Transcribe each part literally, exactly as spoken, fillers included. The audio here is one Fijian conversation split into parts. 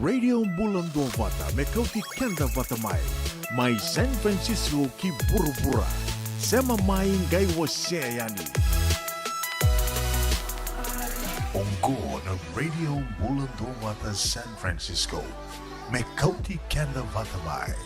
Radio Bula Duavata me kauti keda vata mai, mai San Francisco ki vuravura. Sema mai, qai wasea yani. Oqo na Radio Bula Duavata San Francisco, me kauti keda vata mai.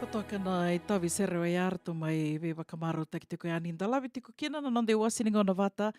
Totoka na itavi sere oya eratou mai veivakamarautaki tiko yani, dolavi tiko kina na noda iwasi ni gauna vata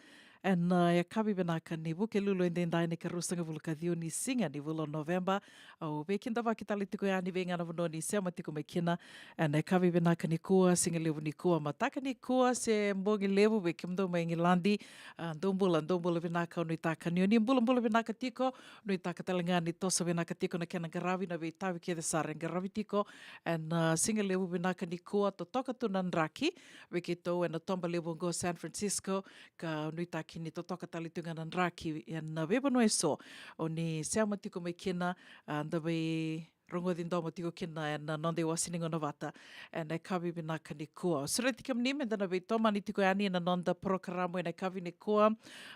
ena, e, yakavi vinaka ni Vukelulu edaidai, na ikaruasagavulu ka ciwa ni siga ni vula o Noveba. Au veikidavaki tale tiko yani vei ga na vanua ni sema tiko mai kina ena yakavi vinaka nikua, siga levu nikua, mataka nikua se bogi levu vei kemudou mai Igiladi. A, dou bula, dou bula vinaka, au nuitaka ni o ni bulabula vinaka tiko, nuitaka tale ga ni toso vinaka tiko na kena qaravi na veitavi kece sara e qaravi tiko ena, a, siga levu vinaka nikua. Totoka tu na draki vei keitou ena toba levu oqo San Francisco, ka nuitaki ni totoka tale tu ga na draki ena veivanua eso o ni sema tiko mai kina, a, da veirogoci domo tiko kina ena noda iwasi ni gauna vata ena yakavi vinaka nikua. Au sureti kemuni meda na veitomani tiko yani ena noda porokaramu ena yakavi nikua.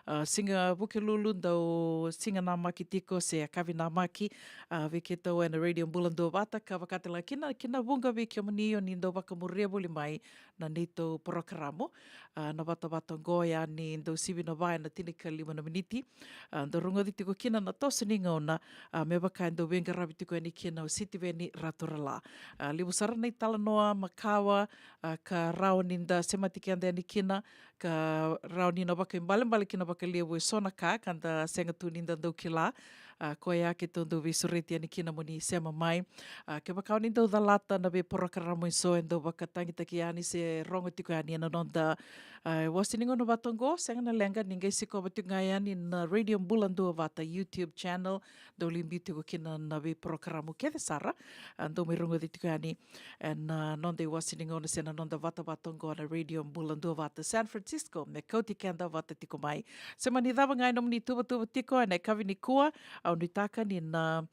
A, siga Vukelulu, dau siga namaki tiko se yakavi namaki, a, vei keitou ena Radio Bula Duavata, ka vakatale ga kina, kina vuqa vei kemuni o ni dau vakamuria voli mai na neitou porokaramu. A, na vatavata oqo yani dau sivi na va ena tinikalima na miniti. A, dau rogoci tiko kina na toso ni gauna, a, me vaka e dau veiqaravi tiko yani kina o Sitiveni Raturala. A, levu sara na italanoa makawa, a, ka rawa ni da semati keda yani kina, ka rawa ni na vakaibalebale kina vakalevu eso na ka ka da sega tu ni da dau kila. A, koya keitou dau veisureti yani kina mo ni sema mai. A, kevaka o ni dau calata na veiporokaramu eso e dau vakatagitaki yani se rogo tiko yani ena noda, a, iwasi ni gauna vata oqo, sega na leqa ni qai sikova tiko ga yani na Radio Bula Duavata YouTube channel, dau lai biu tiko kina na veiporokaramu kece sara, a, dau mai rogoci tiko yani ena, a, noda iwasi ni gauna se na noda vatavata oqo na Radio Bula Duavata San Francisco, me kauti keda vata tiko mai. Se mani cava ga e nomuni tuvatuva tiko ena yakavi nikua, au nuitaka ni na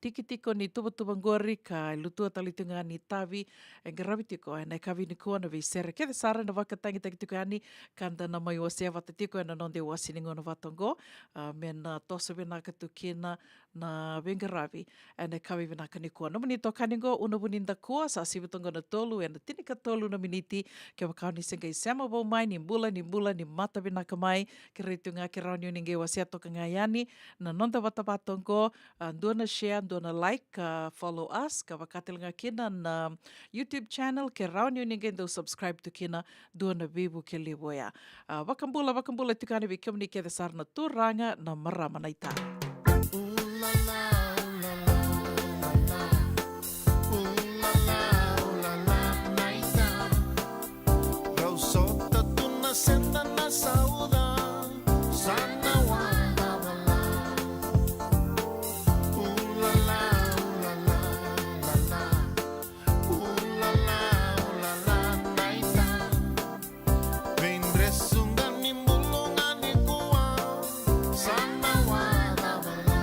tiki tiko ni tuvatuva qori ka lutua tale tiko ga ni tavi e qaravi tiko ena yakavi nikua, na veisere kece sara ena vakatagitaki tiko yani ka da na mai wasea vata tiko ena noda iwasi ni gauna vata oqo, a, me na toso vinaka tu kina na veiqaravi ena yakavi vinaka nikua. Nomuni itokani oqo, Una Vunidakua, sa sivi toka na tolu ena tinikatolu na miniti. Kevaka o ni se qai sema vou mai, ni bula, ni bula, ni mata vinaka mai. Kerei tu ga ke rawa ni o ni qai wasea toka ga yani na noda vatavata oqo, a, dua na share, dua na like, ka follow us, ka vaka tale ga kina na YouTube channel, ke rawa ni o ni qai dau subscribe tu kina, dua na veivuke levu oya. A, vakabula, vakabula tiko yani vei kemuni kece sara na turaga, na marama, na ita. Rau sota tu na seda na sauca, sa na wadavala. Ulala, ulala, ulala. Ulala, ulala, naita. Veidresuga ni buluga nikua, sa na wadavala.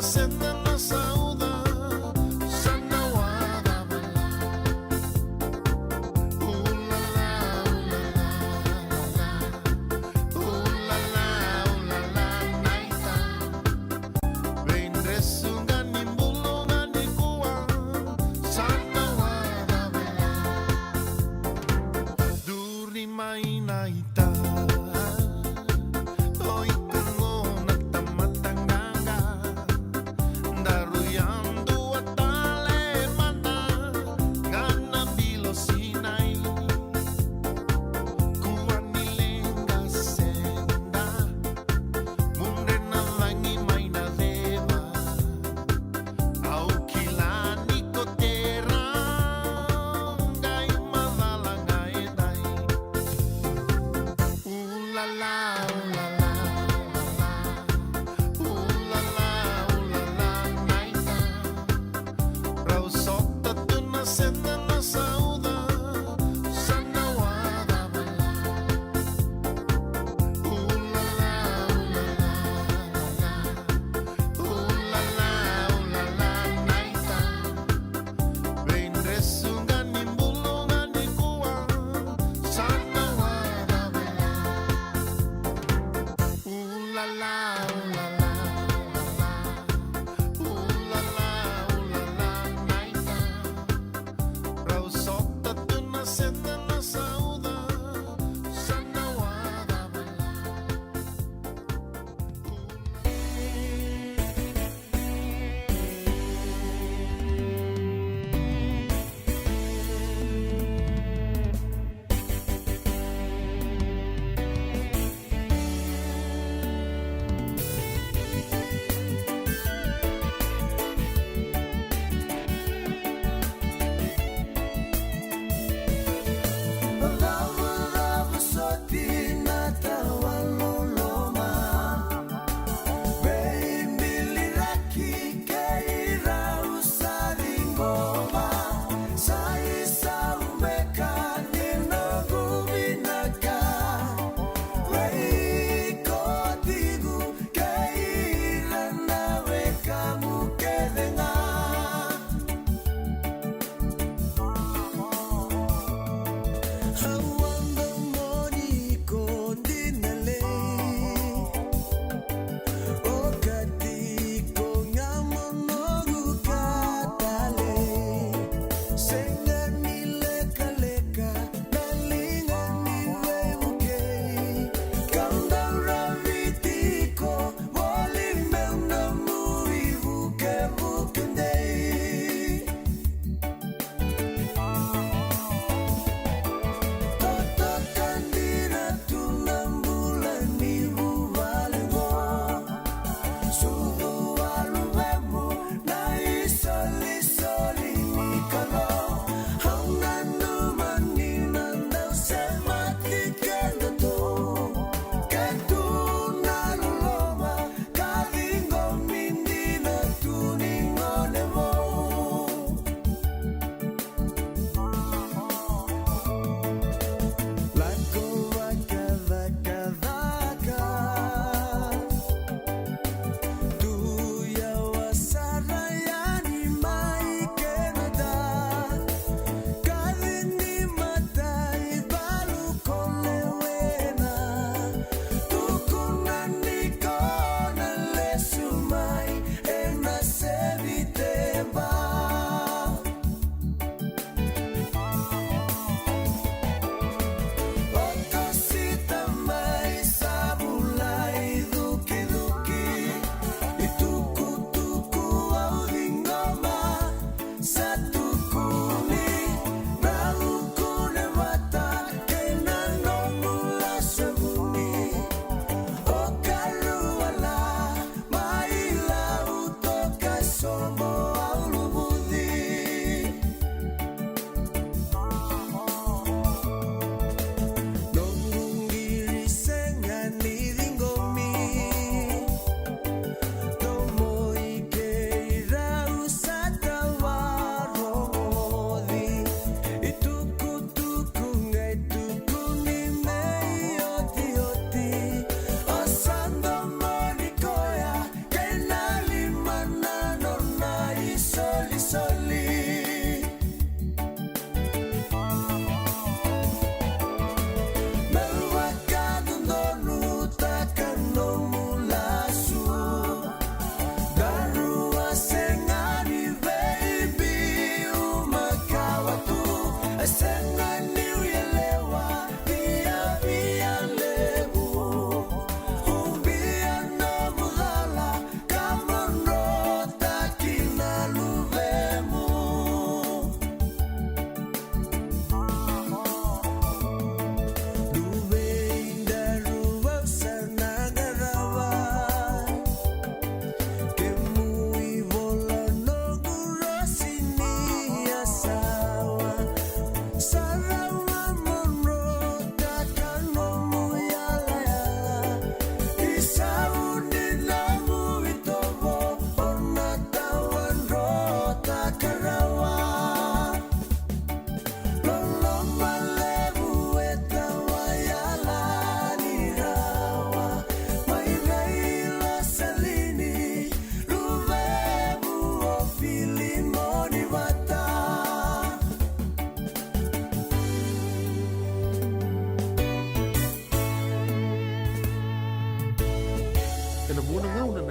Sena na sauca, sa na wacava la. Ulala, ulala, ulala, ulala, naita. Veidresu ga ni bulu ga nikua, sa na wacava la. Duri mai naita. O iko na tamata gaga. Daru yadua tale mada ga na bilo sinai. Kua ni leqa seda. Mudre na cagi mai na ceva. Au kila ni ko tera. Qai macala ga edai. Ulala, ulala, ulala. Ulala, ulala, naita. Rau sota tu na sena na sauca. Sa na wacava la. Ulala, ulala, ulala. Ulala, ulala, naita. Veidresu ga ni bulu ga nikua, sa na wacava la. Ulala, ulala, ulala. Ulala, ulala, naita. Rau sota tu na sena na sauca, sa na wacava la.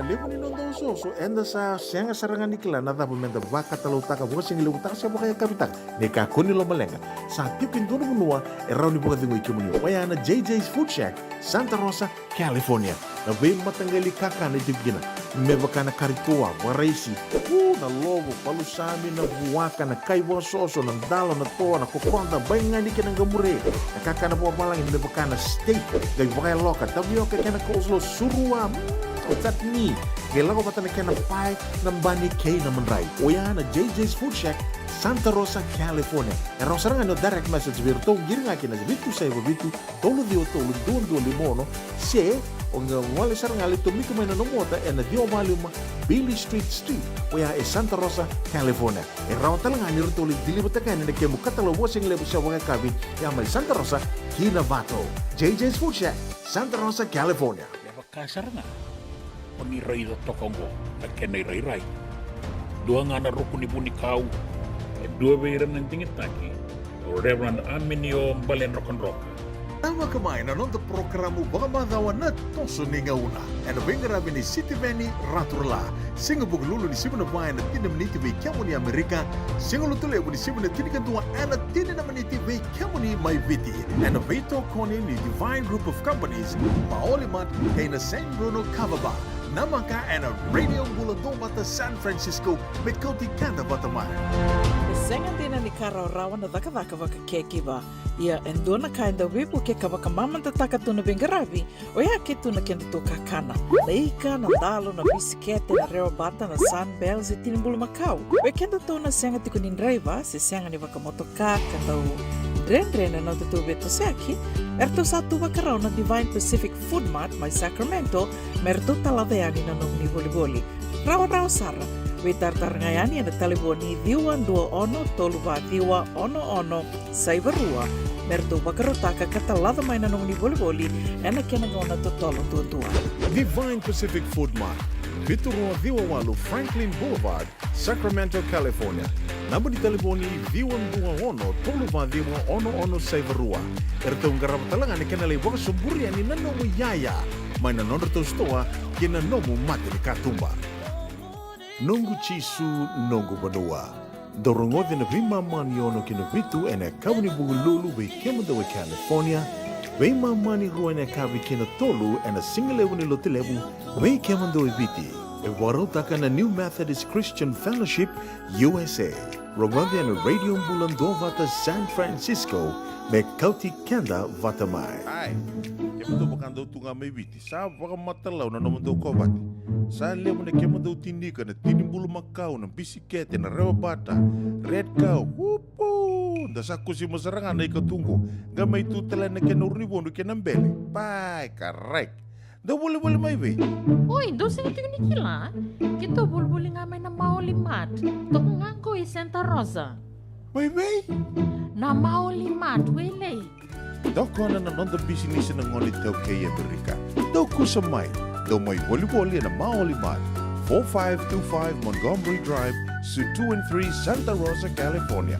Levu ni noda osooso, eda sa sega sara ga ni kila na cava meda vakatalautaka, vakasigalevu taka se vakayakavi taka. Ni kakua ni lomaleqa, sa tiko e dua na vanua e rawa ni vakacegui kemuni, oya na J J's Food Shack, Santa Rosa, California. Na veimataqali kakana e tiko kina, me vaka na kari toa, vakaraisi, u, na lovo, palusami, na vuaka, na kai vakasoso, na dalo, na toa, na kokoda, baigani kei na qamure, na kakana vakavalagi me vaka na steak, qai vakayaloka, tavioka kei na coleslaw, surua, mm, chutney, qai lako vata na kena pae, na bani kei na madrai. Oya na J J's Food Shack, Santa Rosa, California. E rawa sara ga ni o direct message vei iratou, qiri ga kina vitu saiva vitu, tolu ciwa tolu, dua dua lima ono, se o qai gole sara ga, lai tomika mai na nomu ota ena ciwa va lima Beale Street Suite, oya e Santa Rosa, California. E rawa tale ga ni ratou lai deliver-taka yani na kemu katalau vakasigalevu se vakayakavi, ya mai Santa Rosa ki Novato. J J's Food Shack, Santa Rosa, California. Me vaka sara ga o ni raica toka oqo na kena irairai. Dua ga na ruku ni vunikau, e dua vei ira na digitaki, o Reverend Aminio Baledrokadroka. Tavaka mai na noda porokaramu vakamacawa Na Toso ni Gauna, ena veiqaravi nei Sitiveni Raturala. Siga Vukelulu ni sivi na va ena tini na miniti vei kemuni Amerika, Siga Lotulevu ni sivi na tinikadua ena tini na miniti vei kemuni mai Viti, ena veitokoni ni Divine Group of Companies, Maoli Mart, kei na San Bruno Kava Bar. Namaka ena Radio Bula Duavata San Francisco, me kauti keda vata mai. E sega dina ni ka rawarawa na cakacaka vaka caregiver. Ia, e dua na ka e dau veivuke ka vakamamadataka tu na veiqaravi, oya ke tu na kedatou kakana. Na ika, na dalo, na bisikete, na rewa bata, na Sunbell, se tini bulumakau. Vei kedatou na sega tiko ni draiva se sega ni vakamotoka ka dau dredre na nodatou veitosoyaki, eratou sa tu vakarau na Divine Pacific Food Mart mai Sacramento me ratou talaca yani na nomuni volivoli. Rawarawa sara, veitaratara ga yani ena talevoni ciwa dua ono tolu va ciwa ono ono saiva rua, me ratou vakarautaka ka talaca mai na nomuni volivoli ena kena gauna totolo duadua. Divine Pacific Food Mart, vitu rua ciwa walu Franklin Boulevard, Sacramento, California. Naba ni talevoni ciwa dua ono tolu va ciwa ono ono saiva rua. Eratou qarava tale ga na kena lai vakasoburi yani na nomu iyaya mai na nodratou sitoa ki na nomu mata ni katuba. Noqu Jisu, noqu vanua. Dou rogoci na veimama ni ono ki na vitu ena yakavi ni Vukelulu vei kemudou e California, veimama ni rua ena yakavi ki na tolu ena Sigalevu ni Lotulevu vei kemudou e Viti. E vakarautaka na New Methodist Christian Fellowship U S A. Rogoci ena Radio Bula Duavata San Francisco, me kauti keda vata mai. Ai, kemudou vakadau tu ga mai Viti, sa vakamatalau na nomudou kovate. Sa levu na kemudou tini ika, na tini bulumakau, na bisikete, na rewa bata, Red Cow, upu! Da sa kusima sara ga na ika tu qo, qai mai tu tale na kena uru ni vodo kei na bele. Pai, karai. Dou volivoli mai vei? Oi, dou sega tiko ni kila? Keitou volivoli ga mai na Maoli Mart. Toka ga qo i Santa Rosa. Mai vei? Na Maoli Mart, Wailei. Tokona na noda bisinisi na gone iTaukei e Amerika. Dou kusa mai. Dou mai volivoli ena Maoli Mart, four five two five Montgomery Drive, Suite two and three, Santa Rosa, California.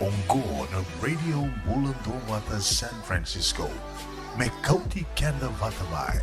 Oqo na Radio Bula Duavata San Francisco. Me kauti keda vata mai.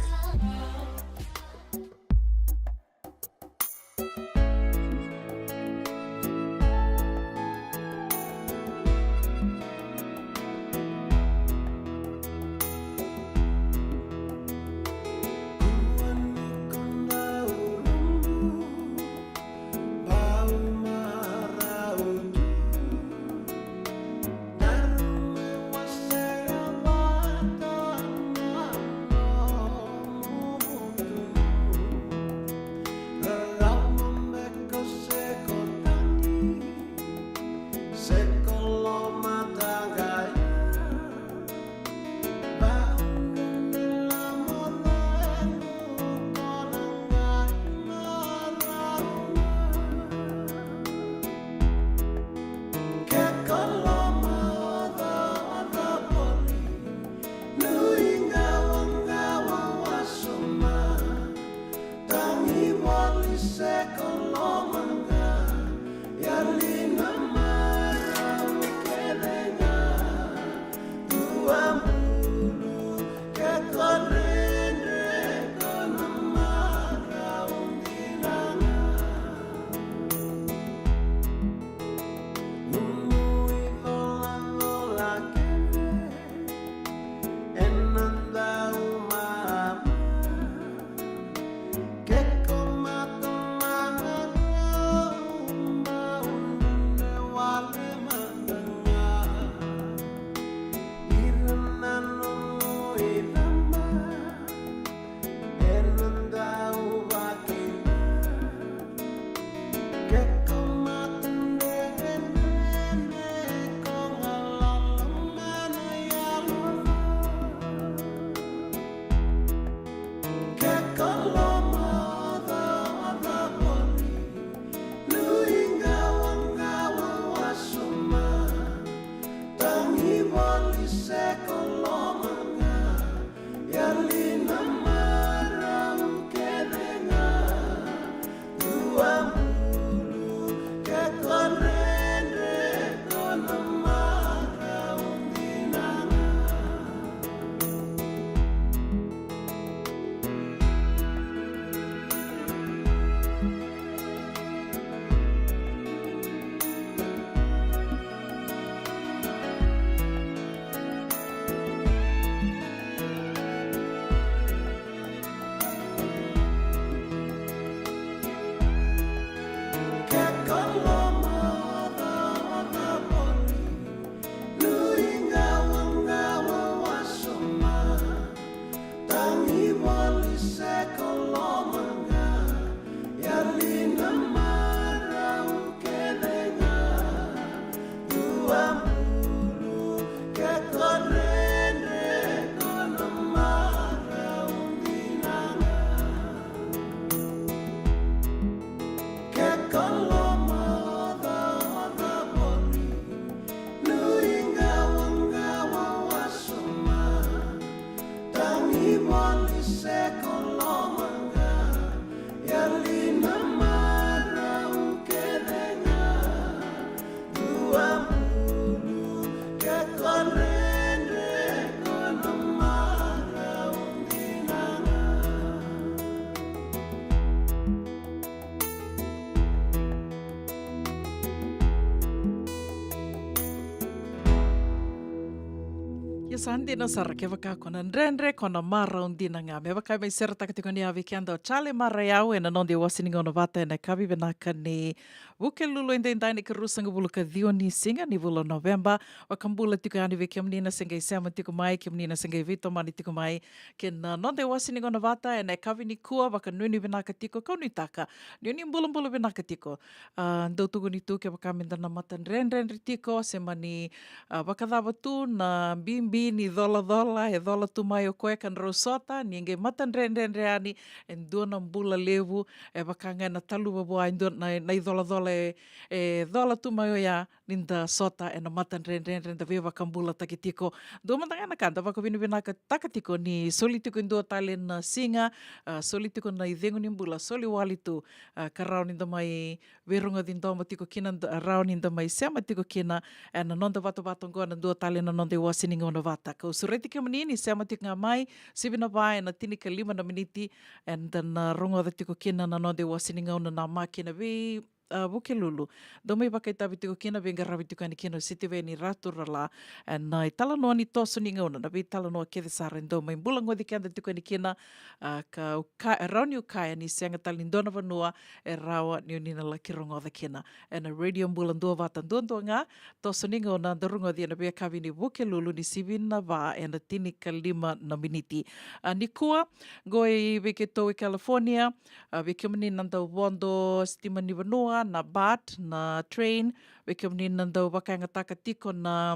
Ia sa dina sara kevaka ko na dredre ko na marau dina ga. Me vaka me seretaka tiko ni a vei keda o Charlie Marayau ena noda iwase ni gauna vata ena yakavi vinaka ni Vukelulu edaidai, na ikaruasagavulu ka ciwa ni siga ni vula o Noveba. Vakabula tiko yani vei kemuni na se qai sema tiko mai, kemuni na se qai veitomani tiko mai kei na noda iwase ni gauna vata ena yakavi nikua. Vakanuinui vinaka tiko, kau nuitaka ni o ni bulabula vinaka tiko. A, dau tukuni tu kevaka meda na matadredredre tiko se mani, a, vakacava tu na bibi ni colacola e cola tu mai o koya ka drau sota, ni qai matadredredre yani e dua na bula levu, e vaka ga ena taluva vua e dua na, na icolacola e, e cola tu mai oya, ni da sota ena matadredredre, da veivakabulataki tiko. Dua mada ga na ka da vakavinavinakataka tiko ni soli tiko e dua tale na siga, a, soli tiko na icegu ni bula, soli wale tu, a, ka rawa ni da mai veirogoci domo tiko kina, da, rawa ni da mai sema tiko kina ena noda vatavata oqo, na dua tale na noda iwase ni gauna vata. Kau sureti kemuni ni sema tiko ga mai, sivi na va ena tinikalima na miniti, eda na rogoca tiko kina na noda iwase ni gauna namaki ena vei, a, Vukelulu. Dau mai vakaitavi tiko kina, veiqaravi tiko yani kina o Sitiveni Raturala ena italanoa ni toso ni gauna, na veitalanoa kece sara e dau mai bulagoci keda tiko yani kina, a, ka, ka, e rawa niu kaya ni sega tale ni dua na vanua e rawa ni o ni na laki rogoca kina ena Radio Bula Duavata duadua ga, toso ni gauna da rogoci ena veiyakavi ni Vukelulu ni sivi na va ena tinikalima na miniti. A, nikua, qo i vei keitou e California, a, vei kemuni na dau vodo sitima ni vanua, na BART, na train, vei kemuni na dau vakayagataka tiko na,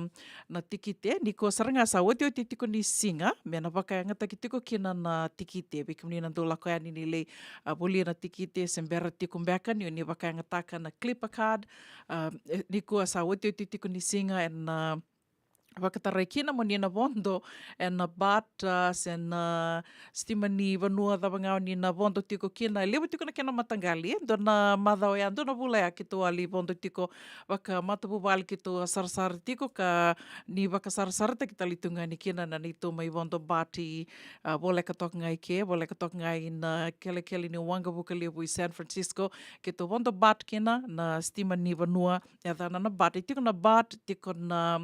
na tikite, nikua sara ga sa otioti tiko ni siga me na vakayagataki tiko kina na tikite. Vei kemuni na dau lako yani ni lai, a, volia na tikite se bera tiko beka ni o ni vakayagataka na Clipper card, a, e, nikua sa otioti tiko ni siga ena, a, vakatarai kina mo ni na vodo ena BART, a, se na sitima ni vanua cava ga o ni na vodo tiko kina. E levu tiko na kena mataqali, e dua na macawa ya, dua na vula ya keitou a lai vodo tiko vakamatavuvale, keitou a sarasara tiko ka ni vakasarasarataki tale tu ga yani kina na neitou mai vodo BART i, a, voleka toka ga i ke, voleka toka ga i na kelekele ni waqavuka levu i San Francisco, keitou vodo BART kina na sitima ni vanua. E yacana na BART, e tiko na BART, tiko na,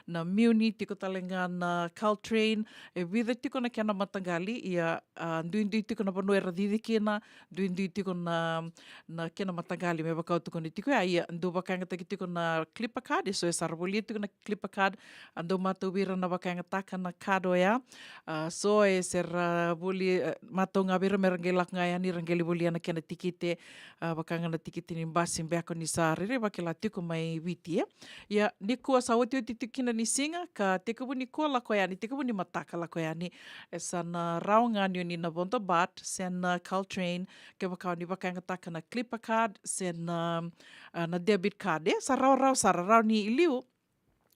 na Muni, tiko tale ga na Caltrain, e vica tiko na kena mataqali, ia, a, duidui tiko na vanua era cici kina, duidui tiko na, na kena mataqali me vaka au tukuna tiko ya. Ia, dau vakayagataki tiko na Clipper card, e so e sa ra volia tiko na Clipper card, a, dau matau vei ira na vakayagataka na card oya. A, so e se ra voli, e, matau ga vei ira me ra qai lako ga yani ra qai lai volia na kena tikite, a, vaka ga na tikite ni basi beka o ni sa rairai vakila tiko mai Viti, e. Ia, nikua sa otioti tiko kina ni siga, ka tekivu nikua lako yani, tekivu ni mataka lako yani, e sa na rawa ga ni o ni na vodo BART se na Caltrain, kevaka o ni vakayagataka na Clipper card se na, a, na debit card, e, sa rawarawa sara, rawa ni i liu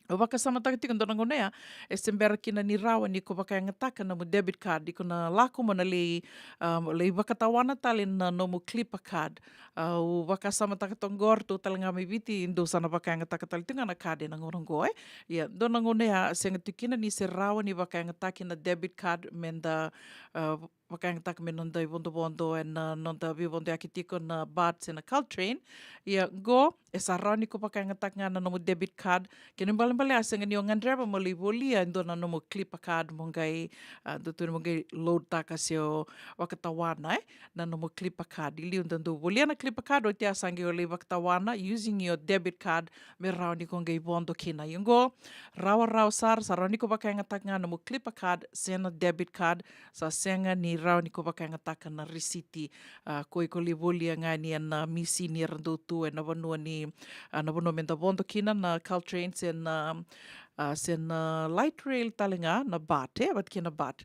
Au vakasamataka tiko dua na gauna ya, e se bera kina ni rawa ni ko vakayagataka na nomu debit card, iko na lako mo na lai, ah, lai vakatawana tale na nomu Clipper card. Ah, au vakasamataka toka qo, ratou tale ga mai Viti, dou sa na vakayagataka tale tiko ga na card ena gauna qo, e. Ia, dua na gauna ya, sega tiko kina ni se rawa ni vakayagataki na debit card, meda, ah, vakayagataka me noda ivodovodo ena noda veivodoyaki tiko na BART se na Caltrain. Ia qo, e sa rawa ni ko vakayagataka ga na nomu debit card. Kena ibalebale a sega ni o gadreva mo lai volia e dua na nomu Clipper card mo qai, ah, dua tu ni mo qai load taka se o vakatawana, e, na nomu Clipper card. I liu da dau volia na Clipper card, oti a sa qai o lai vakatawana using your debit card me rawa ni ko qai vodo kina. Ia qo, rawarawa sara, sa rawa ni ko vakayagataka ga na nomu Clipper card se na debit card, sa sega ni rawa ni ko vakayagataka na risiti, ah, ko iko lai volia ga yani ena misini era dau tu ena vanua ni, ah, na vanua meda vodo kina na Caltrain se na, ah, se na light rail tale ga na BART, e, vata kei na BART.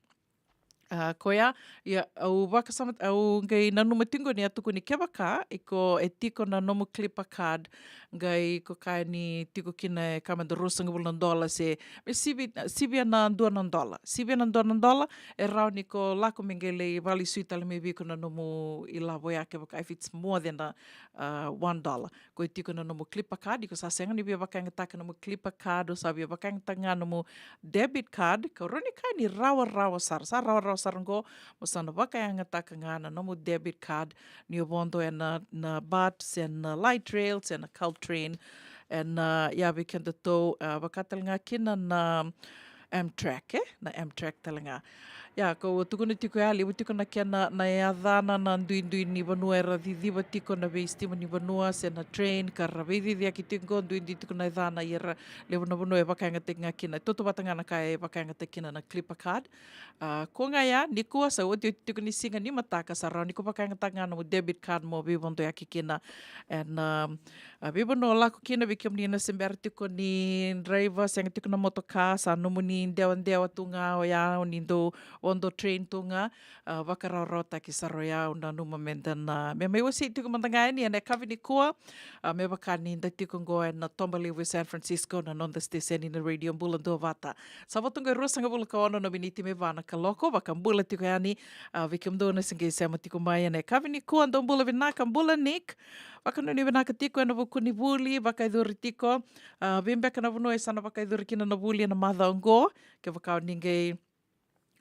Ah, koya, ia, au vakasama, au qai nanuma tiko ni a tukuni kevaka iko e tiko na nomu Clipper card, qai ko kaya ni tiko kina e ka meda ruasagavulu na dola se, me sivi, sivia na dua na dola. Sivia na dua na dola, e rawa ni ko lako me qai lai vakalesui tale mai vei iko na nomu ilavo ya kevaka if it's more than a, ah, one dollar. Ko e tiko na nomu Clipper card, iko sa sega ni via vakayagataka na nomu Clipper card, o sa via vakayagataka ga na nomu debit card, ka rawa ni kaya ni rawarawa sara, sa rawarawa sara qo, mo sa na vakayagataka ga na nomu debit card, ni o vodo ena, na BART, se na light rail, se na Caltrain, ena, ah, ya vei kedatou, ah, vaka tale ga kina na Amtrak, e? Na Amtrak tale ga. Ia, kau tukuna tiko ya, levu tiko na kena, na yacana na duidui ni vanua era ciciva tiko na veisitima ni vanua se na train, ka ra veiciciyaki tiko qo, duidui tiko na yacana, ia ra levu na vanua e vakayagataki ga kina. E tautauvata ga na ka e vakayagataki kina na Clipper card. Ah, ko ga ya, nikua sa otioti tiko ni siga ni mataka, sa rawa ni ko vakayagataka ga nomu debit card mo veivodoyaki kina. And, um, ah, veivanua o lako kina, vei kemuni na se bera tiko ni draiva, sega tiko na motoka, sa nomuni dewadewa tu ga oya, o ni dau vodo train tu ga, ah, vakarawarawataki sara oya. Au nanuma meda na, me mai wasei tiko mada ga yani ena yakavi nikua, ah, me vaka ni da tiko qo ena toba levu e San Francisco, na noda siteseni na Radio Bula Duavata. Sa vo tu qo e ruasagavulu ka ono na miniti me va na kaloko, vakabula tiko yani, ah, vei kemudou na se qai sema tiko mai ena yakavi nikua, dou bula vinaka, bula Nick. Vakanuinui vinaka tiko ena vuku ni vuli, vakayacori tiko. Ah, vei beka na vanua e sa na vakayacori kina na vuli ena macawa oqo, kevaka o ni qai,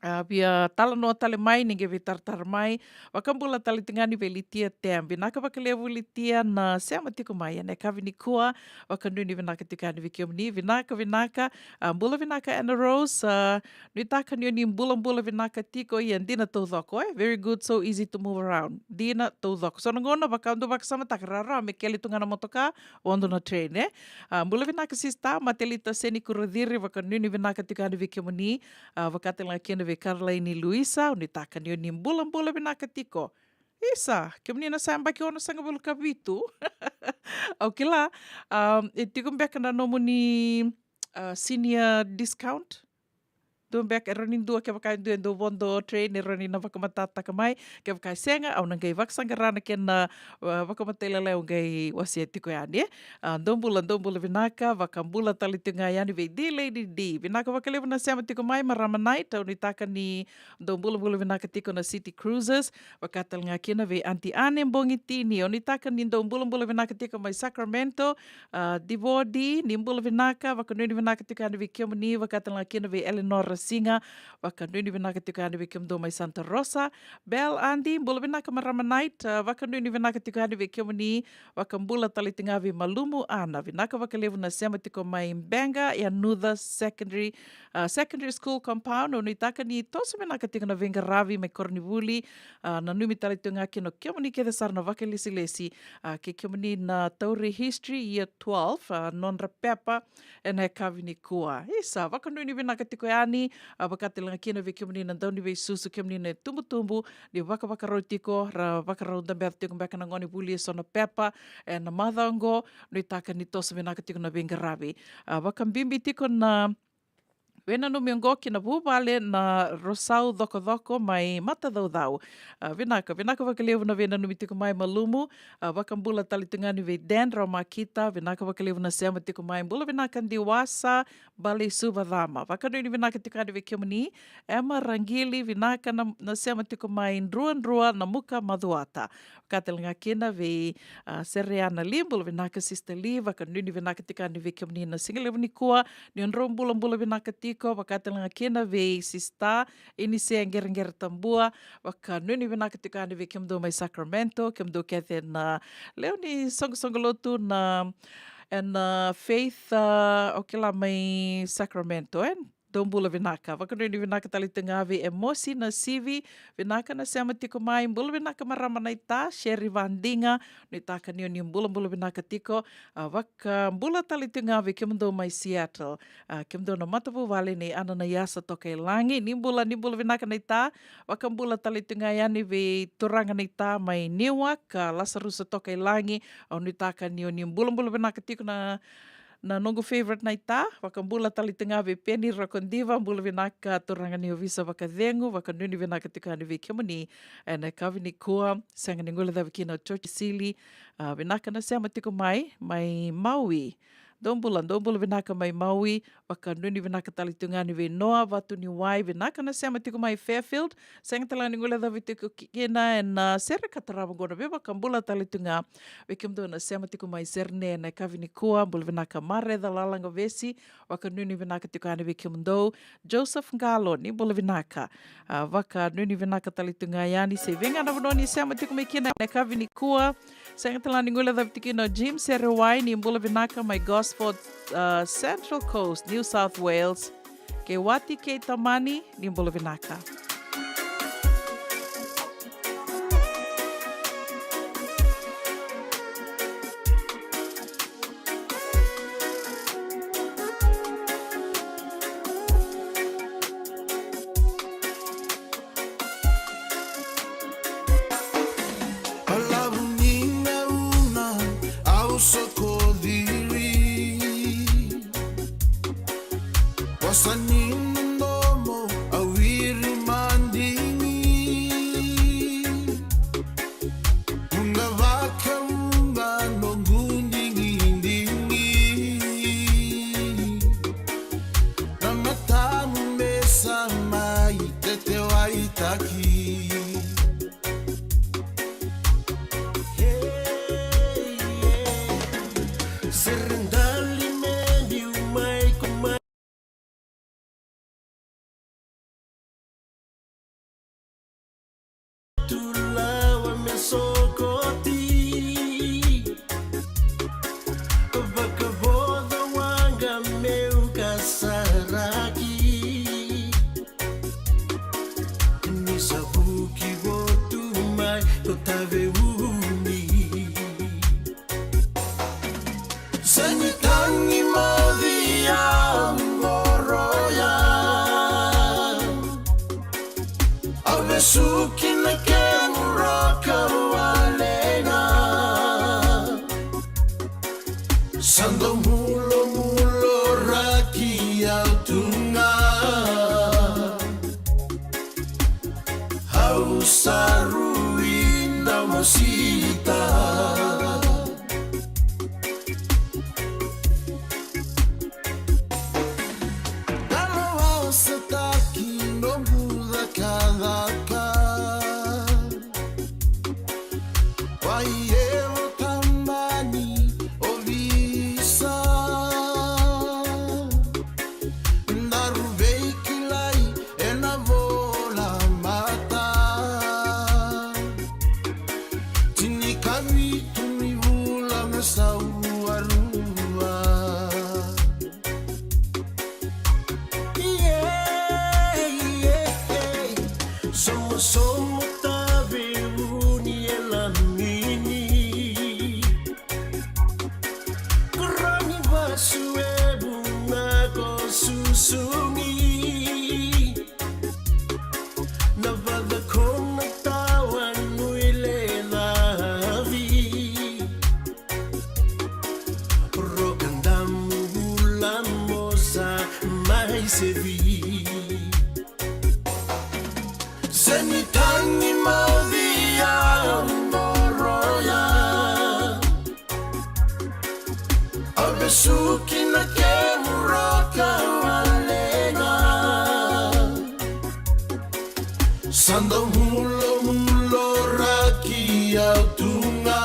ah, via talanoa tale mai, ni qai veitaratara mai. Vakabula tale tiko ga yani vei Litia Tem. Vinaka vakalevu Litia na sema tiko mai ena yakavi nikua. Vakanuinui vinaka tiko yani vei kemuni. Vinaka, vinaka. Ah, bula vinaka Anna Rose. Ah, nuitaka ni o ni bulabula vinaka tiko, ia dina taucoko, e? Very good, so easy to move around. Dina taucoko. So na gauna vaka, dou vakasamataka, rawarawa me kele tu ga na motoka, vodo na train, e? Ah, bula vinaka sister, Matelita Seni Kuraciri, vakanuinui vinaka tiko yani vei kemuni, ah, vaka tale ga kina vei Caroline Luisa, nuitaka ni o ni bulabula vinaka tiko. Isa, kemuni na sa yabaki onosagavulu ka vitu. Au kila, um, e tiko beka na nomuni, ah, senior discount? Dua beka, e rawa ni dua, kevaka e dua e dau vodo train, e rawa ni na vakamatatataka mai. Kevaka e sega, au na qai vakasaqara na kena, ah, vakamatailalai au qai wasea tiko yani, e. Ah, dou bula, dou bula vinaka, vakabula tale tiko ga yani vei D Lady D. Vinaka vakalevu na sema tiko mai, marama Night, au nuitaka ni dou bulabula vinaka tiko na City Cruisers, vaka tale ga kina vei Aunty Ane Bogitini, au nuitaka ni dou bulabula vinaka tiko mai Sacramento, ah, Divodi, ni bula vinaka, vakanuinui vinaka tiko yani vei kemuni, vaka tale ga kina vei Eleanor Rasiga, vakanuinui vinaka tiko yani vei kemudou mai Santa Rosa, Bel Andi, bula vinaka marama Night, ah, vakanuinui vinaka tiko yani vei kemuni, vakabula tale tiko ga vei Malumu Ana, vinaka vakalevu na sema tiko mai Bega, Yanuca Secondary, ah, Secondary School Compound, au nuitaka ni toso vinaka tiko na veiqaravi mai koronivuli, ah, nanumi tale tiko ga kina o kemuni kece sara na vakalesilesi, ah, kei kemuni na tauri History Year twelve, ah, nodra pepa ena yakavi nikua. Isa, vakanuinui vinaka tiko yani, ah, vaka tale ga kina vei kemuni na dauniveisusu, kemuni na itubutubu, ni vakavakarau tiko, ra vakarau dabeca tiko beka na gone vuli eso na pepa ena macawa oqo, nuitaka ni toso vinaka tiko na veiqaravi. Ah, vakabibi tiko na Veinanumi oqo ki na vuvale na Rosau Cokocoko mai Matacaucau. A, vinaka, vinaka vakalevu na veinanumi tiko mai Malumu. A, vakabula tale tu ga yani vei Dendra Makita, vinaka vakalevu na sema tiko mai. Bula vinaka Diwasa, Bale i Suva Cama. Vakanuinui vinaka tiko yani vei kemuni. Ema Raqili, vinaka na, na sema tiko mai Druadrua, Namuka, Macuata. Vaka tale ga kina vei, a, Sereana Li, bula vinaka Sister Li, vakanuinui vinaka tiko yani vei kemuni na siga levu nikua, ni o drau bulabula vinaka tiko, vaka tale ga kina vei Sister Inise Qereqere Tabua, vakanuinui vinaka tiko yani vei kemudou mai Sacramento, kemudou kece na lewe ni soqosoqo lotu na, ena, a, Faith, a, o kila mai Sacramento, e? Dou bula vinaka. Vakanuinui vinaka tale tu ga vei Emosi Nasivi, vinaka na sema tiko mai, bula vinaka marama naita, Sherry Vadiga, nuitaka ni o ni bulabula vinaka tiko, a, vakabula tale tu ga vei kemudou mai Seattle, a, kemudou na matavuvale nei Ananaiasa Tokailagi, ni bula, ni bula vinaka naita, vakabula tale tu ga yani vei turaga naita mai Newark, a, Lasarusa Tokailagi, au nuitaka ni o ni bulabula vinaka tiko na na noqu favorite naita, vakabula tale tu ga vei Peni Rokodiva, bula vinaka turaga ni ovisa vakacegu, vakanuinui vinaka tiko yani vei kemuni ena yakavi nikua, sega ni guilecavi kina o George Sili, a, vinaka na sema tiko mai, mai Maui. Dou bula, dou bula vinaka mai Maui, vakanuinui vinaka tale tu ga yani vei Noa Vatuniwai, vinaka na sema tiko mai Fairfield, sega tale ga ni guilecavi tiko ki-, kina ena, a, sere ka tarava oqo na veivakabula tale tu ga vei kemudou na sema tiko mai Sydney ena yakavi nikua, bula vinaka Mareca Lalagavesi, vakanuinui vinaka tiko yani vei kemudou. Joseph Qalo, ni bula vinaka. A, vakanuinui vinaka tale tu ga yani, se vei ga na vanua ni sema tiko mai kina ena yakavi nikua. Sega tale ga ni guilecavi tiko kina o Jim Serewai, ni bula vinaka mai Gosford, a, Central Coast, New South Wales. Kei Wati kei Tamani, ni bula vinaka. Balavu ni gauna au soko ciri. Vosa ni domo au iri madigi. Vuqa vakavuqa noqu digidigi. Na matamu me sa mai tetewaitaki. Hey, yeah. Sere dali me biu mai ko mai. Tulawa me sokoti. Vakavodo waqa meu kasaraki. Ni sa vuki votu mai ko Taveuni. Sa ni tagi moci au qoroya. Au vesuki na kemu roka walena. Sa dau mulomulo raki au tu ga. Au sa rui na mosita. Dalo au sa taki noqu cakacaka. Wai evo tamani ovisa. Daru veikilai ena vola mata. Tinikavitu ni vula me sau rua. Yeah, yeah, yeah. Somosomo Taveuni e lamini. Koroni vasu e vuna ko susugi. Na vacakona tawa nui le lavi. Roka damu vula mosa mai Ai sevi. Se ni tagi mauci au qoroya. Au vesuki na kemu roka valega. Sa dau mulomulo raki au tu ga.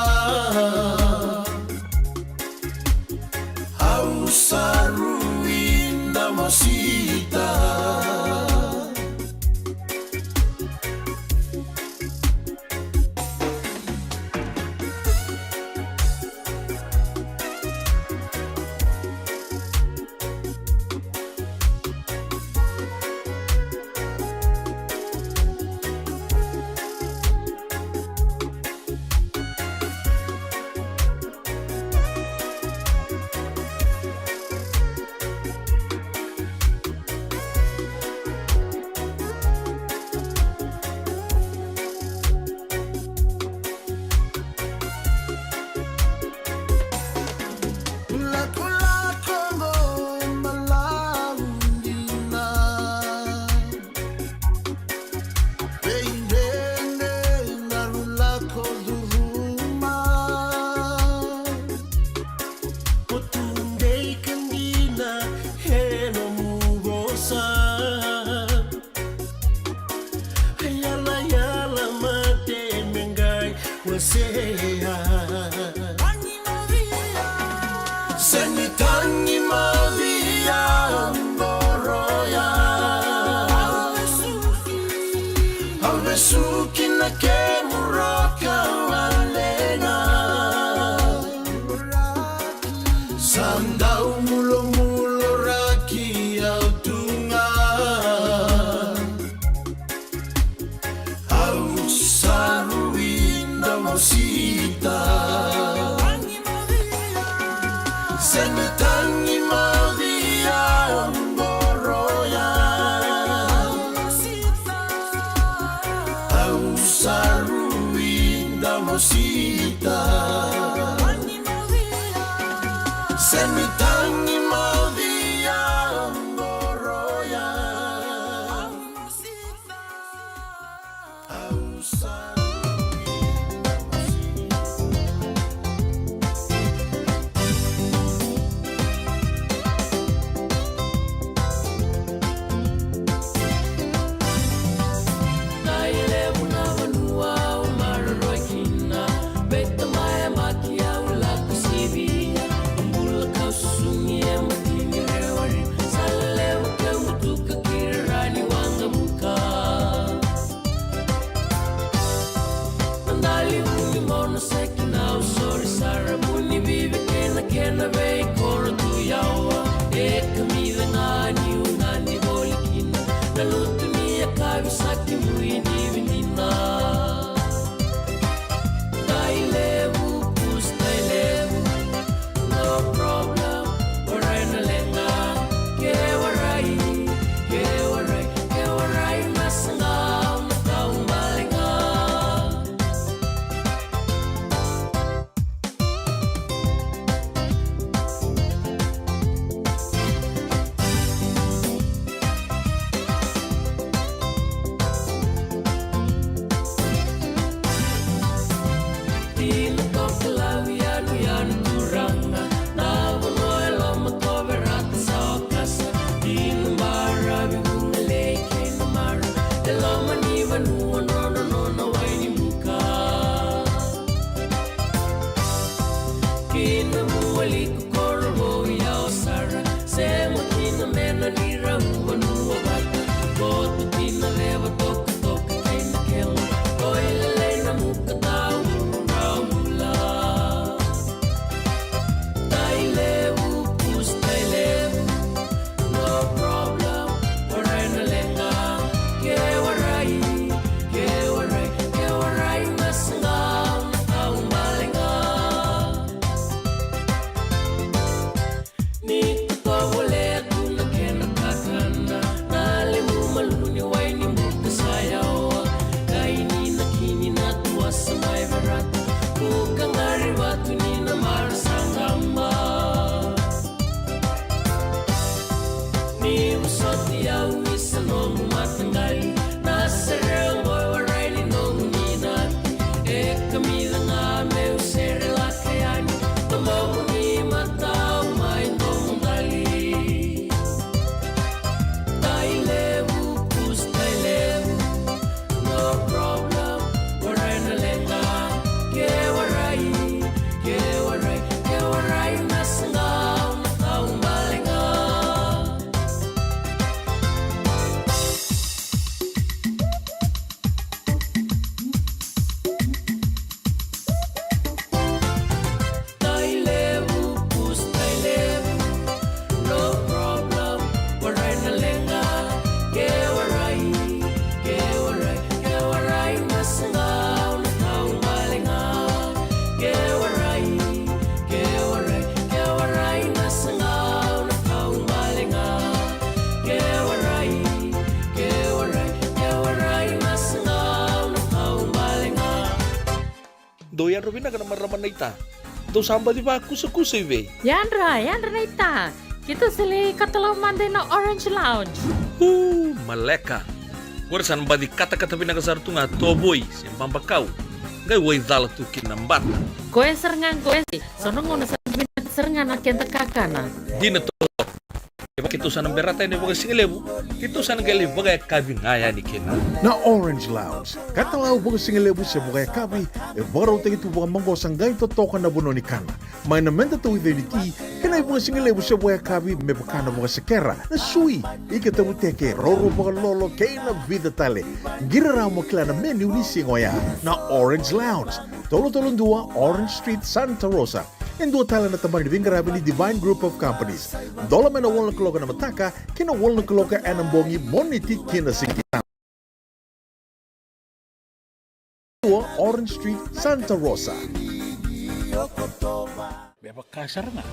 Au sa rui damosita. Lakolako mo malaudina. Vei dredre na rulako curuma. Ko tu dei ka dina e nomu vosa. Yalayala mate me qai wasea. Se ni tagi mauci au qoroya. Au vesuki na kemu roka valega. Sa dau mulomulo raki au tu ga. Au sa rui damosita. Se ni tagi mauci au qoroya. Au sa rui damosita. Se ni tagi mauci au qoroya. Au sa rui damosita. Kai levu na vanua au maroroya kina. Vei tamai e bata Dou yadra vinaka na marama naita. Dou sa baci vakusakusa i vei? Yadra, yadra naita. Keitou sa lai katalau mada ina Orange Lounge. Uu, maleka. Qori sa na baci katakata vinaka sara tu ga tovoi se babakau. Qai waicala tu kina na bata. Koya sara ga qori, so na gauna sa vinaka sara ga na keda kakana. Dina toka. Kevaka keitou sa na berata yani vakasigalevu, keitou sa na qai lai vakayakavi ga yani kina. Na Orange Lounge, katalau vakasigalevu se vakayakavi, e vakarautaki tu vakamaqosa qai totoka na vanua ni kana. Mai na meda tauica ni ti, kei na ivakasigalevu se vakayakavi me vaka na vakasekera, na sui, ika tavuteke, roro vakalolo, kei na vica tale. Qiri rawa mo kila na menu ni siga oya. Na Orange Lounge, tolu tolu dua Orange Street, Santa Rosa. E dua tale na tabana ni veiqaravi ni Divine Group of Companies. Dola mai na walu na kaloko na mataka, kei na walu na kaloko ena bogi, Moniti kina Siga. Dua Orange Street, Santa Rosa. Me vaka sara ga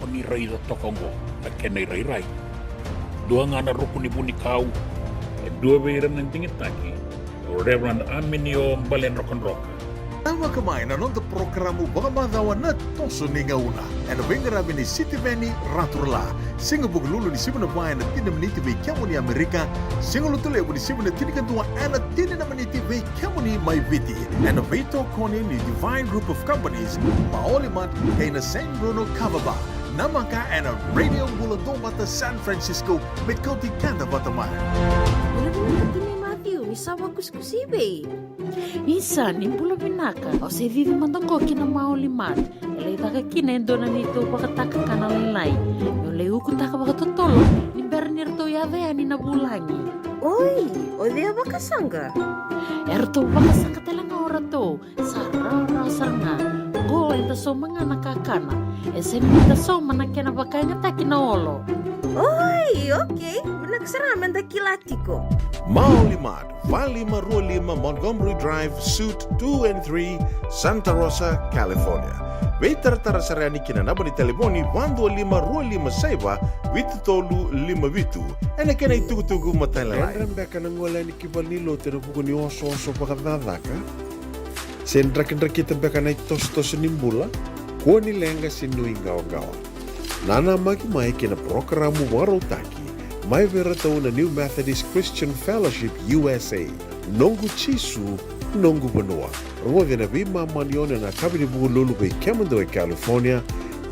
o ni raica toka oqo na kena irairai. Dua ga na ruku ni vunikau, e dua vei ira na digitaki, o Reverend Aminio Baledrokadroka. Tavaka mai na noda porokaramu vakamacawa Na Toso ni Gauna, ena veiqaravi ni Sitiveni Raturala. Siga Vukelulu ni sivi na va ena tini na miniti vei kemuni Amerika, Siga Lotulevu ni sivi na tinikadua ena tini na miniti vei kemuni mai Viti. Ena veitokoni ni Divine Group of Companies, Maoli Mart, kei na San Bruno Kava Bar. Namaka ena Radio Bula Duavata San Francisco, me kauti keda vata mai. Bula vinaka timi Matthew, ni sa vakusikusi i vei? Isa, ni bula vinaka. Au se cici mada qo ki na Maoli Mart. E lai caka kina e dua na neitou vakatakakana lailai. Meu lai ukutaka vakatotolo ni bera ni ratou yaco yani na vulagi. Oi, o cei a vakasaqa? E ratou vakasaqa tale ga o ratou. Sa rawarawa sara ga. Qo eda sauma ga na kakana. E sega ni da sauma na kena vakayagataki na olo. Oi, okei. Vinaka sara ga meda kila tiko. Maoli Mart, va lima rua lima Montgomery Drive, Suite two and three, Santa Rosa, California. Veitaratara sara yani ki na naba ni talevoni va dua lima rua lima saiva vitu tolu lima vitu. Ena kena itukutuku matailalai. Dredre beka na gole yani ki valenilotu ena vuku ni osooso vakacakacaka? Se drakidrakita beka na itosotoso ni bula? Kua ni leqa se nuiqawaqawa. Nanamaki mai ki na parokaramu vakarautaki mai vei iratou na New Methodist Christian Fellowship U S A. Noqu Jisu, noqu vanua. Rogoci ena veimama ni ono ena yakavi ni Vukelulu vei kemudou e California,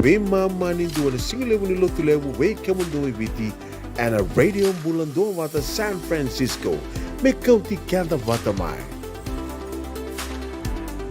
veimama ni dua na sigalevu ni Lotulevu vei kemudou e Viti, ena Radio Bula Duavata San Francisco. Me kauti keda vata mai.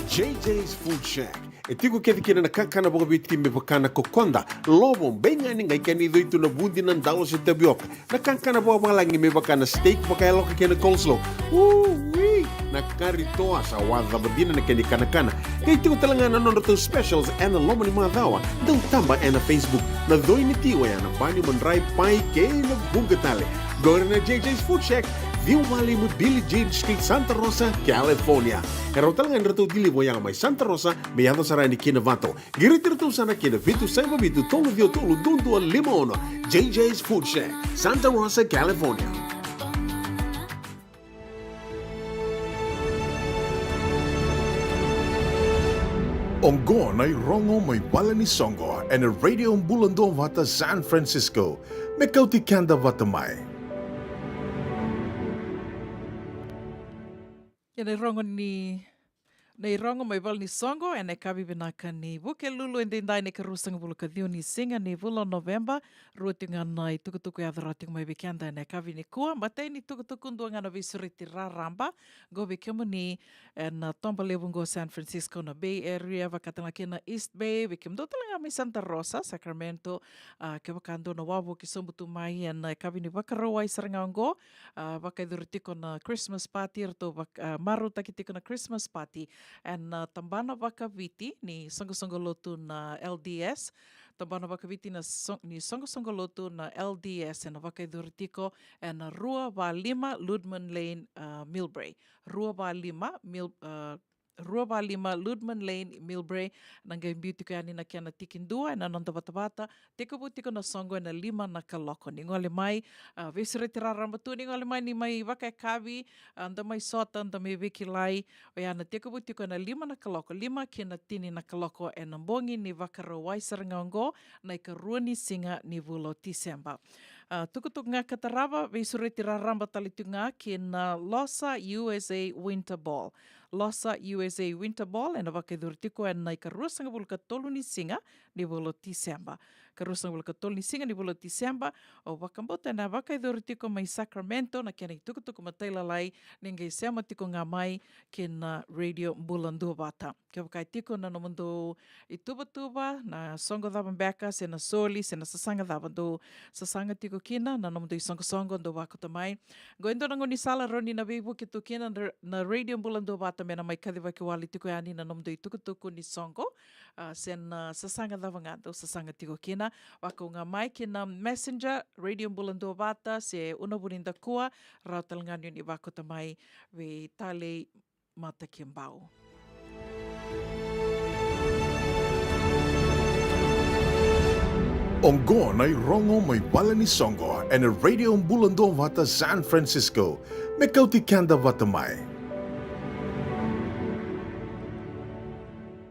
J J's Food Shack. E tiko kece kina na kakana vakaviti me vaka na kokoda, lovo, beigani, qai kena icoi tu na vudi, na dalo se tavioka. Na kakana vakavalagi me vaka na steak vakayaloka kei na coleslaw. Ui! Na kari toa, sa wacava dina na kena ikanakana. Qai tiko tale ga na nodratou specials ena loma ni macawa. Dau taba ena Facebook. Na coi ni ti oya na bani, madrai, pai kei na vuqa tale. Qori na J J's Food Shack, ciwa va lima Billie Jean Street, Santa Rosa, California. E rawa tale ga ni ratou deliver oya mai Santa Rosa me yaco sara yani ki Novato. Qiriti iratou sara ki na vitu saiva vitu tolu ciwa tolu dua dua lima ono. J J's Food Shack, Santa Rosa, California. Oqo na irogo mai vale ni soqo ena Radio Bula Duavata San Francisco. Me kauti keda vata mai. Ia na irogo ni, na irogo mai vale ni soqo ena yakavi vinaka ni Vukelulu edaidai, na ikaruasagavulu ka ciwa ni siga ni vula o Noveba. Rua tiko ga na itukutuku e yaco rawa tiko mai vei keda ena yakavi nikua. Matai ni tukutuku, dua ga na veisureti raraba qo vei kemuni ena toba levu qo San Francisco, na Bay Area, vakatale ga kina East Bay, vei kemudou tale ga mai Santa Rosa, Sacramento, a, kevaka dou na wavoki sobu tu mai ena yakavi ni Vakarauwai sara ga oqo, a, vakayacori tiko na Christmas party, ratou vak-, a, marautaki tiko na Christmas party ena, a, tabana vakaviti ni soqosoqo lotu na L D S, tabana vakaviti na so-, ni soqosoqo lotu na L D S, ena vakayacori tiko ena rua va lima Ludman Lane, a, Millbrae. Rua va lima Mil-, a, rua va lima Ludman Lane, Millbrae. Na qai biu tiko yani na kena tikidua ena noda vatavata. Tekivu tiko na soqo ena lima na kaloko. Ni gole mai, a, veisureti raraba tu, ni gole mai ni mai vakayakavi, a, da mai sota, da mai veikilai. Oya na tekivu tiko ena lima na kaloko, lima ki na tini na kaloko ena bogi ni Vakarauwai sara ga oqo, na ikarua ni siga ni vula o Tiseba. A, tukutuku ga ka tarava, veisureti raraba tale tu ga ki na Losa U S A Winter Ball. Losa U S A Winter Ball, ena vakayacori tiko ena ikaruasagavulu ka tolu ni siga ni vula o Tiseba. Karuasagavulu ka tolu ni siga ni vula o Tiseba, au vakabauta ena vakayacori tiko mai Sacramento na kena itukutuku matailalai, ni qai sema tiko ga mai ki na Radio Bula Duavata. Kevaka e tiko na nomudou ituvatuva, na soqo cava beka, se na soli, se na sasaga cava dou sasaga tiko kina, na nomudou isoqosoqo dou vakauta mai. Qo e dua na gaunisala rawa ni na veivuke tu kina na, na Radio Bula Duavata me na mai kacivaki wale tiko yani na nomudou itukutuku ni soqo, a, se na sasaga cava ga dou sasaga tiko kina. Vakau ga mai ki na Messenger, Radio Bula Duavata, se Unavuni Dakua, rawa tale ga ni o ni vakauta mai vei Talei Matakibau. Oqo na irogo mai vale ni soqo ena Radio Bula Duavata San Francisco, me kauti keda vata mai.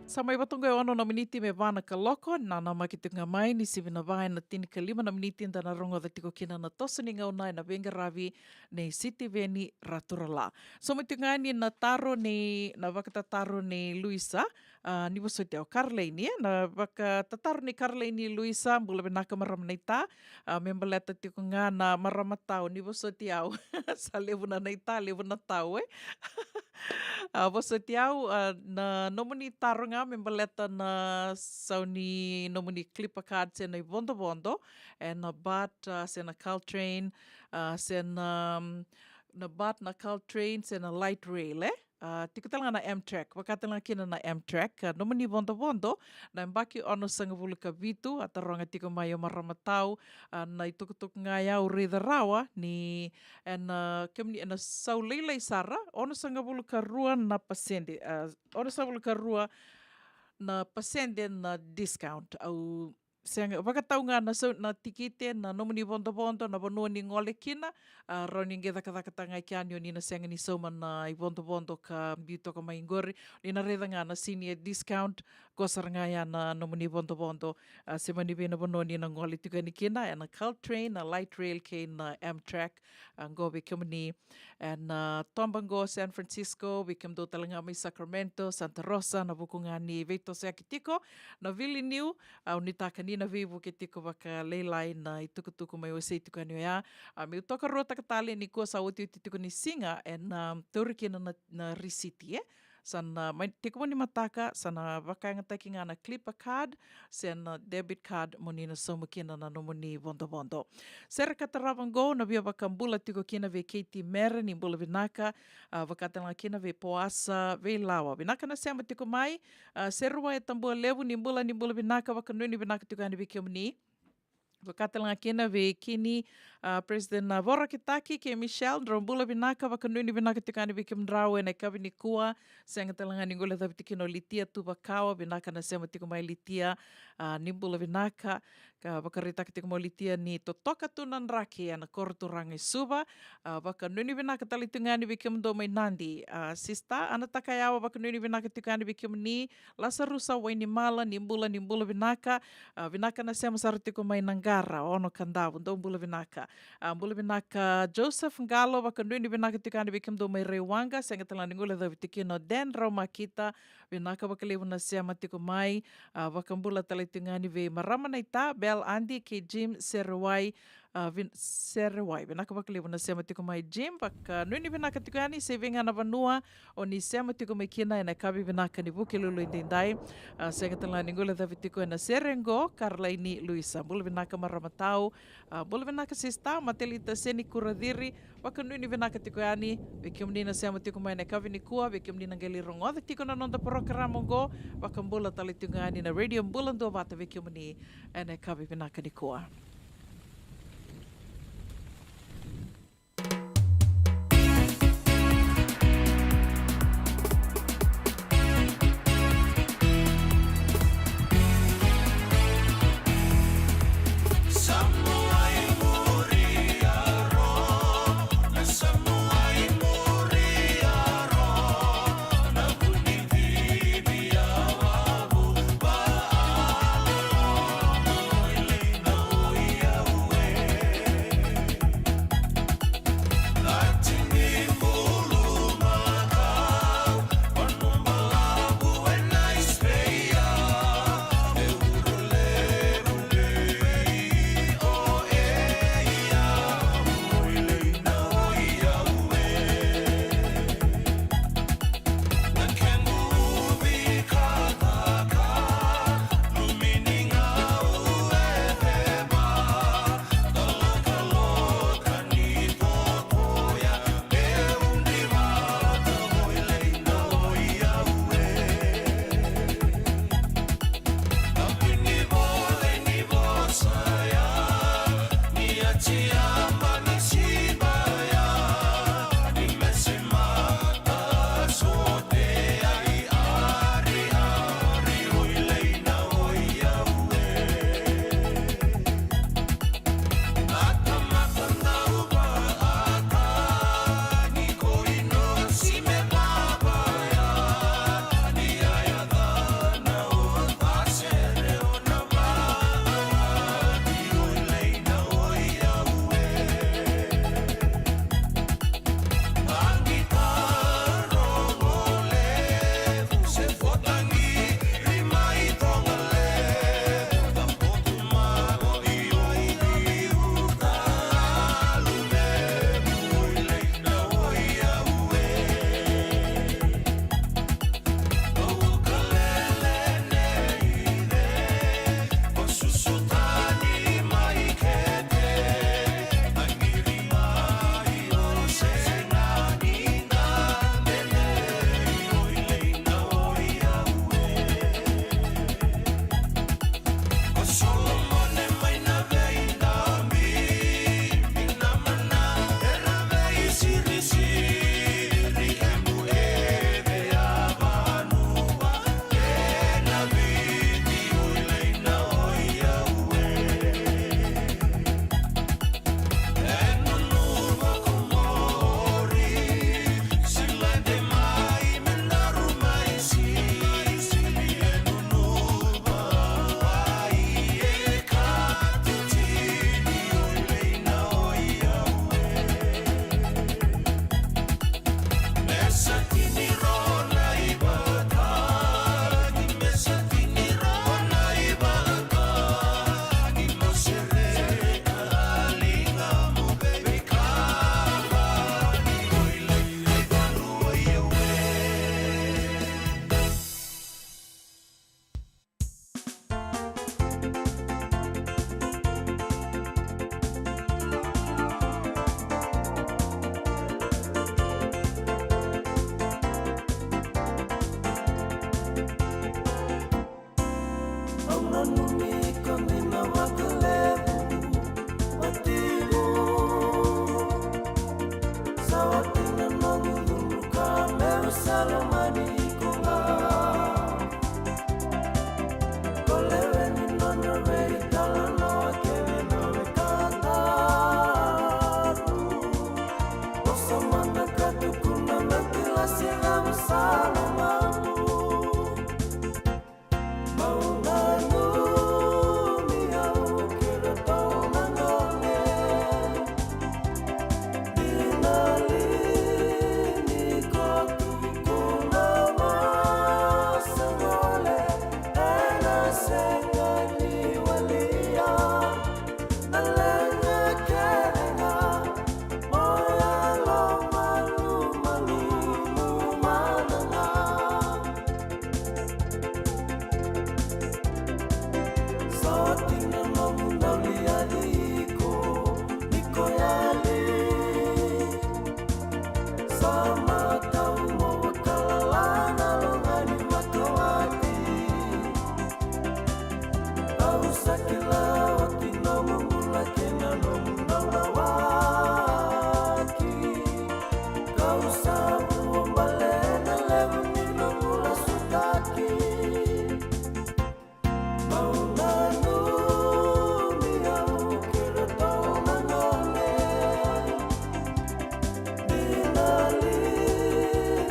Sa mai vata oqo e ono na miniti me va na kaloko, na namaki tiko ga mai ni sivi na va ena tinikalima na miniti da na rogoca tiko kina na toso ni gauna ena veiqaravi nei Sitiveni Raturala. Sauma tiko ga yani na taro nei, na vakatataro nei Luisa, a, ni vosoti au, Karlaini, e? Na vakatataro nei Karlaini Luisa, bula vinaka marama naita, a, me baleta tiko ga na marama tau, ni vosoti au. Sa levu na naita, levu na tau, e? A, vosoti au, a, na nomuni taro ga me baleta na sau ni nomuni clipper card se na ivodovodo, ena BART, a, se na Caltrain, a, se na, um, na BART, na Caltrain, se na light rail, e? A, tiko tale ga na Amtrak, vaka tale ga kina na Amtrak, a, nomuni vodovodo, na yabaki onosagavulu ka vitu, a taroga tiko mai o marama tau, a, na itukutuku ga ya au raica rawa, ni ena, kemuni ena sau lailai sara, onosagavulu ka rua na pasede, a, onosagavulu ka rua na pasede na discount, au sega, vakatau ga na sau, na tikite, na nomuni vodovodo, na vanua ni gole kina, a, rawa ni qai cakacakataka ga i kea ni o ni na sega ni sauma na ivodovodo ka biu toka mai qori, ni na raica ga na senior discount, qo sara ga ya na nomuni vodovodo, a, se mani vei na vanua ni na gole tiko yani kina, ena Caltrain, na light rail kei na Amtrak, a, qo vei kemuni ena, a, toba qo San Francisco, vei kemudou tale ga mai Sacramento, Santa Rosa, na vuku ga ni veitosoyaki tiko, na Vilnius, au nuitaka ni na veivuke tiko vakalailai na itukutuku mai wasei tiko yani oya. A, meu tokaruataka tale nikua sa otioti tiko ni siga, ena, a, tauri kina na, na risiti, e? Sa na mai, tekivu ni mataka, sa na vakayagataki ga na clipper card, se na debit card mo ni na sauma kina na nomuni vodovodo. Sere ka tarava qo, na via vakabula tiko kina vei Katie Mere, ni bula vinaka, a, vaka tale ga kina vei Poasa, vei Lawa. Vinaka na sema tiko mai, a, Seruwai Tabua Levu, ni bula, ni bula vinaka, vakanuinui vinaka tiko yani vei kemuni. Vaka tale ga kina vei Kini, a, President na Vorakitaki kei Michelle, drau bula vinaka, vakanuinui vinaka tiko yani vei kemudrau ena yakavi nikua, sega tale ga ni guilecavi tiko kina o Litia Tuvakawa, vinaka na sema tiko mai Litia, a, ni bula vinaka, ka vakaraitaka tiko mai o Litia ni totoka tu na draki ena koro turaga i Suva, a, vakanuinui vinaka tale tu ga yani vei kemudou mai Nadi, a, Sista Ana Takayawa, vakanuinui vinaka tiko yani vei kemuni, Lasarusa Wainimala, ni bula, ni bula vinaka. A, vinaka na sema sara tiko mai Naqara, Ono Kadavu, dou bula vinaka. A, bula vinaka Joseph Qalo, vakanuinui vinaka tiko yani vei kemudou mai Raiwaqa, sega tale ga ni guilecavi tiko kina o Dan Raumakita, vinaka vakalevu na sema tiko mai. A, vakabula tale tiko ga yani vei marama naita, Bel Adi kei Jim Serewai, a, vin-, Serewai. Vinaka vakalevu na sema tiko mai Jim, vakanuinui vinaka tiko yani, se vei ga na vanua o ni sema tiko mai kina ena yakavi vinaka ni Vukelulu edaidai. A, sega tale ga ni guilecavi tiko ena sere qo, Karlaini Luisa. Bula vinaka marama tau, a, bula vinaka Sista Matelita Seni Kuraciri, vakanuinui vinaka tiko yani, vei kemuni na sema tiko mai ena yakavi nikua, vei kemuni na qai lai rogoca tiko na noda porokaramu qo, vakabula tale tiko ga yani na Radio Bula Duavata vei kemuni ena yakavi vinaka nikua. Nanumi ko dina vakalevu, watiqu. Sa wati na noqu cudru ka meu sele mani iko ga. Ko lewe ni nodra veitalanoa kei na wekadaru. Vosa mada ka tukuna me kilasi na masala mamu. Mau nanumi au kei ratou na gone. Dina li ni ko tukuna masa gole, ena sega ni walia. Na leqa kece ga, mo yalo malumalumu mada ga. Sa oti na nomu dau liaci iko, ni ko yali. Sa matau mo vakalala na loga ni matawati. Au sa kila oti nomu bula kei na nomu dau waki. Kau sa vuabale na levu ni nomu lasutaki. Mau nanumi au kei ratou na gone. Dina li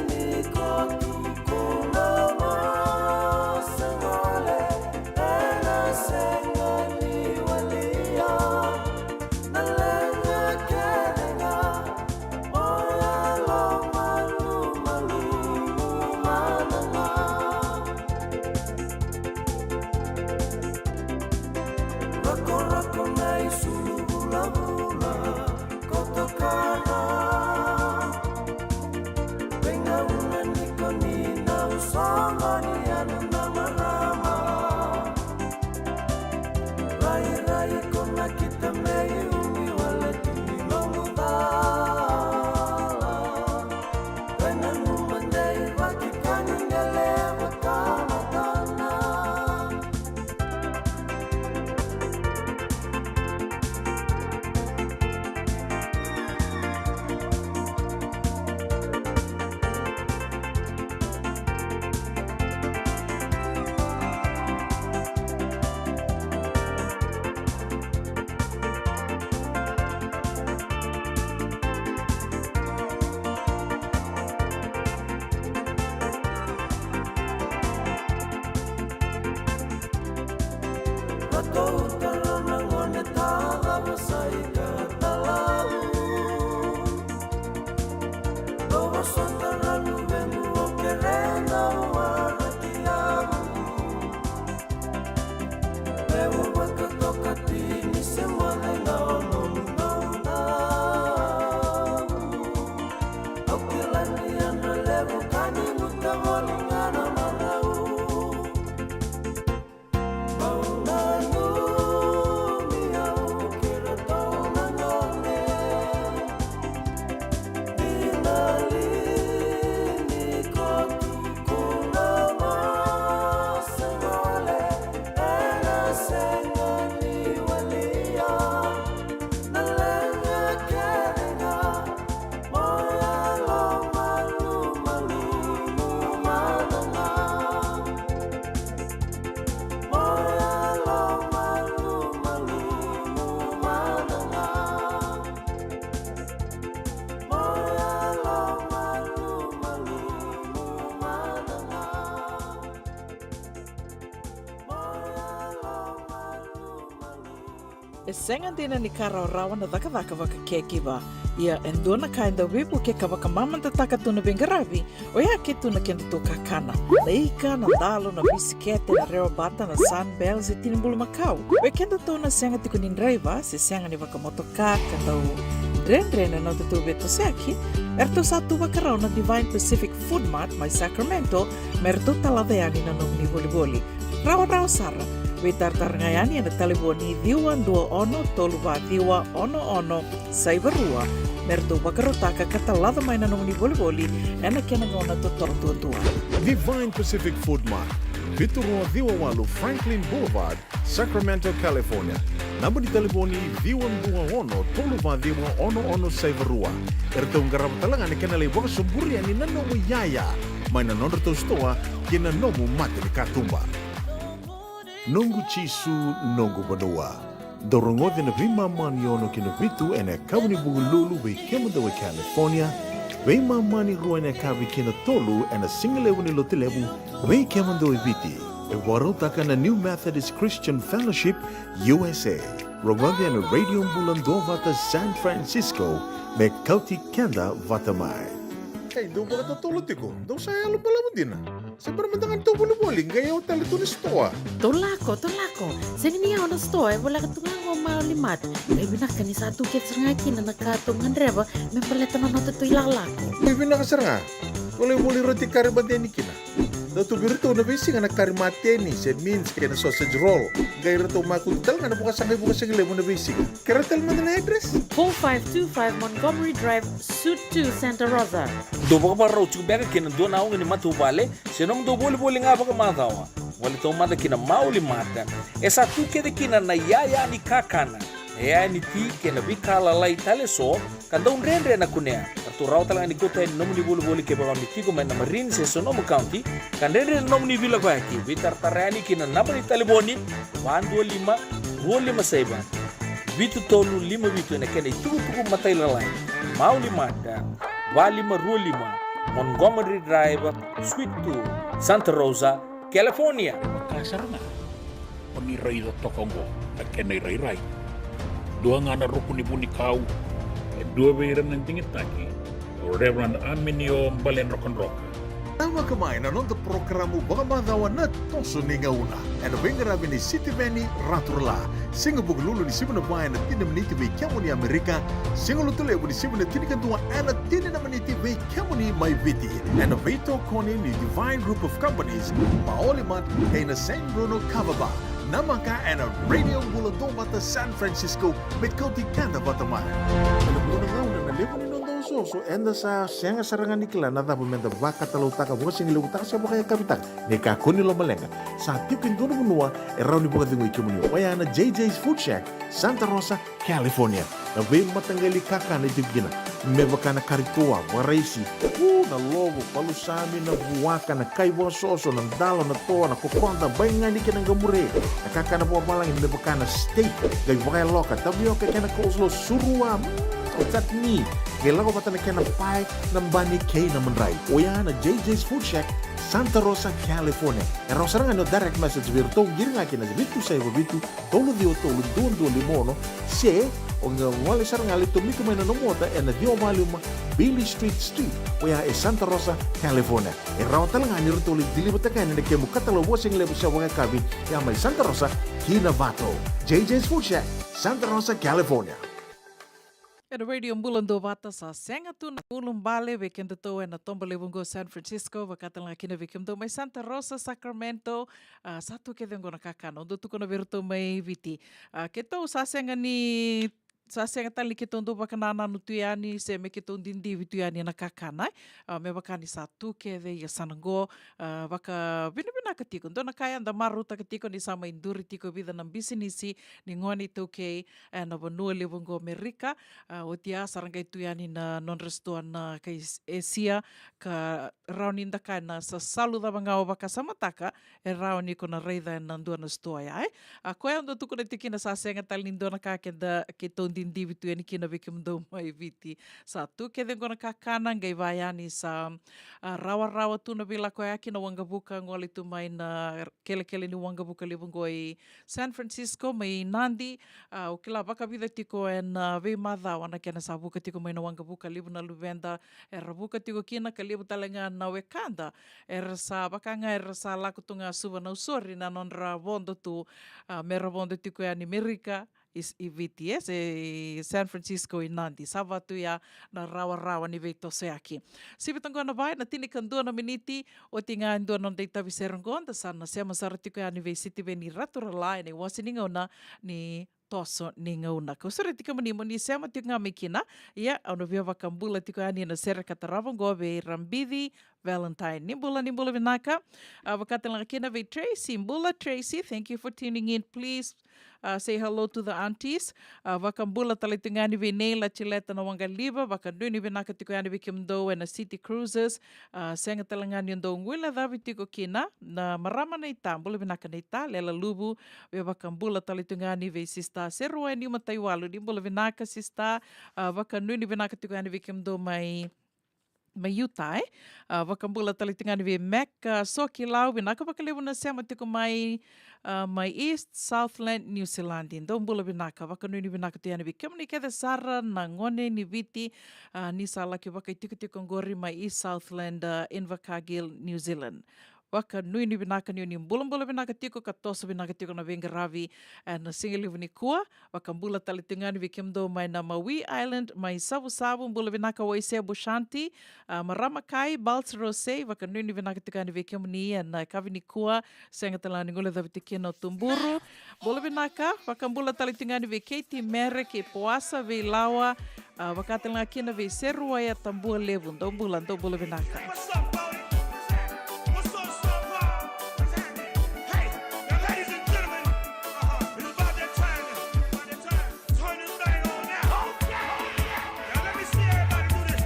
ni ko tukuna masa gole, ena sega ni walia. Na leqa kece ga, mo yalo malumalumu mada ga. Rakorako na isulu vulavula, koto kana. Veigauna ni ko ni na usogo ni yanu na marama. Rairai ko na kita me iumi wale tu ni nomu cala. Vena numa dei vaki ka ni gele vakamatana. Ratou taro na gone, tacava sa ika talau. Dou vosota na luvequ, au kere na waraki au. Levu vakatoka tini se moce na ono na. Au kila ni yadra levu ka ni guta voli ga na marau. Au nanumi au kei ratou na gone. Dina li ni ko tukuna masa gole, ena sega ni walia. Na leqa kece ga, mo yalo malumalumu mada ga. Mo yalo malumalumu mada ga. Mo yalo malumalumu mada ga. Mo yalo malumalumu. E sega dina ni ka rawarawa na cakacaka vaka caregiver. Ia e dua na ka e dau veivukei ka vakamamadataka tu na veiqaravi, oya ke tu na kedatou kakana. Na ika, na dalo, na bisikete, na rewabata, na Sunbell se tini bulumakau. Vei kedatou na sega tiko ni draiva se sega ni vakamotoka ka dau dredre na nodatou veitosoyaki, eratou sa tu vakarau na Divine Pacific Food Mart mai Sacramento, me ratou talaca yani na nomuni volivoli. Rawarawa sara. Veitaratara ga yani ena talevoni ciwa dua ono tolu va ciwa ono ono saiva rua me ratou vakarautaka ka talaca mai na nomuni volivoli ena kena gauna totolo duadua. Divine Pacific Food Mart. Vitu rua ciwa walu Franklin Boulevard, Sacramento, California. Naba ni talevoni ciwa dua ono tolu va ciwa ono ono saiva rua. E ratou qarava tale ga na kena lai vakasoburia ni na nomu iyaya mai na nodratou sitoa ki na nomu mata ni katuba. Noqu Jisu, noqu vanua. Dou rogoci na veimama ni ono ki na vitu ena yakavi ni Vukelulu vei kemudou e California, veimama ni rua ena yakavi ki na tolu ena sigalevu ni Lotulevu vei kemudou e Viti. E vakarautaka na New Methodist Christian Fellowship U S A. Rogoci ena Radio Bula Duavata San Francisco me kauti keda vata mai. Ei, dou vakatotolo tiko, dou sa yalo balavu dina. Se bera mada ga ni tou volivoli, qai yawa tale tu na sitoa. Tou lako, tou lako. Sega ni yawa na sitoa, e voleka tu ga qo Maoli Mart. Qai vinaka ni sa tu kece sara ga kina na ka tou gadreva me baleta na noda tou ilakolako. Qai vinaka sara ga. Tou lai voli roti kari mada yani kina. Dau tu vei iratou na veisiga na kari mateni se mince kei na sausage roll. Qai ratou makutu tale ga na vakasaqa i Vukasigalevu na veisiga. Kerea tale mada na address. Four five two five Montgomery Drive, Suite two, Santa Rosa. Dou vakavakarau tiko beka kei na dua na oga ni matavuvale se nomudou volivoli ga vakamacawa. Gole taumada ki na Maoli Mart. E sa tu kece kina na iyaya ni kakana, na iyaya ni ti kei na veika lalai tale eso ka dau dredre na kunea. Ratou rawa tale ga ni kauta yani na nomuni volivoli kevaka o ni tiko mai na Marin se Sonoma County, ka dredre na nomuni veilakoyaki. Veitaratara yani ki na naba ni talevoni va dua lima, rua lima saiva, vitu tolu lima vitu ena kena itukutuku matailalai. Maoli Mart, va lima rua lima Montgomery Drive, Suite two, Santa Rosa, California. Ka sara ga o ni raica toka oqo na kena irairai. Dua ga na ruku ni vunikau, e dua vei ira na digitaki, o Reverend Aminio Baledrokadroka. Tavaka mai na noda porokaramu vakamacawa Na Toso ni Gauna, ena veiqaravi ni Sitiveni Raturala. Siga Vukelulu ni sivi na va ena tini na miniti vei kemuni Amerika. Siga Lotulevu ni sivi na tinikadua ena tini na miniti vei kemuni mai Viti. Ena veitokoni ni Divine Group of Companies, Maoli Mart kei na Saint Bruno Kava Bar. Namaka ena Radio Bula Duavata San Francisco me kauti keda vata mai. Ena dua na gauna na levu ni noda osooso eda sa sega sara ga ni kila na cava meda vakatalautaka, vakasigalevu taka se vakayakavi taka. Ni kakua ni lomaleqa, sa tiko e dua na vanua e rawa ni vakacegui kemuni, oya na J J's Food Shack, Santa Rosa, California. Na veimataqali kakana e tiko kina, me vaka na kari toa, vakaraisi, u, na lovo, palusami, na vuaka, na kai vakasoso, na dalo, na toa, na kokoda, baigani kei na qamure. Na kakana vakavalagi me vaka na steak, qai vakayaloka, tavioka kei na coleslaw, surua, mm, o chutney, qai lako vata na kena pae, na bani kei na madrai. Oya na J J's Food Shack, Santa Rosa, California. E rawa sara ga ni o direct message vei iratou, qiri ga ki na vitu saiva vitu, tolu ciwa tolu, dua dua lima ono, se o qai gole sara ga, lai tomika mai na nomu ota ena ciwa va lima Beale Street Suite, oya e Santa Rosa, California. E rawa tale ga ni ratou lai deliver-taka yani na kemu katalau vakasigalevu se vakayakavi, ya mai Santa Rosa ki Novato. J J's Food Shack, Santa Rosa, California. Ena Radio Bula Duavata, sa sega tu na ulubale vei kedatou ena toba levu oqo San Francisco, vaka tale ga kina vei kemudou mai Santa Rosa, Sacramento. A, sa tu kece oqo na kakana, au dau tukuna vei iratou mai Viti. A, keitou sa sega ni, sa sega tale ni keitou dau vakanananu tu yani se me keitou didivi tu yani na kakana, e. A, me vaka ni sa tu kece e yasana oqo, a, vakavinavinaka tiko. Dua na ka eda marautaka tiko ni sa mai duri tiko e vica na bisinisi ni gone iTaukei ena vanua levu oqo Amerika. A, oti ya sa ra qai tu yani na nodra sitoa na kai Esia, ka rawa ni da kaya na sasalu cava ga o vakasamataka, e rawa ni ko na raica ena dua na sitoa ya, e. A, koya au dau tukuna tiko kina, sa sega tale ni dua na ka keda, keitou didivi tu yani kina vei kemudou mai Viti. Sa tu kece oqo na kakana, qai vaya yani sa, a, rawarawa tu na veilakoyaki, na waqavuka gole tu mai na kelekele ni waqavuka levu oqo i San Francisco mai Nadi. A, au kila vakavica tiko ena, a, veimacawa na kena sa vuka tiko mai na waqavuka, levu na luveda era vuka tiko kina, ka levu tale ga na wekada era sa vaka ga era sa lako tu ga Suva, Nausori, na nodra vodo tu, a, mera vodo tiko yani Merika, i, i Viti, e, se i San Francisco, i Nadi. Sa va tu ya na rawarawa ni veitosoyaki. Sivi toka oqo na va ena tinikadua na miniti, oti ga e dua na noda itavi sere oqo, da sa na sema sara tiko yani vei Sitiveni Raturala ena iwase ni gauna ni toso ni gauna. Kau sureti kemuni mo ni sema tiko ga mai kina. Ia, au na via vakabula tiko yani na sere ka tarava oqo vei Rabici Valentine. Ni bula, ni bula vinaka. A, vaka tale ga kina vei Tracy. Bula Tracy, thank you for tuning in. Please, uh, say hello to the aunties. A, vakabula tale tiko ga yani vei Neila Tileta na Waqaliva, vakanuinui vinaka tiko yani vei kemudou ena City Cruises. A, sega tale ga ni dou guilecavi tiko kina na marama na ita, bula vinaka na ita, Lela Luvu, via vakabula tale tiko ga yani vei Sister Serua e Niuma Taiwalu, ni bula vinaka Sister. A, vakanuinui vinaka tiko yani vei kemudou mai mai Utah, e. A, vakabula tale tiko ga yani vei Mac, a, Sokilau, vinaka vakalevu na sema tiko mai, a, mai East Southland, New Zealand. Dou bula vinaka, vakanuinui vinaka tiko yani vei kemuni kece sara na gone ni Viti, a, ni sa laki vakaitikotiko oqori mai East Southland, a, Invercargill, New Zealand. Vakanuinui vinaka ni o ni bulabula vinaka tiko ka toso vinaka tiko na veiqaravi ena siga levu nikua. Vakabula tale tiko ga yani vei kemudou mai na Maui Island, mai Savusavu, bula vinaka Waise Bushanti, a, marama Kai, Bals Rose, vakanuinui vinaka tiko ga yani vei kemuni ena yakavi nikua, sega tale ga ni guilecavi tiko kina o Tuburu. Bula vinaka, vakabula tale tiko ga yani vei Katie Mere kei Poasa Veilawa, a, vaka tale ga kina vei Seruwaia Tabualevu, dou bula, dou bula vinaka. What's up, Brody? What's up, Star Power? What's happening? Hey, now, ladies and gentlemen, uh-huh, it's about that time. About that time. Turn this thing on now. Now, let me see everybody do this.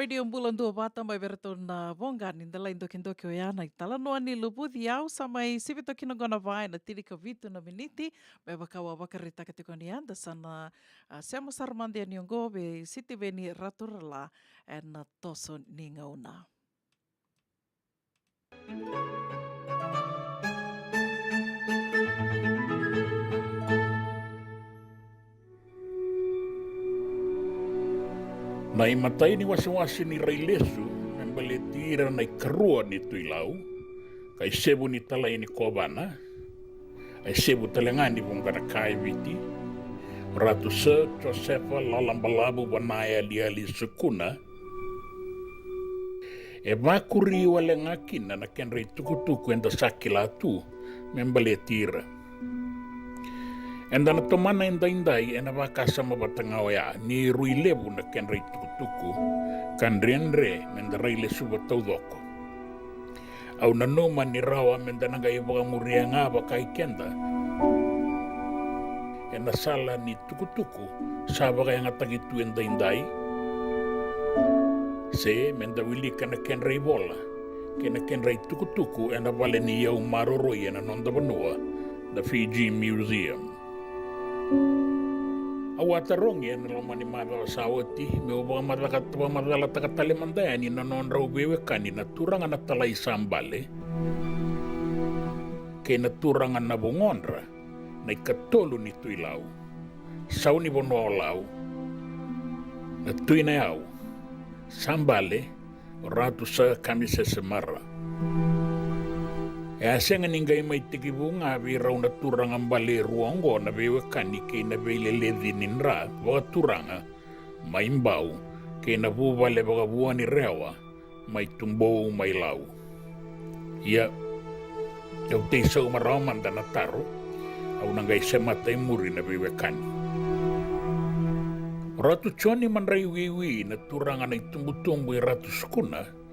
Radio Bula Duavata, mai vei ratou na voqa ni delai dokidoki oya na italanoa ni Luvuci. Au sa mai sivi toka kina qo na va ena tinikavitu na miniti, me vaka au a vakaraitaka tiko ni eda sa na, a, sema sara mada yani oqo vei Sitiveni Raturala ena toso ni gauna. Na imatai ni wasewase ni rai lesu me baleti ira na ikarua ni Tui Lau, ka isevu ni talai ni kovana, a isevu tale ga ni vuqa na ka e Viti, o Ratu Sir Josefa Lalabalavu Vanayaliali Sukuna, e vakuri wale ga kina na kedra itukutuku eda sa kila tu me baleti ira. Eda na tomana edaidai ena vakasama vata ga oya ni rui levu na kedra itukutuku, ka dredre meda rai lesuva taucoko. Au nanuma ni rawa meda na qai vakamuria ga vakai keda ena sala ni tukutuku sa vakayagataki tu edaidai, se meda wilika na kedra ivola kei na kedra itukutuku ena vale ni iyau maroroi ena noda vanua, na Fiji Museum. Au a tarogi ena loma ni macawa sa oti meu vakamacaka-, vakamacalataka tale mada yani na nodrau veiwekani na turaga na Talai sa bale kei na turaga na Vugodra, na ikatolu ni Tui Lau, sau ni vanua o Lau, na Tui Nayau sa bale, o Ratu Sir Kamisese Mara. E a sega ni qai mai tekivu ga vei rau na turaga bale e rua oqo na veiwekani kei na veileleci ni dra vakaturaga mai Bau kei na vuvale vakavua ni Rewa mai Tubou mai Lau. Ia, au tei sauma rawa mada na taro, au na qai semata e muri na veiwekani. O Ratu Joni Madraiwiwi na turaga na itubutubu i Ratu Sukuna,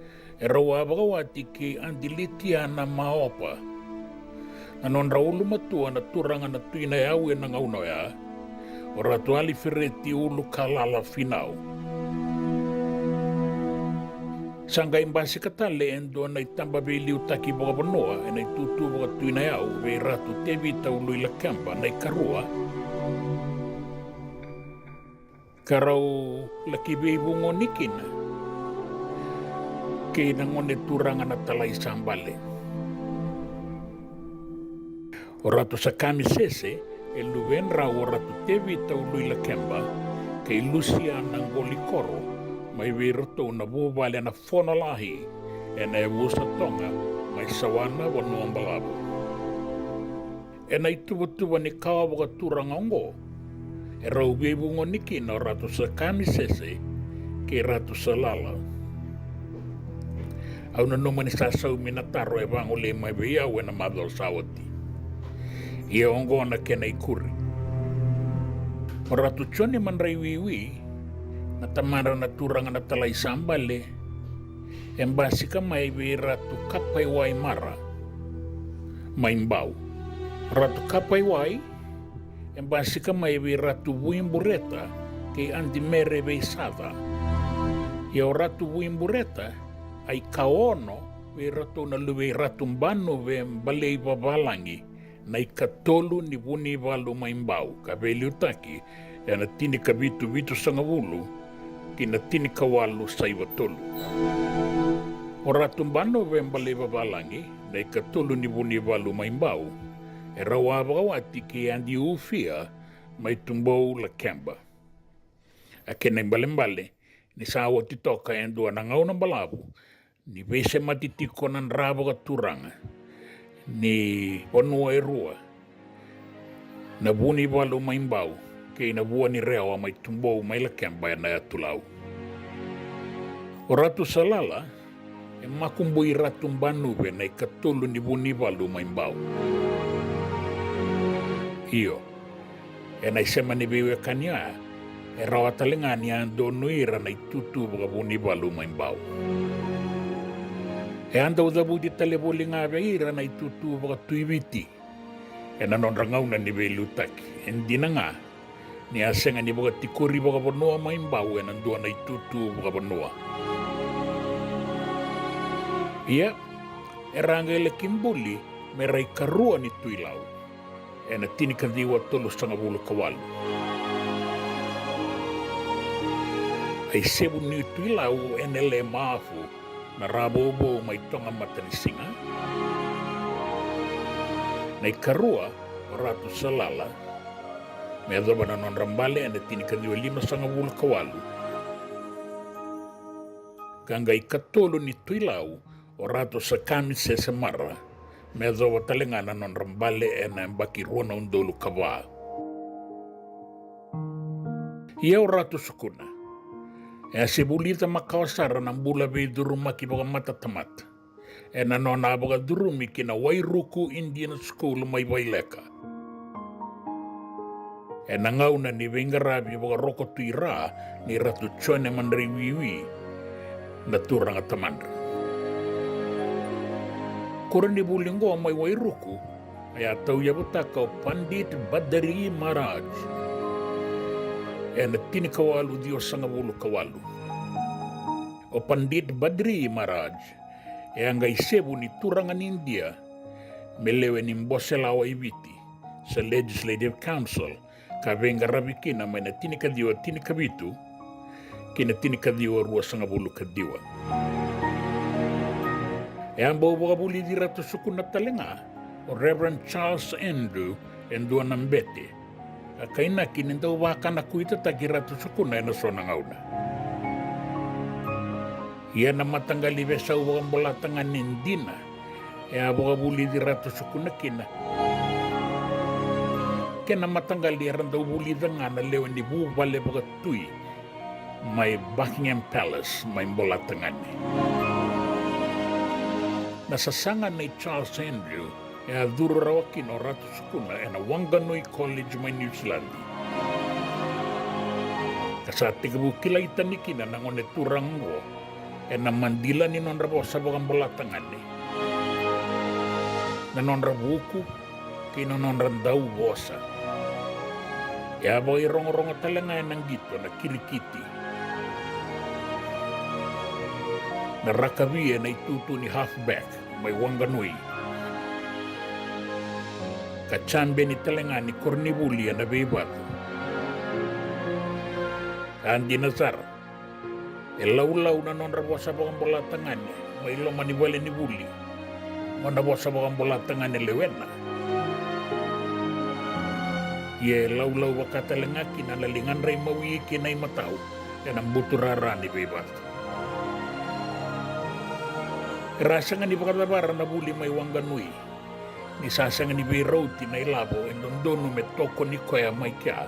e rau a vakawati kei Adi Litiana Maopa. Na nodra ulumatua na turaga na Tui Nayau ena gauna oya, o Ratu Alifereti Ulukalala Finau. Sa qai basika tale e dua na itaba veiliutaki vakavanua ena itutu vaka-Tui Nayau vei Ratu Tevita Uluilakeba na ikarua, ka rau laki veivugoni kina kei na gone turaga na Talai sa bale. O Ratu Sir Kamisese e luvedrau o Ratu Tevita Uluilakeba kei Lusiana Qolikoro, mai vei iratou na vuvale na Fonolahi ena yavusa Toga mai Sawana, Vanua Balavu. Ena ituvatuva ni kawa vakaturaga oqo, e rau veivugoni kina o Ratu Sir Kamisese kei Ratu Sir Lala. Au nanuma ni sa saumi na taro e vagolei mai vei au ena macawa sa oti. Ia oqo na kena ikuri. O Ratu Joni Madraiwiwi, na tamadra na turaga na Talai sa bale, e basika mai vei Ratu Kapaiwai Mara mai Bau. Ratu Kapaiwai e basika mai vei Ratu Vuibureta kei Adi Mere Veisaca. Ia o Ratu Vuibureta, a ikaono vei iratou na luve i Ratu Banuvebalei Vavalagi, na ikatolu ni Vunivalu mai Bau, ka veiliutaki ena tinikavitu vitusagavulu ki na tinikawalu saiva tolu. O Ratu Banuvebalei Vavalagi, na ikatolu ni Vunivalu mai Bau, e rau a vakawati kei Adi Ufia mai Tubou Lakeba. A kena ibalebale, ni sa oti toka e dua na gauna balavu ni veisemati tiko na dra vakaturaga ni vanua e rua, na Vunivalu mai Bau kei na Vua ni Rewa mai Tubou mai Lakeba ena yatu Lau. O Ratu Sir Lala e makubui Ratu Banuve, na ikatolu ni Vunivalu mai Bau. Io, ena isema ni veiwekani oya, e rawa tale ga ni a donui ira na itutu vakavunivalu mai Bau. E a dau cavuti tale voli ga vei ira na itutu vaka-Tui Viti ena nodra gauna ni veiliutaki. E dina ga ni a sega ni vakatikori vakavanua mai Bau ena dua na itutu vakavanua. Ia, era a qai laki buli me ra ikarua ni Tui Lau ena tinikaciwa tolusagavulu ka walu. A isevu ni Tui Lau e Nele Mafu, na Ravouvou mai Toga Matanisiga. Na ikarua o Ratu Salala, me yacova na nodra bale ena tinikaciwa limasagavulu ka walu. Ka qai ikatolu ni Tui Lau o Ratu Sakami Sesemara, me yacova tale ga na nodra bale ena yabaki rua na udolu ka va. Ia o Ratu Sukuna e a se vulica makawa sara na bula veicurumaki vakamatatamata ena nona a vakacurumi ki na Wairuku Indian School mai Vaileka, ena gauna ni veiqaravi vakarokotui ra ni Ratu Jone Madrai Wiwi, na turaga tamadra. Koronivuli oqo mai Wairuku e a tauyavutaka o Pandit Badri Maharaj ena tinikawalu ciwasagavulu ka walu. O Pandit Badri Maharaj e a qai sevu ni turaga ni Idia me lewe ni Bose Lawa i Viti, se Legislative Council, ka veiqaravi kina mai na tinikaciwa tinikavitu ki na tinikaciwa ruasagavulu ka ciwa. E a bau vakavulici Ratu Sukuna tale ga o Reverend Charles Andrew e dua na bete, ka kainaki ni dau vakanakuitataki Ratu Sukuna ena so na gauna. Ia na mataqali veisau vakabolatagane dina e a vakavulici Ratu Sukuna kina, kei na mataqali era dau vulica ga na lewe ni vuvale vakatui mai Buckingham Palace mai Bolatagane. Na sasaga nei Charles Andrew e a curu rawa kina o Ratu Sukuna ena Wanganui College mai Niusiladi, ka sa tekivu kilai tani kina na gone turaga oqo ena madila ni nodra vosa vakabolatagane, na nodra vuku, kei na nodra dauvosa. E a vakairogorogo tale ga ena qito na kirikiti, na rakavi ena itutu ni halfback mai Wanganui, ka jabeni tale ga ni koronivuli ena veivacu. Ka dina sara, e laulau na nodra vosa vakabolatagane mai loma ni vale ni vuli, mo na vosa vakabolatagane lewena. Ia e laulau vaka tale ga kina na ligadra imawi kei na imatau ena buturara ni veivacu. Era a sega ni vakacavara na vuli mai Wanganui, ni sa sega ni veirauti na ilavo e dodonu me tokoni koya mai kea.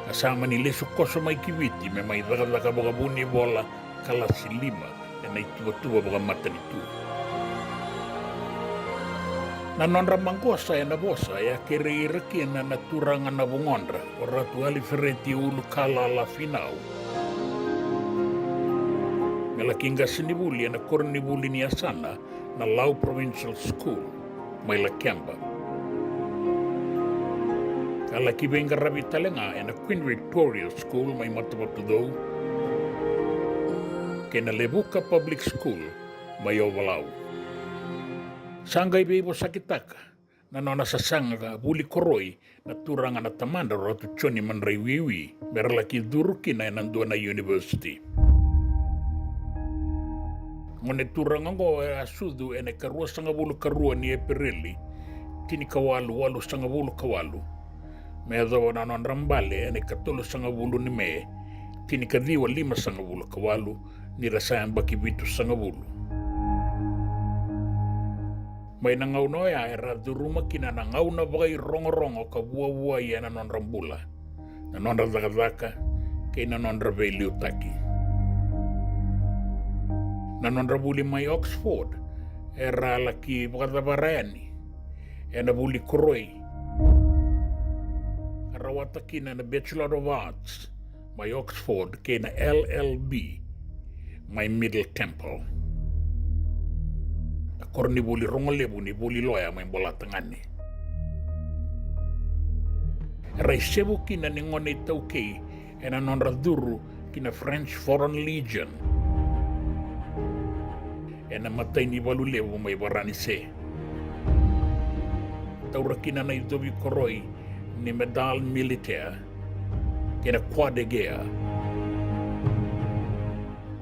Ka sa mani lesu koso mai ki Viti me mai cakacaka vakavunivola kalasi lima ena ituvatuva vakamatanitu. Na nodra maqosa ena vosa e a kerei ira kina na turaga na vugodra, o Ratu Alifereti Ulukalala Finau, me laki qasenivuli ena koronivuli ni yasana na Lau Provincial School mai Lakeba, ka laki veiqaravi tale ga ena Queen Victoria School mai Matavatucou kei na Levuka Public School mai Ovalau. Sa qai veivosakitaka na nona sasaga vuli koroi na turaga na tamadra o Ratu Joni Madrai Wiwi me ra laki curu kina ena dua na university. Gone turaga oqo e a sucu ena ikaruasagavulu ka rua ni Epereli, tinikawalu walusagavulu ka walu, me yacova na nodra bale ena ikatolusagavulu ni Me, tinikaciwa limasagavulu ka walu, ni ra sa yabaki vitusagavulu. Mai na gauna oya era a curuma kina na gauna vakairogorogo ka vuavuai ena nodra bula, na nodra cakacaka kei na nodra veiliutaki. Na nodra vuli mai Oxford era a laki vakacavara yani ena vuli koroi, ka rawata kina na Bachelor of Arts mai Oxford kei na L L B mai Middle Temple, na koronivuli rogo levu ni vuli loya mai Bolatagane. Era isevu kina ni gone iTaukei ena nodra curu ki na French Foreign Legion, ena imatai ni valu levu mai Varanise. Taura kina na icovi koroi ni Médaille Militaire kei na Croix de Guerre.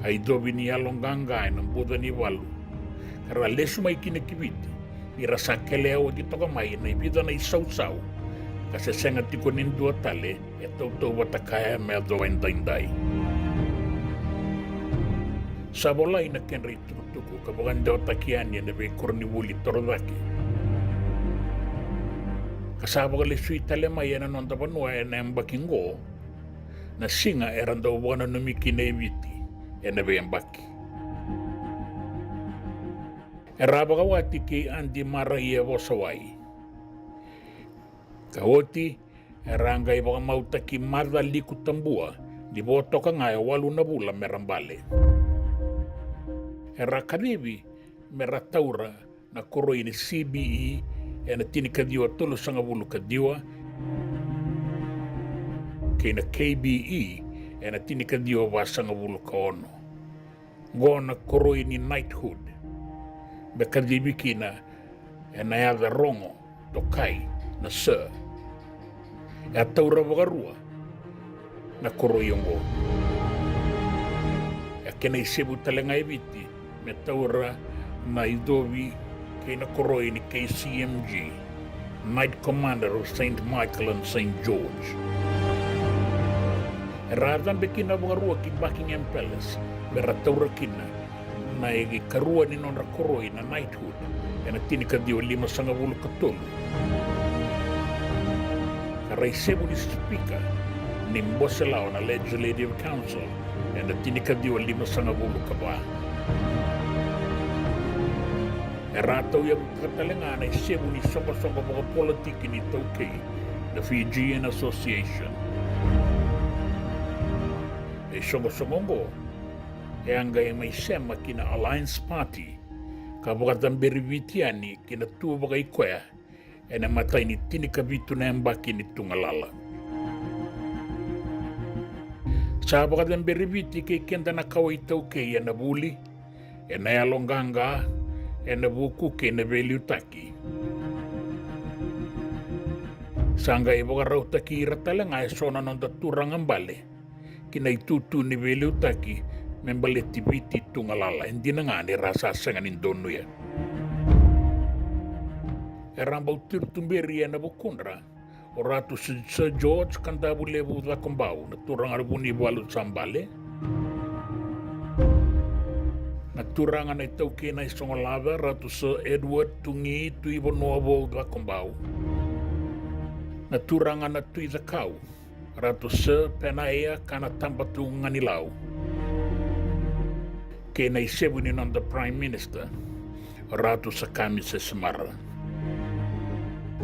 A icovi ni yaloqaqa ena buca ni valu, ka ra lesu mai kina ki Viti, ni ra sa kelea oti toka mai na ivica na isausau, ka se sega tiko ni dua tale e tautauvata kaya me yacova edaidai. Sa volai na kedra itukutuku ka vakadewataki yani ena veikoronivuli torocake. Ka sa vakalesui tale mai ena noda vanua ena yabaki oqo na siga era dau vakananumi kina e Viti ena veiyabaki. Era a vakawati kei Adi Maraia Vosawai. Ka oti, era a qai vakamautaki Maca Liku Tabua ni vo toka ga e walu na vula me ra bale. Era a kacivi me ra taura na koroi ni C B E ena tinikaciwa tolusagavulu ka ciwa, kei na K B E ena tinikaciwa vasagavulu ka ono. Qo na koroi ni knighthood, me kacivi kina ena yaca rogo, tokai na Sir. E a taura vakarua na koroi oqo. E a kena isevu tale ga e Viti me taura na icovi kei na koroi ni K C M G, Knight Commander of Saint Michael and Saint George. Era a cabe kina vakarua ki Buckingham Palace me ra taura kina na ikarua ni nodra koroi na knighthood ena tinikaciwa limasagavulu ka tolu. Ka ra isevu ni sipika ni bose lawa na Legislative Council ena tinikaciwa limasagavulu ka va. Era a tauyavutaka tale ga na isevu ni soqosoqo vakapolitiki ni iTaukei, na Fijian Association. Na isoqosoqo oqo e a qai mai sema ki na Alliance Party, ka vakacaberi Viti yani ki na tu vakaikoya ena imatai ni tinikavitu na yabaki ni tugalala. Sa vakacaberi Viti kei keda na kawa iTaukei ena vuli, ena yaloqaqa, ena vuku kei na veiliutaki. Sa qai vakarautaki ira tale ga eso na noda turaga bale ki na itutu ni veiliutaki me baleti Viti tugalala, e dina ga ni ra sa sega ni donuya. Era a bau tuberi ena vukudra o Ratu Sir, Sir George Kadavulevu Cakobau, na turaga na Vunivalu sa bale, na turaga na iTaukei Naisogolaca, Ratu Sir Edward Tugi Tuivanuavou Cakobau, na turaga na Tui Cakau, Ratu Sir Penaia Kanatabatu Ganilau, kei na isevu ni noda Prime Minister, Ratu Sir Kamisese Mara.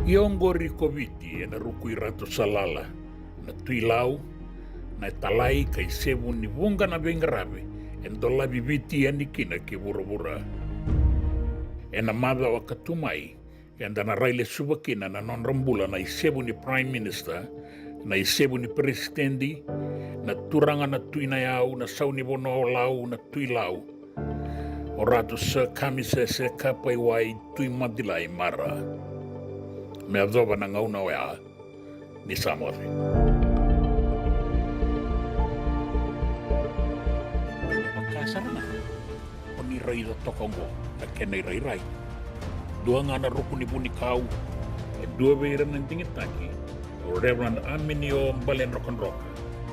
Ia oqori ko Viti ena ruku i Ratu Salala, na Tui Lau, na italai ka isevu ni vuqa na veiqaravi e dolavi Viti yani kina ki vuravura. Ena macawa ka tu mai, eda na railesuva kina na nodra bula na isevu ni Prime Minister, na isevu ni Peresitedi, na turaga na Tui Nayau, na sau ni vanua o Lau, na Tui Lau, o Ratu Sir Kamisese Kapaiwai Tuimacilai Mara. Me yacova na gauna oya, ni sa moce. Vaka sara ga o ni raica toka oqo na kena irairai. Dua ga na ruku ni vunikau, e dua vei ira na digitaki, o Reverend Aminio Baledrokadroka.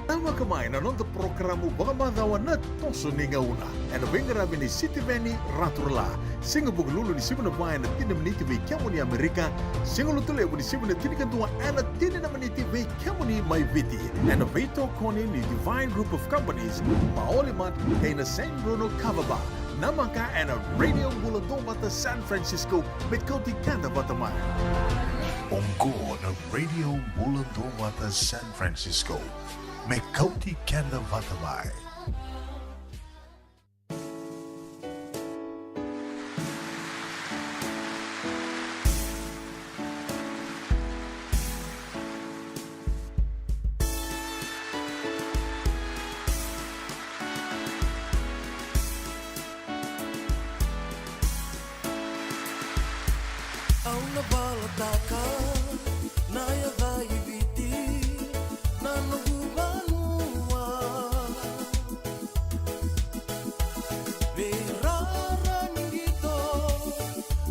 Namaka mai na noda porokaramu vakamacawa na Toso ni Gauna, ena veiqaravi ni Sitiveni Raturala. Siga Vukelulu ni sivi na va ena tini na miniti vei kemuni Amerika. Siga Lotulevu ni sivi na tinikadua ena tini na miniti vei kemuni mai Viti. Ena veitokoni ni Divine Group of Companies, Maoli Mart, kei na Saint Bruno Kava Bar. Namaka ena Radio Bula Duavata San Francisco, me kauti keda vata mai. Oqo na Radio Bula Duavata San Francisco, me kauti keda vata mai. Au na valataka na yaca i Viti, na noqu vanua. Vei rara ni qito,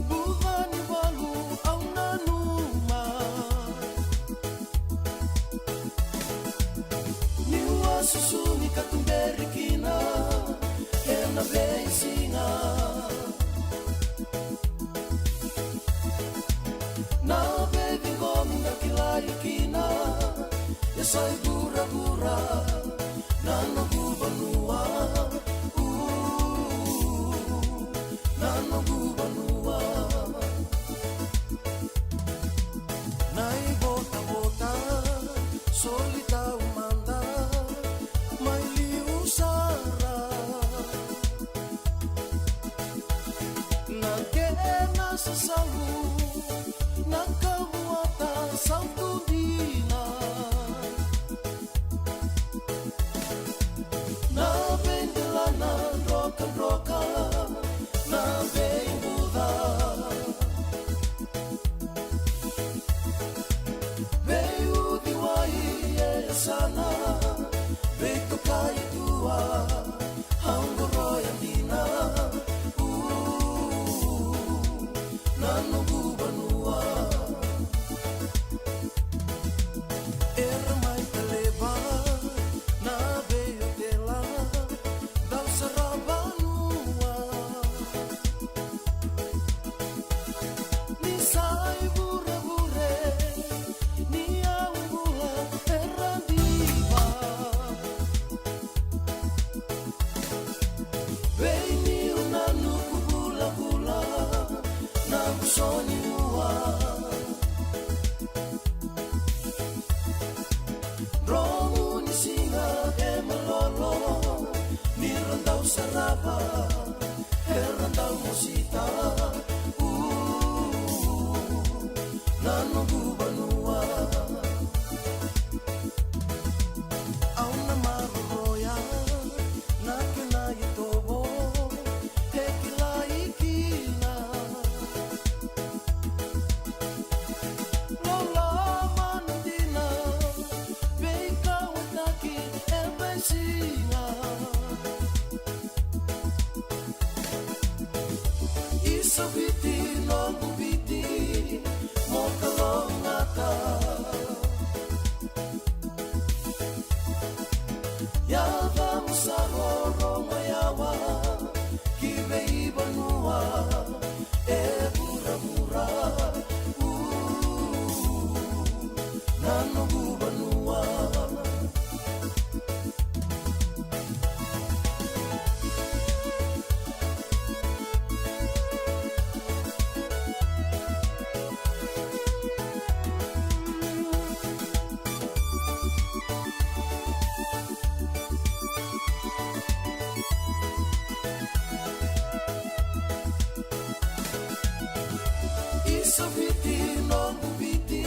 buca ni valu au nanuma. Niu a susu ni ka tuberi kina ena veisiga. Na veiqomi na kilai kina e sa i vuravura na noqu vanua. Na noqu vanua. Na ivotavota soli taumada mai liu sara. Na kena sasalu na kavuata sautu dina. Na veidelana drokadroka na veibuca. Veiuciwai e yasana, veitokai tua, au qoroya dina. U, na noqu vanua. Era mai taleva na veiotela, dau sara vanua. Ni sa i vurevure, ni au bula era diva. Vei niu na nuku vulavula na gusoni ua. Dromu ni siga e malolo ni ra dau sarava, era dau mosita. U, na noqu vanua. Au na maroroya na kena itovo e kilai kina. Loloma na dina veikauwaitaki e veisiga. Isa Viti, noqu Viti, mo kalougata. Yaca mo sa rorogo yawa ki veivanua e vuravura. U, na noqu vanua. Isa Viti, noqu Viti,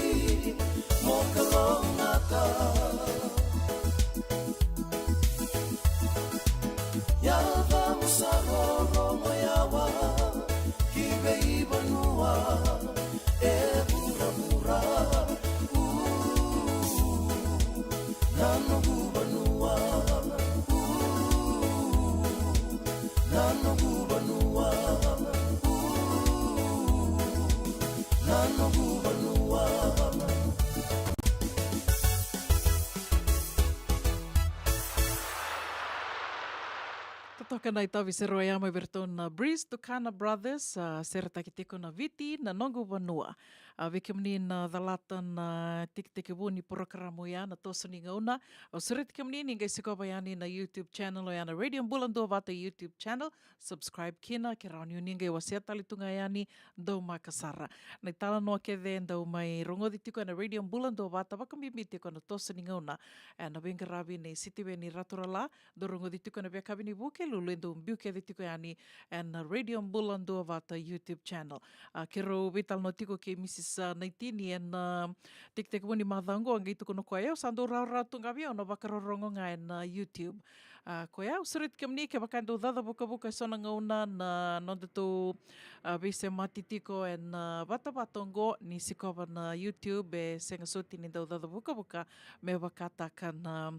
mo kalougata. Yaca mo sa rorogo yawa ki veivanua e vuravura. U, na noqu vanua. U, na noqu vanua. U, na noqu vanua. Totoka na itavi sere oya mai vei iratou na Breeze Tukana Brothers, a, seretaki tiko na Viti, na noqu vanua. A, vei kemuni na calata na tekitekivu ni porokaramu oya na toso ni gauna. Au sureti kemuni ni qai sikova yani na YouTube channel oya na Radio Bula Duavata YouTube channel. Subscribe kina, ke rawa ni o ni qai wasea tale tu ga yani, daumaka sara. Na italanoa kece dau mai rogoci tiko ena Radio Bula Duavata, vakabibi tiko na toso ni gauna ena veiqaravi nei Sitiveni Raturala, dau rogoci tiko ena veiyakavi ni Vukelulu, e dau biu kece tiko yani ena Radio Bula Duavata YouTube channel. A, keirau veitalanoa tiko kei Mrs, a, Naitini ena, a, tekitekivu ni macawa oqo, a qai tukuna o koya, au sa dau rawarawa tu ga vei au na vakarorogo ga ena, a, YouTube. A, koya au sureti kemuni, kevaka e dau caca vukavuka e so na gauna na nodatou, a, veisemati tiko ena, a, vatavata oqo, ni sikova na YouTube, e sega soti ni dau caca vukavuka, me vakataka na,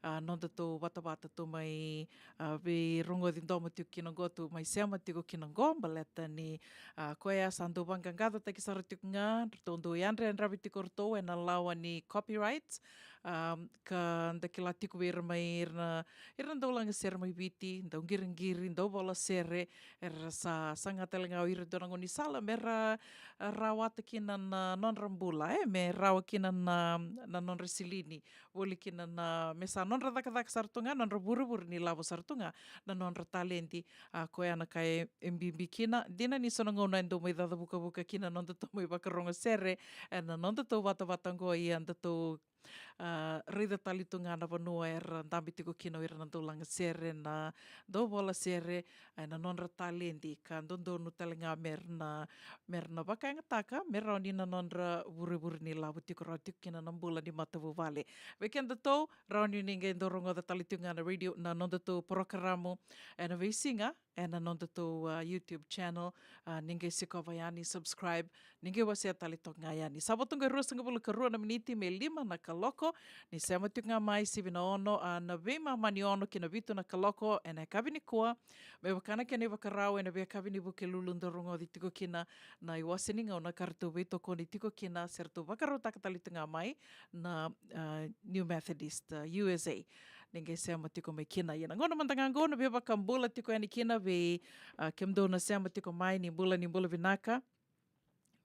a, nodatou vatavata tou mai, a, veirogoci domo tiko kina oqo, tou mai sema tiko kina oqo, baleta ni, a, koya sa dau vaqaqacotaki sara tiko ga, ratou dau yadrayadravi tiko ratou ena lawa ni copyright, a, ka da kila tiko vei ira mai ira na, ira na dau laga sere mai Viti, dau qiriqiri, dau vola sere, era sa saga tale ga o ira dua na gaunisala me ra, a, rawata kina na nodra bula, e, me rawa kina na, na nodra silini, voli kina na, me sa nodra cakacaka sara tu ga, nodra vurevure ni lavo sara tu ga na nodra taledi. A, koya na ka e, e bibi kina. Dina ni so na gauna e dau mai caca vukavuka kina na nodatou mai vakarogo sere ena nodatou vatavata oqo, ia datou, a, raica tale tu ga na vanua era dabe tiko kina o ira na dau laga sere, na dau vola sere, ena nodra taledi, ka dodonu tale ga me ra na, me ra na vakayagataka me rawa ni na nodra vurevure ni lavo tiko rawa tiko kina na bula ni matavuvale. Vei kedatou, rawa ni ni qai dau rogoca tale tiko ga na radio, na nodatou porokaramu ena veisiga ena nodatou, a, YouTube channel. A, ni qai sikova yani, subscribe, ni qai wasea tale toka ga yani. Sa vo tu qo e ruasagavulu ka rua na miniti me lima na kaloko, ni sema tiko ga mai Sivi na Ono, a, na veimama ni ono ki na vitu na kaloko ena yakavi nikua. Me vaka na kena ivakarau ena veiyakavi ni Vukelulu dau rogoci tiko kina na iwase ni gauna ka ratou veitokoni tiko kina, se ratou vakarautaka tale tiko ga mai na, a, New Methodist, a, U S A. Ni qai sema tiko mai kina. Ia na gauna mada ga oqo na via vakabula tiko yani kina vei, a, kemudou na sema tiko mai, ni bula, ni bula vinaka.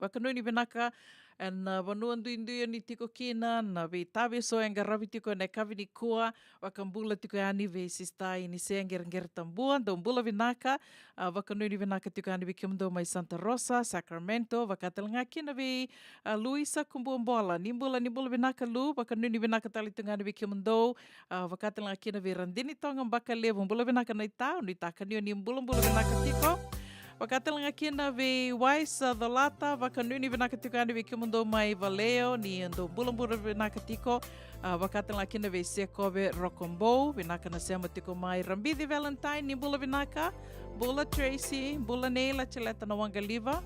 Vakanuinui vinaka ena, a, vanua duidui o ni tiko kina, na veitavi eso e qaravi tiko ena yakavi nikua. Vakabula tiko yani vei Sista Inise Qereqere Tabua, dou bula vinaka. A, vakanuinui vinaka tiko yani vei kemudou mai Santa Rosa, Sacramento, vaka tale ga kina vei, a, Luisa Kubuabola, ni bula, ni bula vinaka Lu, vakanuinui vinaka tale tiko ga yani vei kemudou. A, vaka tale ga kina vei Radini Toga Bakalevu, bula vinaka naita, nuitaka ni o ni bulabula vinaka tiko. Vaka tale ga kina vei Waisa Colata, vakanuinui vinaka tiko yani vei kemudou mai Vallejo, ni dou bulabula vinaka tiko. A, vaka tale ga kina vei Sekove Rokobo, vinaka na sema tiko mai. Rabici Valentine, ni bula vinaka. Bula Tracy, bula Neila Celeta na Waqaliva.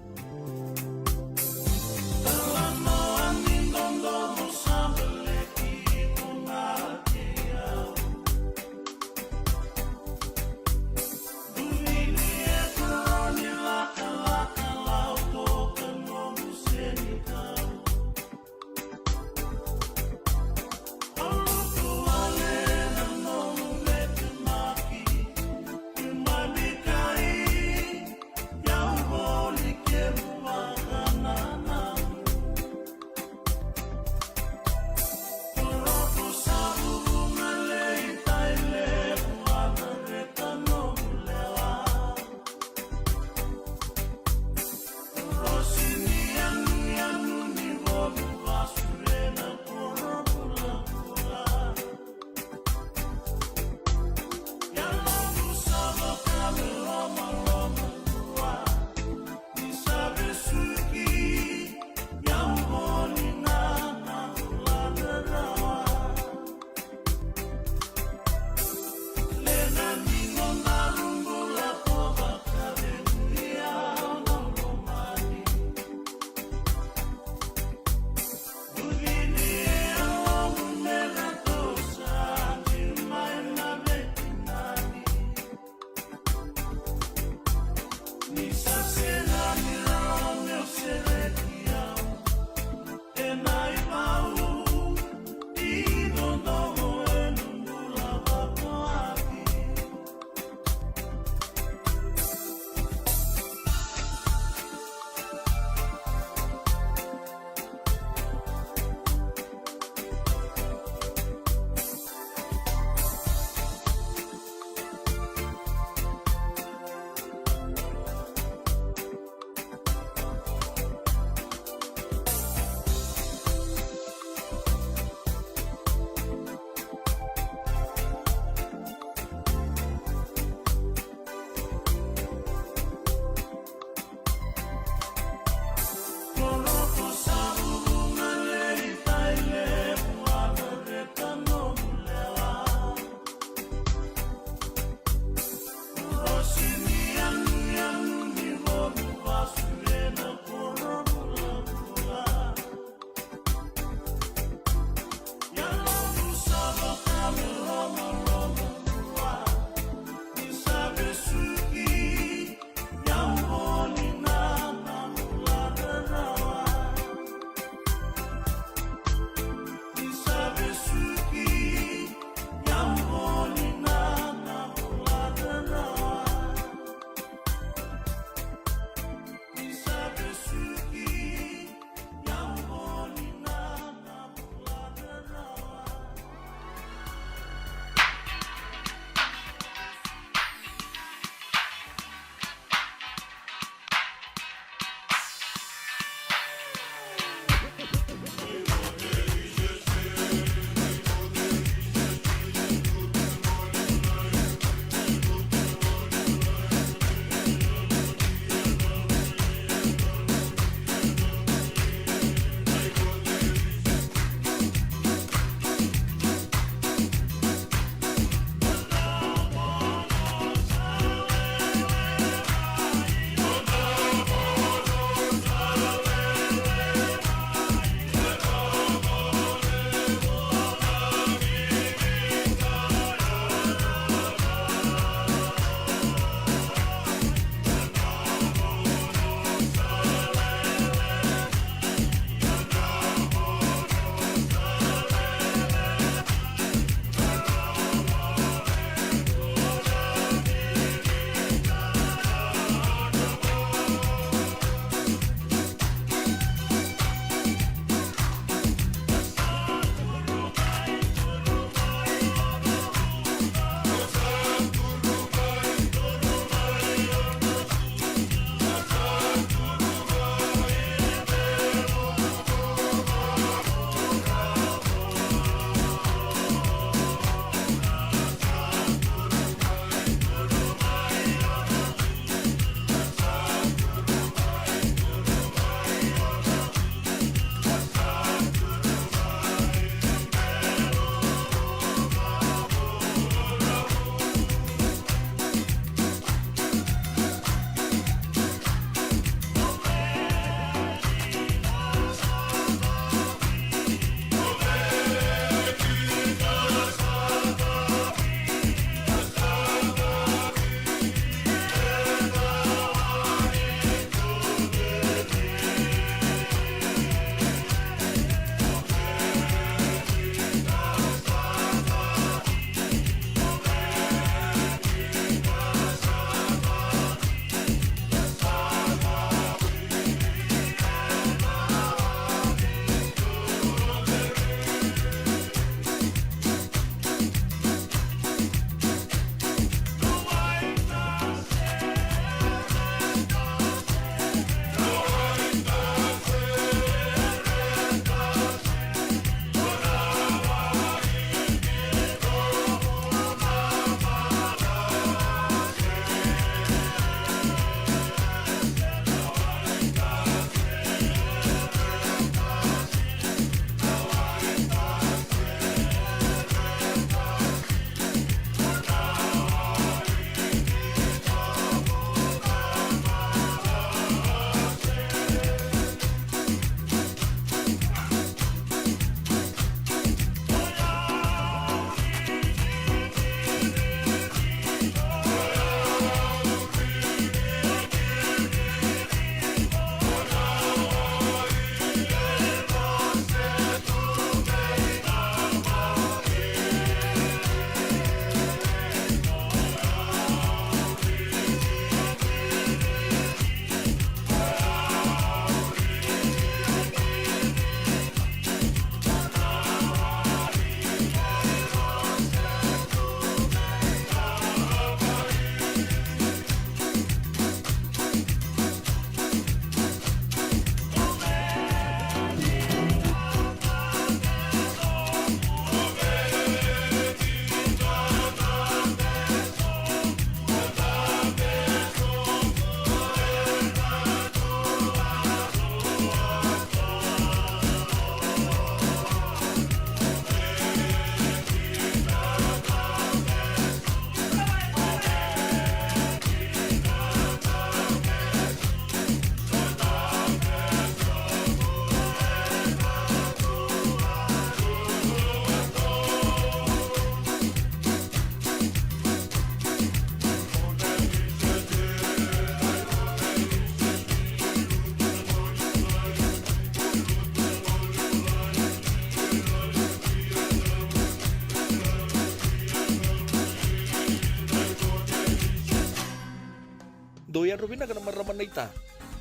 Yadra vinaka na marama naita.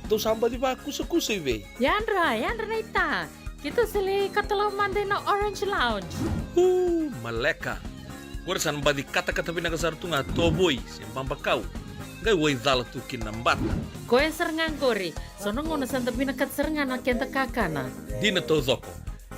Dou sa baci vakusakusa i vei? Yadra, yadra naita. Keitou sa lai katalau mada ina Orange Lounge. Uu, maleka. Qori sa na baci katakata vinaka sara tu ga tovoi se babakau. Qai waicala tu kina na bata. Koya sara ga qori. So na gauna sa da vinakata sara ga na keda kakana. Dina taucoko.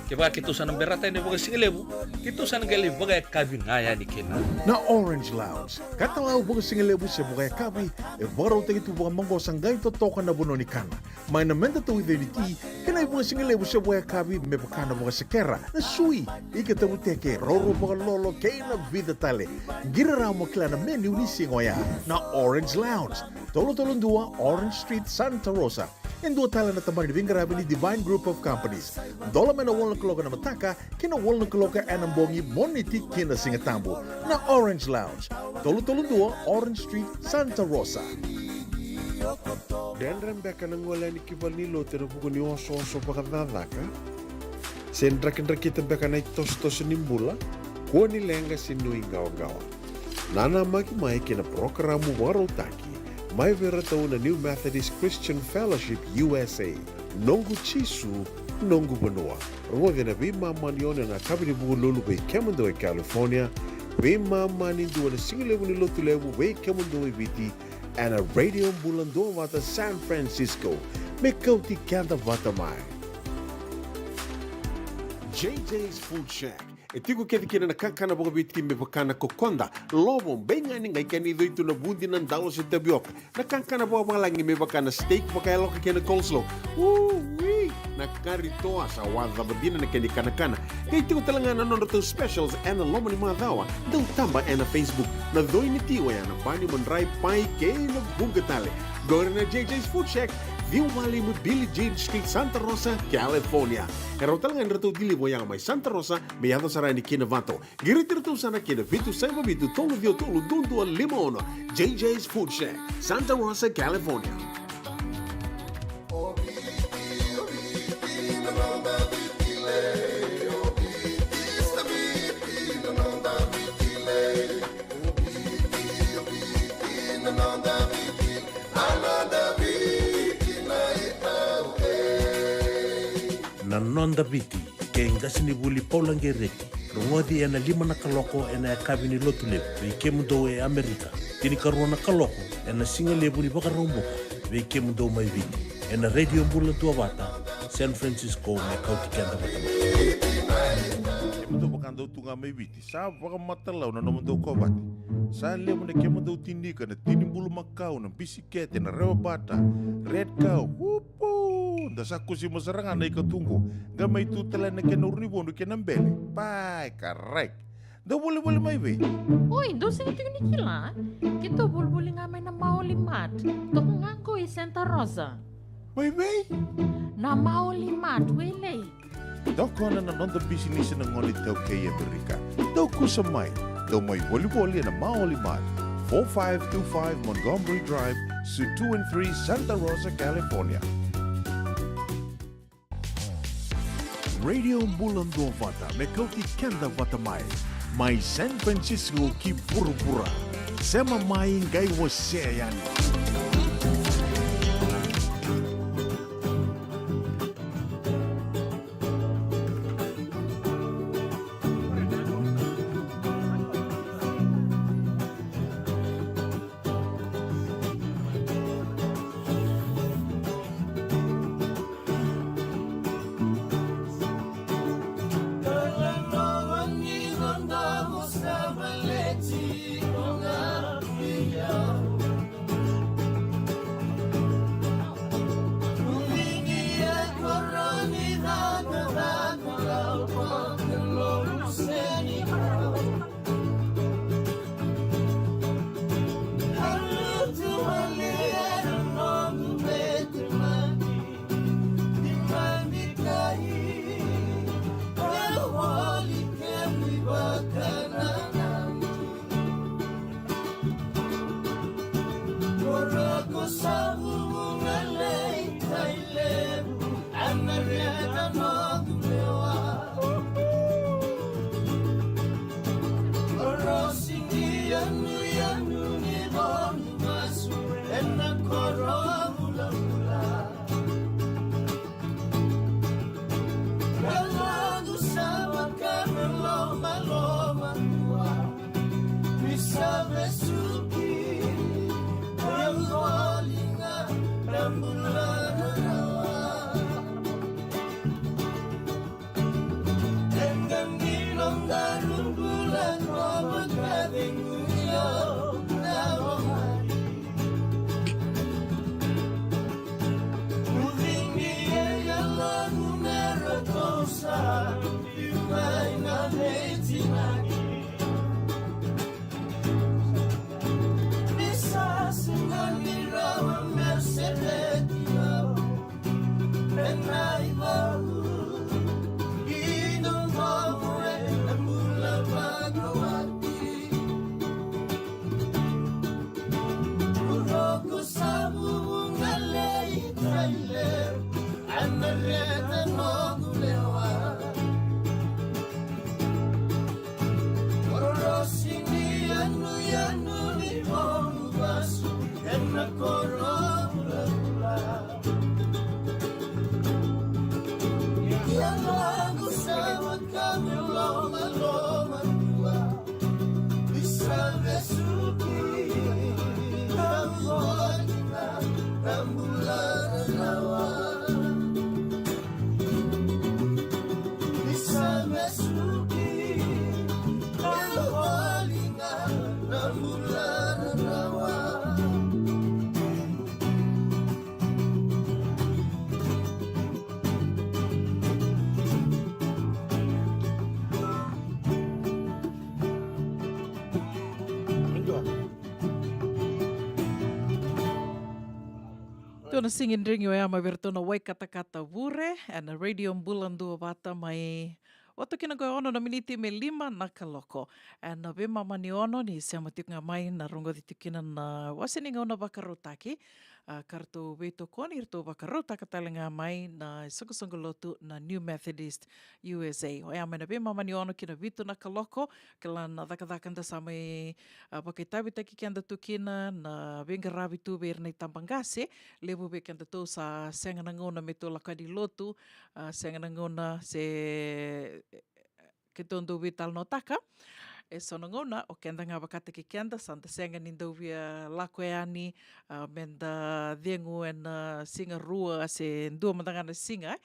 Kevaka keitou sa na berata yani vakasigalevu, keitou sa na qai lai vakayakavi ga yani kina. Na Orange Lounge, katalau vakasigalevu se vakayakavi, e vakarautaki tu vakamaqosa qai totoka na vanua ni kana. Mai na meda tauica ni ti, kei na ivakasigalevu se vakayakavi me vaka na vakasekera, na sui, ika tavuteke, roro vakalolo, kei na vica tale. Qiri rawa mo kila na menu ni siga oya. Na Orange Lounge, tolu tolu dua Orange Street, Santa Rosa. E dua tale na tabana ni veiqaravi ni Divine Group of Companies. Dola mai na walu na kaloko ena mataka ki na walu na kaloko ena bogi, Moniti ki na Sigatabu. Na Orange Lounge, tolu tolu dua Orange Street, Santa Rosa. Dredre beka na gole yani ki valenilotu ena vuku ni osooso vakacakacaka? Se drakidrakita beka na itosotoso ni bula? Kua ni leqa se nuiqawaqawa. Nanamaki mai ki na parokaramu vakarautaki mai vei iratou na New Methodist Christian Fellowship U S A, Noqu Jisu, Noqu Vanua. Rogoci ena veimama ni ono ena yakavi ni Vukelulu vei kemudou e California, veimama ni dua ena sigalevu ni Lotulevu vei kemudou e Viti, ena Radio Bula Duavata San Francisco, me kauti keda vata mai. J J's Food Shack. E tiko kece kina na kakana vakaviti me vaka na kokoda, lovo, beigani, qai kena icoi tu na vudi, na dalo se tavioka. Na kakana vakavalagi me vaka na steak vakayaloka kei na coleslaw. Ui! Na kari toa, sa wacava dina na kena ikanakana. Qai tiko tale ga na nodratou specials ena loma ni macawa. Dau taba ena Facebook. Na coi ni ti oya na bani, madrai, pai kei na vuqa tale. Qori na J J's Food Shack, ciwa walu lima Billie Jean Street, Santa Rosa, California. E rawa tale ga ni ratou deliver oya mai Santa Rosa me yaco sara yani ki Novato. Qiriti iratou sara ki na vitu saiva vitu tolu ciwa tolu dua dua lima ono. J J's Food Shack, Santa Rosa, California. Na Noda Viti, kei qasenivuli Paula Qereti. Rogoci ena lima na kaloko ena yakavi ni Lotulevu vei kemudou e Amerika, tinikarua na kaloko ena sigalevu ni Vakaraubuka vei kemudou mai Viti, ena Radio Bula Duavata San Francisco, me kauti keda vata mai. Kemudou vakadau tu ga mai Viti, sa vakamatalau na nomudou kovate. Sa levu na kemudou tinika, na tini bulumakau, na bisikete, na rewabata, red cow. Upu! Da sa kusima sara ga na ikatuqu. Qai mai tu tale na kena urunivodu kei na bele. Pai, karai. Dau volivoli mai vei? Oi, dou sega tiko ni kila? Keitou volivoli ga mai na Maoli Mart. Toka ga qo i Santa Rosa. Mai vei? Na Maoli Mart, Wailei. Tokona na noda bisinisi na gone iTaukei e Amerika. Dou kusa mai. Dou mai volivoli ena Maoli Mart, four five two five Montgomery Drive, Suite two and three, Santa Rosa, California. Radio Bula Duavata, me kauti keda vata mai. Mai San Francisco ki vuravura. Sema mai qai wasea yani. Ana reta noqu lewa. Rorosi ni yanuyanu ni noqu vasu ena koro vulavula. Ia noqu sa vakavulomalomatua. Ni sa vesuki na voli ga na bula rarawa. Ni sa vesuki na voli ga na bula rarawa. Tou na sigi drigi oya mai vei iratou na Waikatakata Vure ena Radio Bula Duavata mai. Vata kina qo e ono na miniti me lima na kaloko. Ena veimama ni ono ni sema tiko ga mai na rogoci tiko kina na wase ni gauna vakarautaki. A, ka ratou veitokoni, ratou vakarautaka tale ga mai na isoqosoqo lotu na New Methodist U S A. Oya mai na veimama ni ono ki na vitu na kaloko, kila na cakacaka da sa mai, a, vakaitavitaki keda tu kina, na veiqaravi tu vei ira na itabaqase, levu vei kedatou sa sega na gauna me tou lako yani lotu, a, sega na gauna se keitou dau veitalanoataka. E so na gauna, o keda ga vakataki keda, sa da sega ni dau via lako yani, a, me da cegu ena siga rua se dua mada ga na siga, e.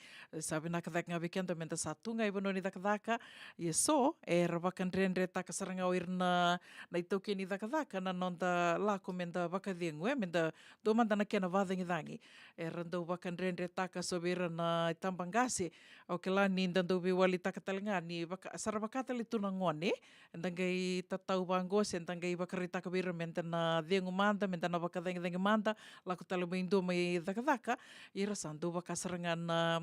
Sa vinaka cake ga vei keda me da sa tu ga i vanua ni cakacaka, ia so, era vakadredretaka sara ga o ira na, na itaukei ni cakacaka, na noda lako me da vakacegu, e, me da dua mada na kena vacagicagi. Era dau vakadredretaka so vei ira na itabaqase, au kila ni da dau veiwalitaka tale ga ni vaka, sa ra vaka tale tu na gone, eda qai tatau vaqo se da qai vakaraitaka vei ira me da na cegu mada, me da na vakacagicagi mada, lako tale mai dua mai cakacaka, ira sa dau vaka sara ga na,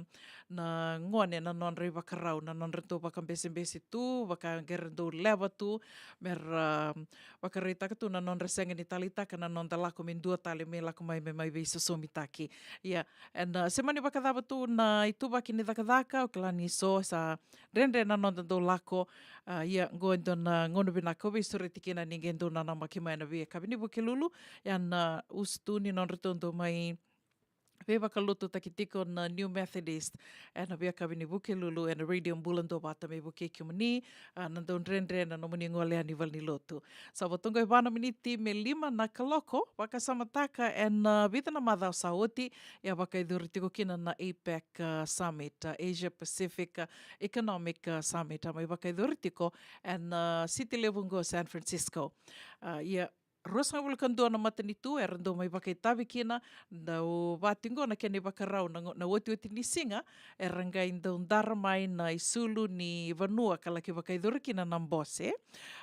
na gone na nodra ivakarau, na nodra dau vakabesebese tu, vaka qai ra dau leva tu, me ra, a, vakaraitaka tu na nodra sega ni taleitaka na noda lako me dua tale me lako mai me mai veisosomitaki. Ia, ena, a, se mani vakacava tu na ituvaki ni cakacaka, au kila ni so sa dredre na noda dau lako, a, ia, qo e dua na gauna vinaka au veisureti kina ni qai dau nanamaki mai ena veiyakavi ni Vukelulu, ia na, a, usutu ni nodratou dau mai veivakalotutaki tiko na New Methodist ena veiyakavi ni Vukelulu ena Radio Bula Duavata me vukei kemuni, a, na dau dredre na nomuni gole yani valenilotu. Sa vo tu qo e va na miniti me lima na kaloko, vakasamataka ena, a, vica na macawa sa oti, ia vakayacori tiko kina na APEC, a, Summit, a, Asia Pacific, a, Economic, a, Summit, a mai vakayacori tiko ena, a, siti levu qo San Francisco. A, ia, ruasagavulu ka dua na matanitu era dau mai vakaitavi kina, dau vati qo na kena ivakarau na, na otioti ni siga, era qai dau dara mai na isulu ni vanua ka laki vakayacori kina na bose.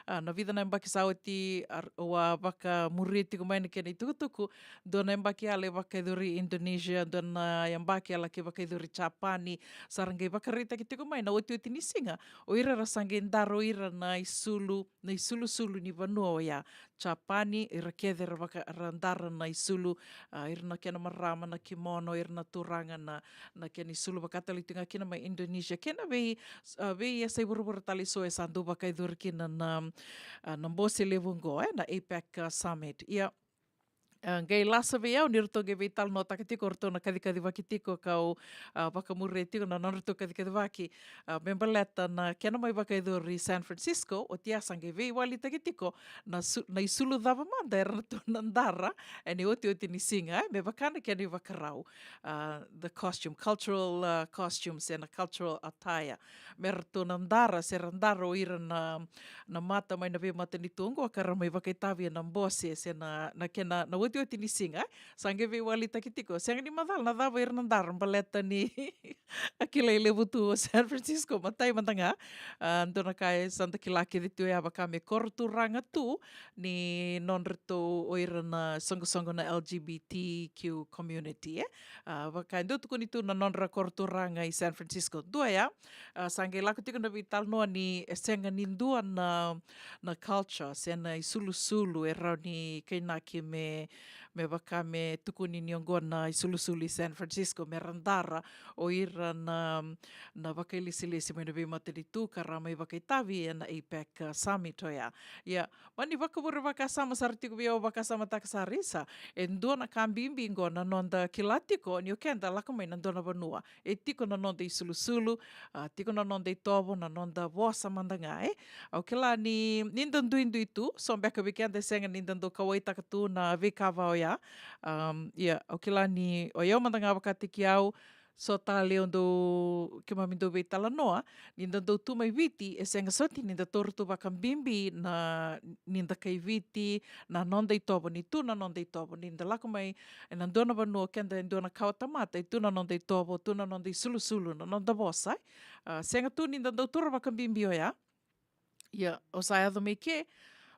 A, na vica na yabaki sa oti, a, au a vakamuria tiko mai na kena itukutuku, dua na yabaki a lai vakayacori Indonesia, dua na yabaki a laki vakayacori Japani, sa ra qai vakaraitaki tiko mai na otioti ni siga, o ira ra sa qai dara o ira na isulu, na isulusulu ni vanua oya, Japani, ira kece ra vaka, ra dara na isulu, a, ira na kena marama na kimono, ira na turaga na, na kena isulu vaka tale tu ga kina mai Indonesia, kei na vei, a, veiyasai vuravura tale eso e sa dau vakayacori kina na, a, na bose levu oqo, e, na APEC, a, Summit. Ia, a, qai lasa vei au ni ratou qai veitalanoataka tiko o ratou na kacikacivaki tiko kau, a, vakamuria tiko na nodratou kacikacivaki, a, me baleta na kena mai vakayacori San Francisco, oti ya sa qai veiwalitaki tiko na su-, na isulu cava mada era ratou na dara ena otioti ni siga, e, me vaka na kena ivakarau, a, the costume, cultural, a, costumes and a cultural attire. Me ratou na dara, se ra dara o ira na, na mata mai na veimatanitu oqo ka ra mai vakaitavi ena bose, se na, na kena, na otioti ni siga, e. Sa qai veiwalitaki tiko, sega ni macala na cava ira na dara, baleta ni a kilai levu tu o San Francisco, matai mada ga, a, dua na ka e sa da kila kece tu ya vaka me koro turaga tu ni nodratou o ira na soqosoqo na L G B T Q community, e. A, vaka e dau tukuni tu na nodra koro turaga i San Francisco. Dua ya, a, sa qai lako tiko na veitalanoa ni e sega ni dua na, na culture, se na isulusulu e rawa ni kainaki me, me vaka me tukuni ni oqo na isulusulu i San Francisco, me ra dara o ira na, na vakailesilesi mai na veimatanitu ka ra mai vakaitavi ena APEC, a, Summit oya. Ia, mani vakavure vakasama sara tiko vei au, vakasamataka sara isa, e dua na ka bibi qo na noda kila tiko ni o keda lako mai na dua na vanua e tiko na noda isulusulu, a, tiko na noda itovo, na noda vosa mada ga, e. Au kila ni, ni da duidui tu, so beka vei keda e sega ni da dau kauaitaka tu na veika va oya. Am, ia, au kila ni o yau mada ga vakataki au, so tale o dau, keimami dau veitalanoa, ni da dau tu mai Viti, e sega soti ni da taura tu vakabibi na, ni da kai Viti, na noda itovo, ni tu na noda itovo, ni da lako mai ena dua na vanua, keda e dua na kawa tamata, e tu na noda itovo, tu na noda isulusulu, na noda vosa, e. A, sega tu ni da dau taura vakabibi oya. Ia, au sa yaco mai ke,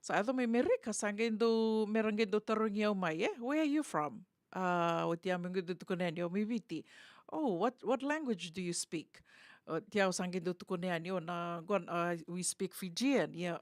sa yaco mai Merika, sa qai dau, me ra qai dau tarogi au mai, e, "Where are you from?" A, oti au me qai dau tukuna yani, "O, mai Viti." "Oh, what, what language do you speak?" Oti au sa qai dau tukuna yani, "O, na, qo, a, we speak Fijian." Ia,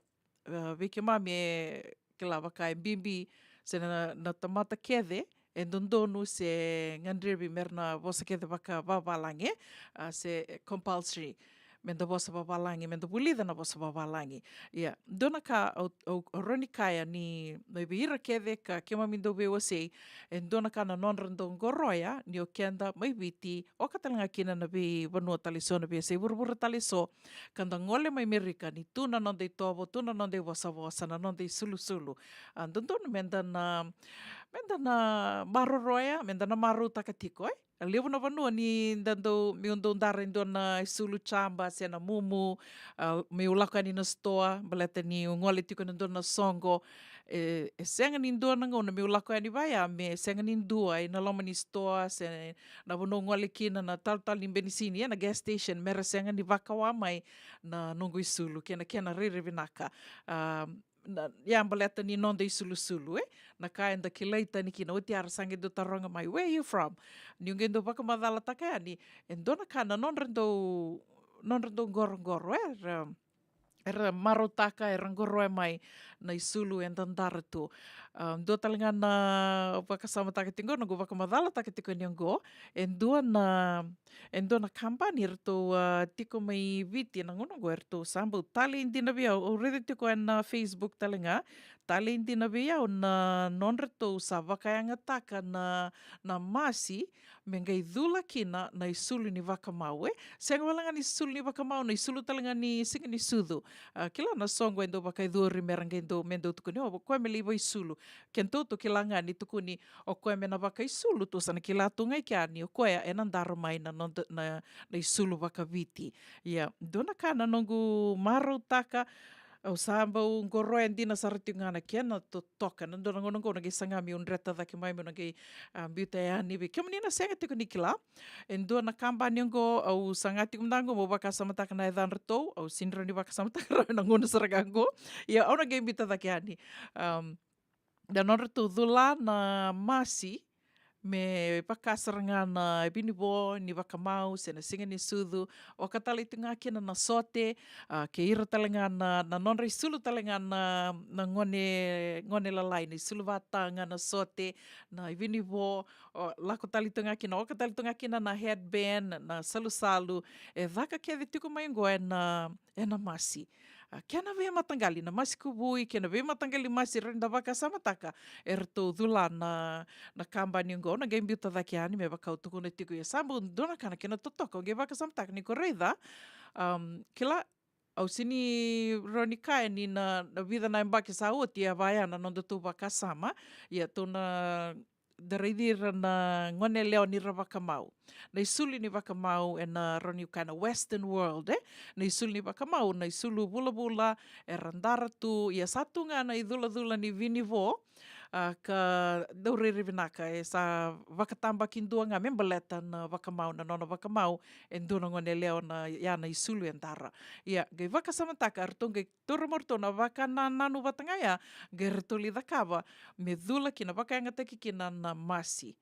a, vei keimami e kila vaka e bibi, se na, na tamata kece e dodonu se gadrevi me ra na vosa kece vakavavalagi, e, a, se compulsory me da vosa vavalagi, me da vulica na vosa vavalagi. Ia, dua na ka au, au, au rawa ni kaya ni mai vei ira kece ka keimami dau veiwasei, e dua na ka na nodra dau qoroya ni o keda mai Viti, oka tale ga kina na veivanua tale so, na veiyasai vuravura tale so, ka da gole mai Merika, ni tu na noda itovo, tu na noda ivosavosa, na noda isulusulu. A, dodonu me da na, me da na maroroya, me da na marautaka tiko, e. A levu na vanua ni da dau, meu dau dara e dua na isulu jaba se na mumu, a, meu lako yani na sitoa, baleta niu gole tiko ena dua na soqo. E, e sega ni dua na gauna meu lako yani vaya me sega ni dua ena loma ni sitoa se na vanua au gole kina, na talotalo ni benisini, e, na gas station, me ra sega ni vakawa mai na noqu isulu kei na kena rairai vinaka. A, na, ia, baleta ni noda isulusulu, e, na ka eda kilai tani kina. Oti era sa qai dau taroga mai, "Where are you from?" Niu qai dau vakamacalataka yani, e dua na ka na nodra dau, nodra dau qoroqoro, e, era, era marautaka, era qoroya mai na isulu eda dara tu. A, dua tale ga na vakasamataka tiko qo, noqu vakamacalataka tiko yani qo, e dua na, e dua na kabani eratou, a, tiko mai Viti ena gauna qo, eratou sa bau talei dina vei au. Au raica tiko ena Facebook tale ga, talei dina vei au na nodratou sa vakayagataka na, na masi me qai cula kina na isulu ni vakamau, e. Sega wale ga ni isulu ni vakamau, na isulu tale ga ni siga ni sucu. A, kila na soqo e dau vakayacori me ra qai dau, me dau tukuni, "O, o koya me lai vakaisulu." Kedatou tou kila ga ni tukuni o koya me na vakaisulu, tou sa na kila tu ga i kea ni o koya ena dara mai na noda, na, na isulu vakaviti. Ia, dua na ka na noqu marautaka, au sa bau qoroya dina sara tiko ga na kena totoka. Na dua na gauna qo au na qai saga meu dreta cake mai, meu na qai, a, biuta yani vei kemuni na sega tiko ni kila. E dua na kabani qo, au saga tiko mada qo meu vakasamataka na yacadratou, au sega ni rawa ni vakasamataka rawa ena gauna sara ga qo. Ia, au na qai biuta cake yani. Am, na nodratou cula na masi me vaka sara ga na vinivo ni vakamau se na siga ni sucu, oka tale tu ga kina na sote, a, kei ira tale ga na, na nodra isulu tale ga na, na gone, gone lalai, na isulu vata ga na sote, na vinivo, o, lako tale tu ga kina, oka tale tu ga kina na headband, na salusalu, e caka kece tiko mai qo ena, ena masi. A, kena veimataqali, na masi kuvui, kena veimataqali masi, rawa ni da vakasamataka eratou cula na, na kabani qo. Na qai biuta cake yani me vaka au tukuna tiko, ia sa bau dua na ka na kena totoka, au qai vakasamataka ni ko raica, am, kila, au sega ni rawa ni kaya ni na, na vica na yabaki sa oti, e vaya na nodatou vakasama, ia tou na da raici ira na gone yalewa ni ra vakamau. Na isulu ni vakamau ena rawa niu kaya na Western world, e? Na isulu ni vakamau, na isulu vulavula, era dara tu, ia sa tu ga na iculacula ni vinivo, a, ka dau rairai vinaka, e sa vakatabakidua ga me baleta na vakamau, na nona vakamau e dua na gone yalewa, na, ia na isulu e dara. Ia, qai vakasamataka, eratou qai taura mai o ratou na vakanananu vata ga ya, qai ratou lai cakava me cula kina, vakayagataki kina na masi.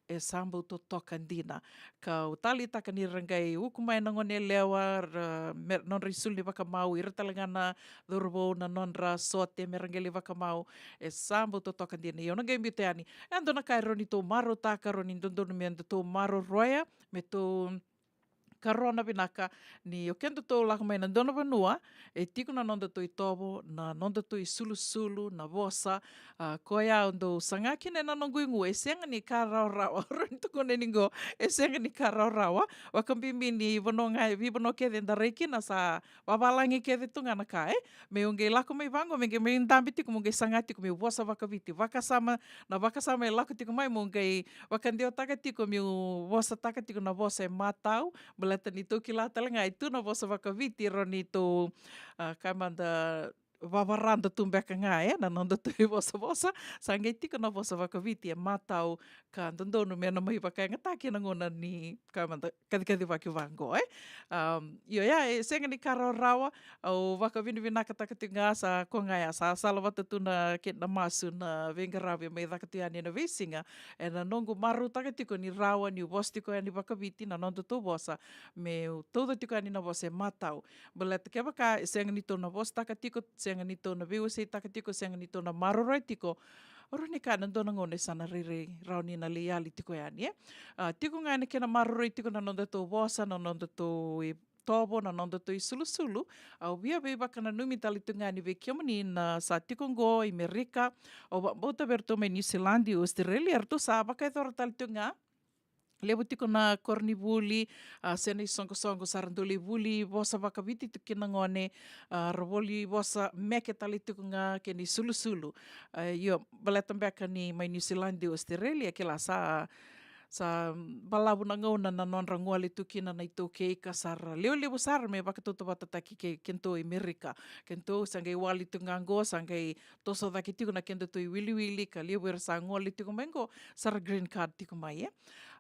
e sa bau totoka dina. Kau taleitaka ni ra qai uku mai na gone yalewa, ra, me, nodra isulu ni vakamau, ira tale ga na cauravou na nodra sote me ra qai lai vakamau, e sa bau totoka dina. Ia au na qai biuta yani e dua na ka e rawa ni tou marautaka, rawa ni dodonu me datou maroroya, me tou karona vinaka ni o kedatou lako mai na dua na vanua e tiko na nodatou itovo, na nodatou isulusulu, na vosa. A, koya au dau saga kina ena noqu igu, e sega ni ka rawarawa. Au rawa ni tukuna ni qo, e sega ni ka rawarawa. Vakabibi ni vanua ga, veivanua kece eda rai kina sa vavalagi kece tu ga na ka, e. Me u qai lako mai vaqo, me qai mai dabe tiko, meu qai saga tiko meu vosa vakaviti. Vakasama, na vakasama e lako tiko mai, meu qai vakadewataka tiko meu vosataka tiko na vosa e matau, baleta ni tou kila tale ga e tu na vosa vakaviti, rawa ni tou, a, ka mada vavarada tu beka ga, e, na nodatou ivosavosa. Sa qai tiko na vosa vakaviti e matau, ka dodonu me na mai vakayagataki ena gauna ni ka mada kacikacivaki vaqo, e. Am, io, ia, e sega ni ka rawarawa. Au vakavinavinakataka tiko ga, sa ko ga ya, sa salavata tu na kena masu na veiqaravi mai caka tu yani ena veisiga, ena noqu marautaka tiko ni rawa niu vosa tiko yani vakaviti na nodatou vosa, meu tauca tiko yani na vosa e matau. Baleta kevaka e sega ni tou na vosataka tiko, sega ni tou na veiwaseitaka tiko, sega ni tou na maroroya tiko, au rawa ni kaya na dua na gauna e sa na rairai rawa ni na lai yali tiko yani, e. A, tiko ga ena kena maroroi tiko na nodatou vosa, na nodatou itovo, na nodatou isulusulu. Au via veivakananumi tale tu ga yani vei kemuni na sa tiko qo i Merika. Au vakabauta vei iratou mai Niusiladi, Australia, eratou sa vakayacora tale tu ga. Levu tiko na koronivuli, a, se na isoqosoqo sa ra dau lai vuli vosa vakaviti tiko kina na gone, a, ra vuli vosa meke tale tiko ga kei na isulusulu. A, io, baleta beka ni mai Niusiladi, Australia, kila sa, sa balavu na gauna na nodra gole tu kina na iTaukei, ka sa ra levulevu sara me vakatautauvatataki kei kedatou i Merika. Kedatou sa qai wali tu ga qo, sa qai toso cake tiko na kedatou iwiliwili, ka levu era sa gole tiko mai qo, sa ra green card tiko mai, e.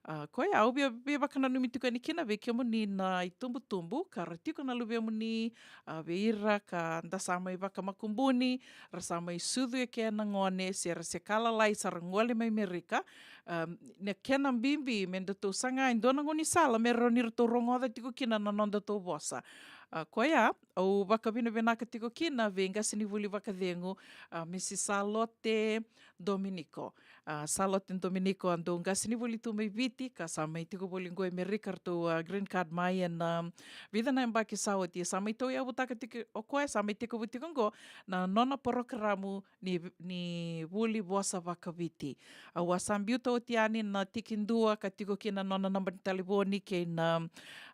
A, koya au via, via vakananumi tiko yani kina vei kemuni na itubutubu, ka ra tiko na luvemuni, a, vei ira ka da sa mai vakamakubuni, ra sa mai sucu e ke na gone, se ra se ka lalai sa ra gole mai Merika. Am, na kena bibi me datou saga e dua na gaunisala me rawa ni ratou rogoca tiko kina na nodatou vosa. A, koya au vakavinavinaka tiko kina vei qasenivuli vakacegu, a, Mrs Salote Dominico. A, Salote Dominico, a dau qasenivuli tu mai Viti, ka sa mai tiko voli qo i Merika, ratou, a, green card mai ena, a, vica na yabaki sa oti. Sa mai tauyavutaka tiko o koya, sa mai tekivu tiko qo na nona porokaramu ni, ni vuli vosa vakaviti. Au a sa biuta oti yani na tikidua ka tiko kina na nona naba ni talevoni kei na,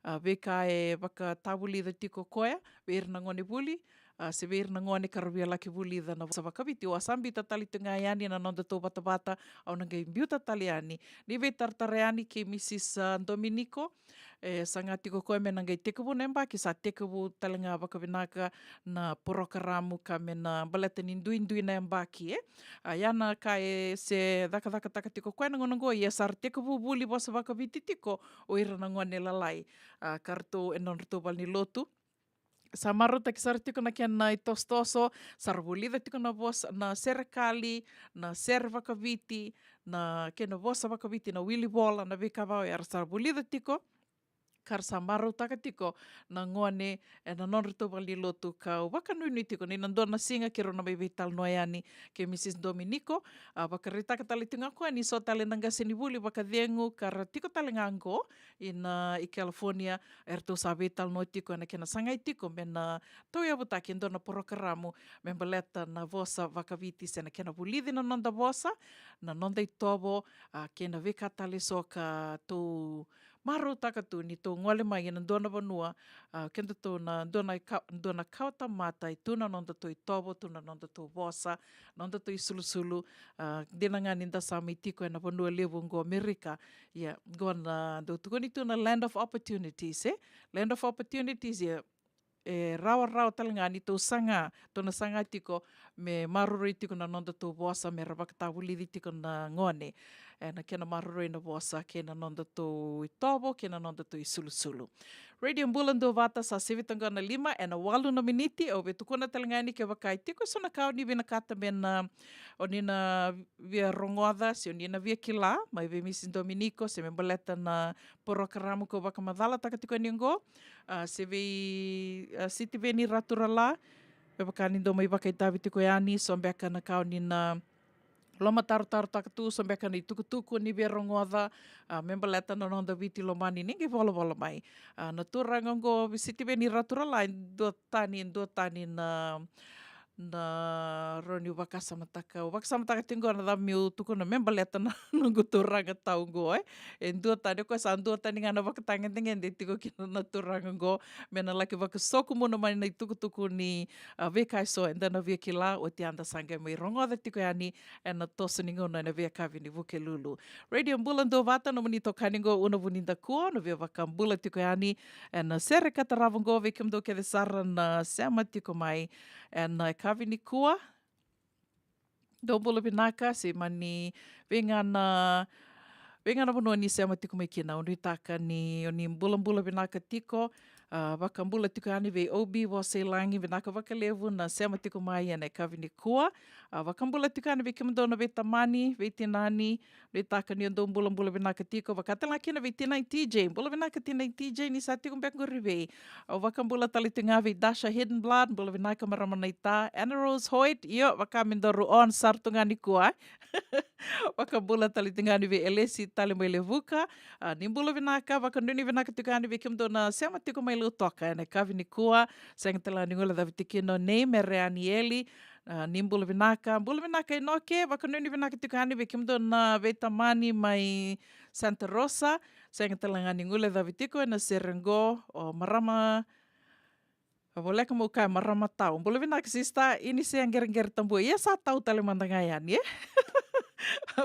a, veika e vakatavulica tiko o koya vei ira na gone vuli, a, se vei ira na gone ka ra via laki vulica na vosa vakaviti. Au a sa biuta tale tu ga yani na nodatou vatavata, au na qai biuta tale yani. Ni veitaratara yani kei Mrs, a, Dominico, e saga tiko o koya me na qai tekivu na yabaki, sa tekivu tale ga vakavinaka na porokaramu ka me na baleta ni duidui na yabaki, e. A, ia na ka e se cakacakataka tiko o koya na gauna oqo, ia sa ra tekivu vuli vosa vakaviti tiko o ira na gone lalai, a, ka ratou e nodratou valenilotu. Sa marautaki sara tiko na kena itosotoso, sa ra vulica tiko na vosa, na serekali, na sere vakaviti, na kena vosa vakaviti, na wilivola, na veika vaka oya era sa ra vulica tiko, ka ra sa marautaka tiko na gone ena nodratou valenilotu. Ka au vakanuinui tiko ni na dua na siga keirau na mai veitalanoa yani kei Mrs Dominico. A, vakaraitaka tale tiko ga o koya ni so tale na qasenivuli vakacegu ka ra tiko tale ga qo ina, i California, eratou sa veitalanoa tiko ena kena sagai tiko me na tauyavutaki e dua na porokaramu me baleta na vosa vakaviti, se na kena vulici na noda vosa, na noda itovo, a, kei na veika tale eso ka tou marautaka tu ni tou gole mai ena dua na vanua, a, kedatou na dua na ka, dua na kawatamata e tu na nodatou itovo, tu na nodatou vosa, nodatou isulusulu. A, dina ga ni da sa mai tiko ena vanua levu oqo Amerika, ia, oqo na dau tukuni tu na land of opportunities, e? Land of opportunities, ia, e rawarawa tale ga ni tou saga, tou na saga tiko me maroroi tiko na nodatou vosa me ra vakatavulici tiko na gone. ena kena maroroi na vosa kei na nodatou itovo kei na nodatou isulusulu. Radio Bula Duavata sa sivi toka na lima ena walu na miniti. Au via tukuna tale ga yani kevaka e tiko eso na ka o ni vinakata me na, o ni na via rogoca se o ni na via kila mai vei Misi Dominiko se me baleta na porokaramu ko vakamacalataka tiko yani oqo, a, se vei, a, Sitiveni Raturala, me vaka ni dou mai vakaitavi tiko yani, so beka na ka o ni na lomatarotarotaka tu, so beka na itukutuku ni via rogoca, a, me baleta na noda Viti lomani ni qai volavola mai. A, na turaga oqo, Sitiveni Raturala, e duatani, e duatani na, na rawa niu vakasamataka, au vakasamataka tiko oqo na cava meu tukuna me baleta na noqu turaga tau oqo, e. E duatani, o koya sa duatani ga na vakatagedegede tiko kina na turaga oqo, me na laki vakasokumuna mai na itukutuku ni, a, veika eso eda na via kila, oti eda sa qai mai rogoca tiko yani ena toso ni gauna ena veiyakavi ni Vukelulu. Radio Bula Duavata, nomuni itokani oqo Una Vunidakua, na via vakabula tiko yani ena sere ka tarava oqo vei kemudou kece sara na sema tiko mai ena yakavi nikua. Dou bula vinaka, se mani vei ga na, vei ga na vanua ni sema tiko mai kina, au nuitaka ni o ni bulabula vinaka tiko. A, vakabula tiko yani vei O B Vosa i Lagi, vinaka vakalevu na sema tiko mai ena yakavi nikua. A, vakabula tiko yani vei kemudou na veitamani, veitinani, nuitaka ni o dou bulabula vinaka tiko, vaka tale ga kina vei Tinai T J. Bula vinaka Tinai T J, ni sa tiko beka qori vei. Au vakabula tale tiko ga vei Dasha Hidden Blood, bula vinaka marama naita. Anna Rose Hoyt, io, vaka me daru on sara tu ga nikua. Vakabula tale tiko ga yani vei Elesi tale mai Levuka. A, ni bula vinaka, vakanuinui vinaka tiko yani vei kemudou na sema tiko mai Lautoka ena yakavi nikua. Sega tale ga ni guilecavi tiko kina o Nei Mere Anieli. A, ni bula vinaka, bula vinaka Inoke, vakanuinui vinaka tiko yani vei kemudou na veitamani mai Santa Rosa. Sega tale ga ni guilecavi tiko ena sere oqo o marama, a, voleka meu kaya marama tau. Bula vinaka sista, Inisi Qereqere Tabua. Ia sa tau tale mada ga yani, e?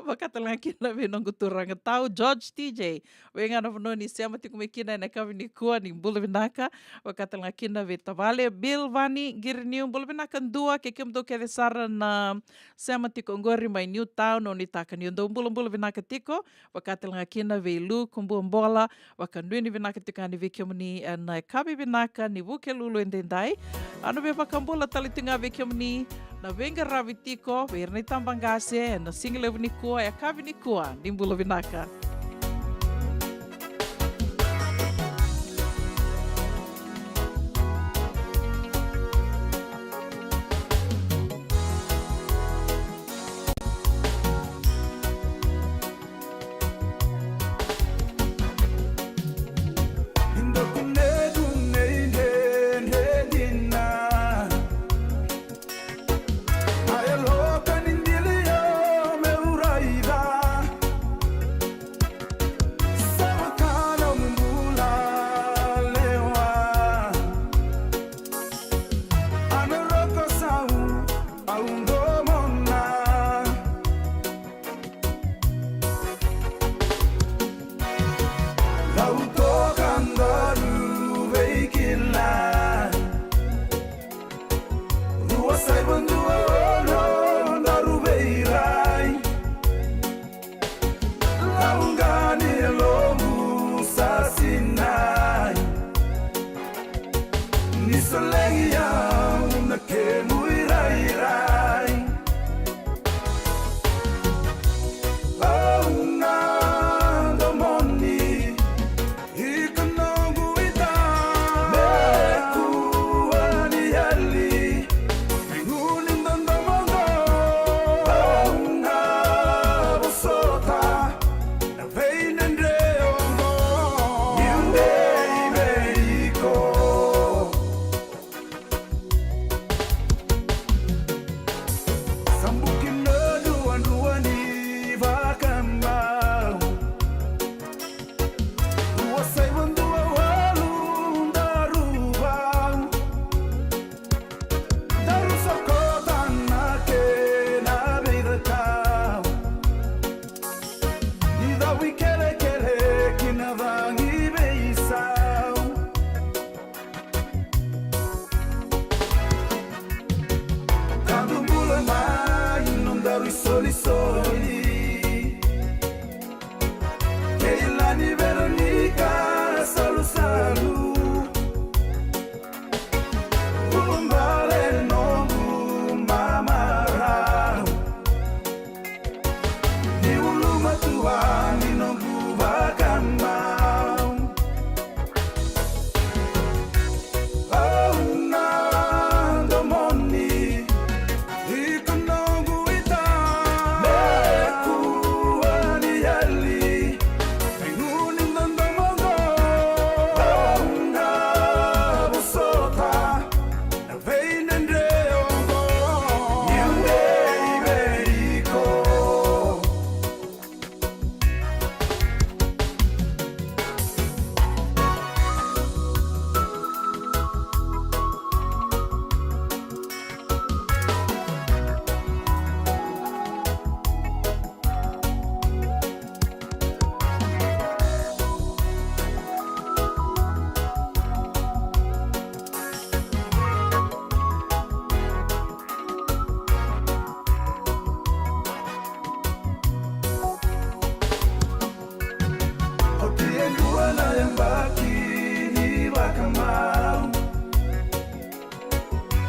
Vaka tale ga kina vei noqu turaga tau, George T J. Vei ga na vanua ni sema tiko mai kina ena yakavi nikua, ni bula vinaka. Vaka tale ga kina vei tavale Bill Vani Qiriniu, bula vinaka Dua, kei kemudou kece sara na sema tiko oqori mai Newtown, au nuitaka ni o dou bulabula vinaka tiko. Vaka tale ga kina vei Lu Kubuabola, vakanuinui vinaka tiko yani vei kemuni ena yakavi vinaka ni Vukelulu edaidai. Au na via vakabula tale tiko ga vei kemuni na veiqaravi tiko vei ira na itabaqase ena sigalevu nikua, yakavi nikua, ni bula vinaka. Ni Veronika Salusalu, bubale noqu mamarau, ni ulumatua ni noqu vakamau. Au na domoni, iko noqu ita. Me kua ni yali, me gunu ni dodomo qo. Au na vosota na veidredre oqo. Niu dei vei iko. Oti e dua na yabaki ni vakamau,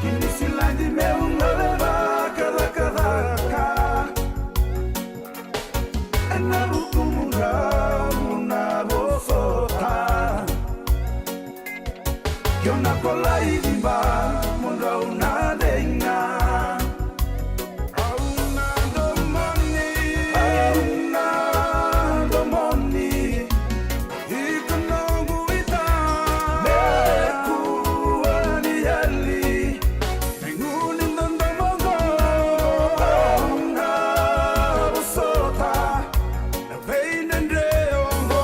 ki Niusiladi meu gole vakacakacaka. Ena vuku mudrau na vosota, keu na kolai ciba mudrau na dei ga. Au na domoni, au na domoni, iko noqu ita. Me kua ni yali, me gunu ni dodomo qo. Au na vosota na veidredre oqo.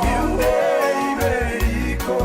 Niu dei vei iko.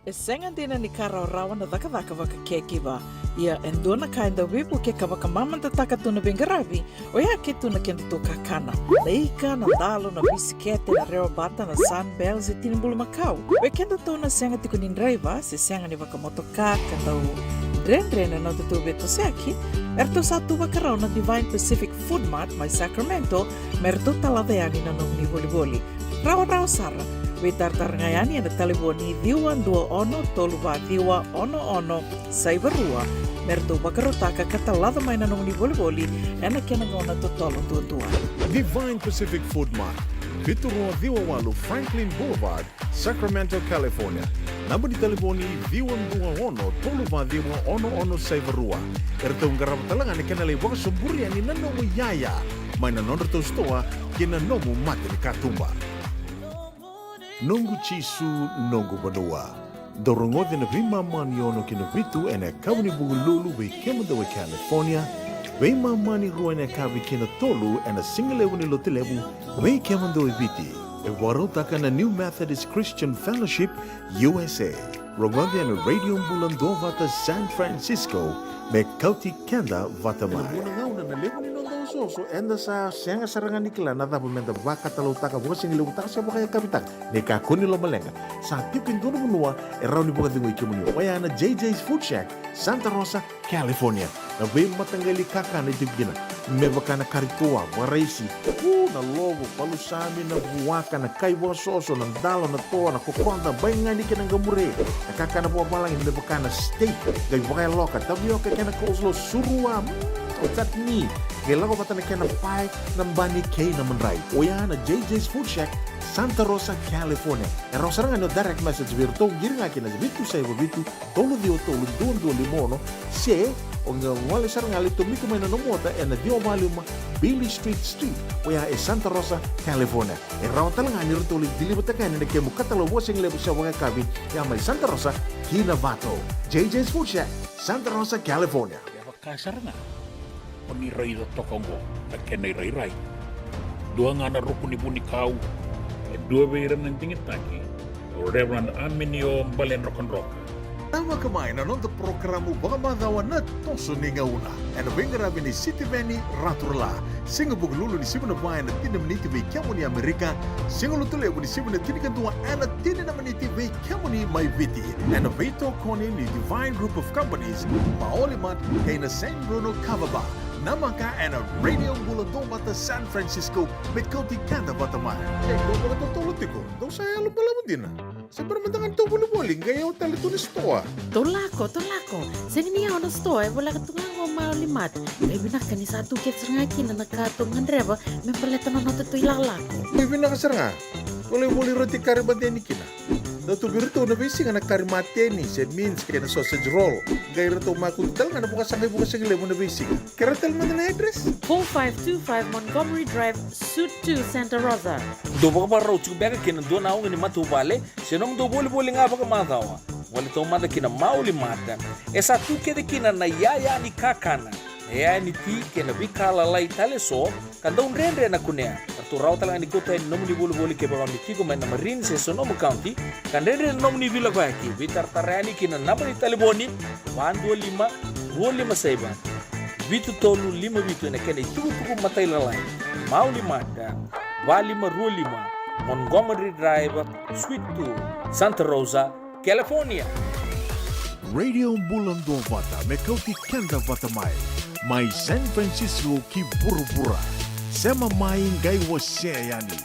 E sega dina ni ka rawarawa na cakacaka vakacaregiver. Ia e dua na ka e dau veivuke ka vakamamadataka tu na veiqaravi, oya ke tu na kedatou kakana. Na ika, na dalo, na bisikete, na rewa bata, na Sunbell se tini bulumakau. Vei kedatou na sega tiko ni draiva se sega ni vakamotoka ka dau dredre na nodatou veitosoyaki, eratou sa tu vakarau na Divine Pacific Food Mart mai Sacramento me ratou talaca yani na nomuni volivoli. Rawarawa sara. Veitaratara ga yani ena talevoni ciwa dua ono tolu va ciwa ono ono saiva rua me ratou vakarautaka ka talaca mai na nomuni volivoli ena kena gauna totolo duadua. Divine Pacific Food Mart, vitu rua ciwa walu Franklin Boulevard, Sacramento, California. Naba ni talevoni ciwa dua ono tolu va ciwa ono ono saiva rua. Eratou qarava tale ga na kena lai vakasoburi yani na nomu iyaya mai na nodratou sitoa kei na nomu mata ni katuba. Noqu Jisu, noqu vanua. Dou rogoca na veimama ni ono ki na vitu ena yakavi ni Vukelulu vei kemudou e California, veimama ni rua ena yakavi ki na tolu ena sigalevu ni Lotulevu vei kemudou e Viti. E vakarautaka na New Methodist Christian Fellowship U S A. Rogoca ena Radio Bula Duavata San Francisco me kauti keda vata mai. Ena vuna gauna na levu ni noda osooso, eda sa sega sara ga ni kila na cava meda vakatalautaka, vakasigalevu taka se vakayakavi taka. Ni kakua ni lomaleqa, sa tiko e dua na vanua e rawa ni vakacegui kemuni, oya na J J's Food Shack, Santa Rosa, California. Na veimataqali kakana e tiko kina, me vaka na kari toa, vakaraisi, u, na lovo, palusami, na vuaka, na kai vakasoso, na dalo, na toa, na kokoda, baigani kei na qamure, na kakana vakavalagi me vaka na steak, qai vakayaloka, tavioka kei na coleslaw, surua, mm, chutney, qai lako vata na kena pae, na bani kei na madrai. Oya na J J's Food Shack, Santa Rosa, California. E rawa sara ga ni o direct message vei iratou, qiri ga ki na vitu saiva vitu, tolu ciwa tolu, dua dua lima ono, se o qai gole sara ga, lai tomika mai na nomu ota ena ciwa va lima Beale Street Suite, oya e Santa Rosa, California. E rawa tale ga ni ratou lai deliver-taka yani na kemu katalau vakasigalevu se vakayakavi, ya mai Santa Rosa ki Novato. J J's Food Shack, Santa Rosa, California. Kevaka sara ga o ni raica toka oqo na kena irairai, dua ga na ruku ni vunikau, e dua vei ira na digitaki, o Reverend Aminio Baledrokadroka. Tavaka mai na noda porokaramu vakamacawa Na Toso ni Gauna, ena veiqaravi ni Sitiveni Raturala. Siga Vukelulu ni siga Noveba ena tini na miniti vei kemuni Amerika, siga Lotulevu ni siga na tinikadua ena tini na miniti vei kemuni mai Viti, ena veitokoni ni Divine Group of Companies, Maoli Mart kei na San Bruno Kava Bar. Namaka ena Radio Bula Duavata San Francisco, me kauti keda vata mai. E, dou vakatotolo tiko, dou sa yalo balavu dina. Se bera mada ga ni tou volivoli, qai yawa tale tu na sitoa. Tou lako, tou lako. Sega ni yawa na sitoa, e voleka tu ga qo Maoli Mart. Qai vinaka ni sa tu kece sara ga kina na ka tou gadreva me baleta na noda tou ilakolako. Qai vinaka sara ga. Tou lai voli roti kari mateni kina. Dau tu vei iratou na veisiga na kari mateni se mince kei na sausage roll. Qai ratou makutu tale ga na vakasaqai vakasigalevu na veisiga. Kerea tale mada na address. Four five two five Montgomery Drive, Suite two, Santa Rosa. Dou vakavakarau tiko beka kei na dua na auga ni matavuvale se nomudou volivoli ga vakamacawa. Gole taumada ki na Maoli Mart. E sa tu kece kina na iyaya ni kakana, na iyaya ni ti kei na veika lalai tale eso ka dau dredre na kunea. Ratou rawa tale ga ni kauta yani na nomuni volivoli kevaka o ni tiko mai na Marin se Sonoma County ka dredre na nomuni veilakoyaki. Veitaratara yani ki na naba ni talevoni, va dua lima, rua lima saiva, vitu tolu lima vitu ena kena itukutuku matailalai. Maoli Mart, va lima rua lima Montgomery Drive, Suite two, Santa Rosa, California. Radio Bula Duavata me kauti keda vata mai, mai San Francisco ki vuravura. Sema mai qai wasea yani.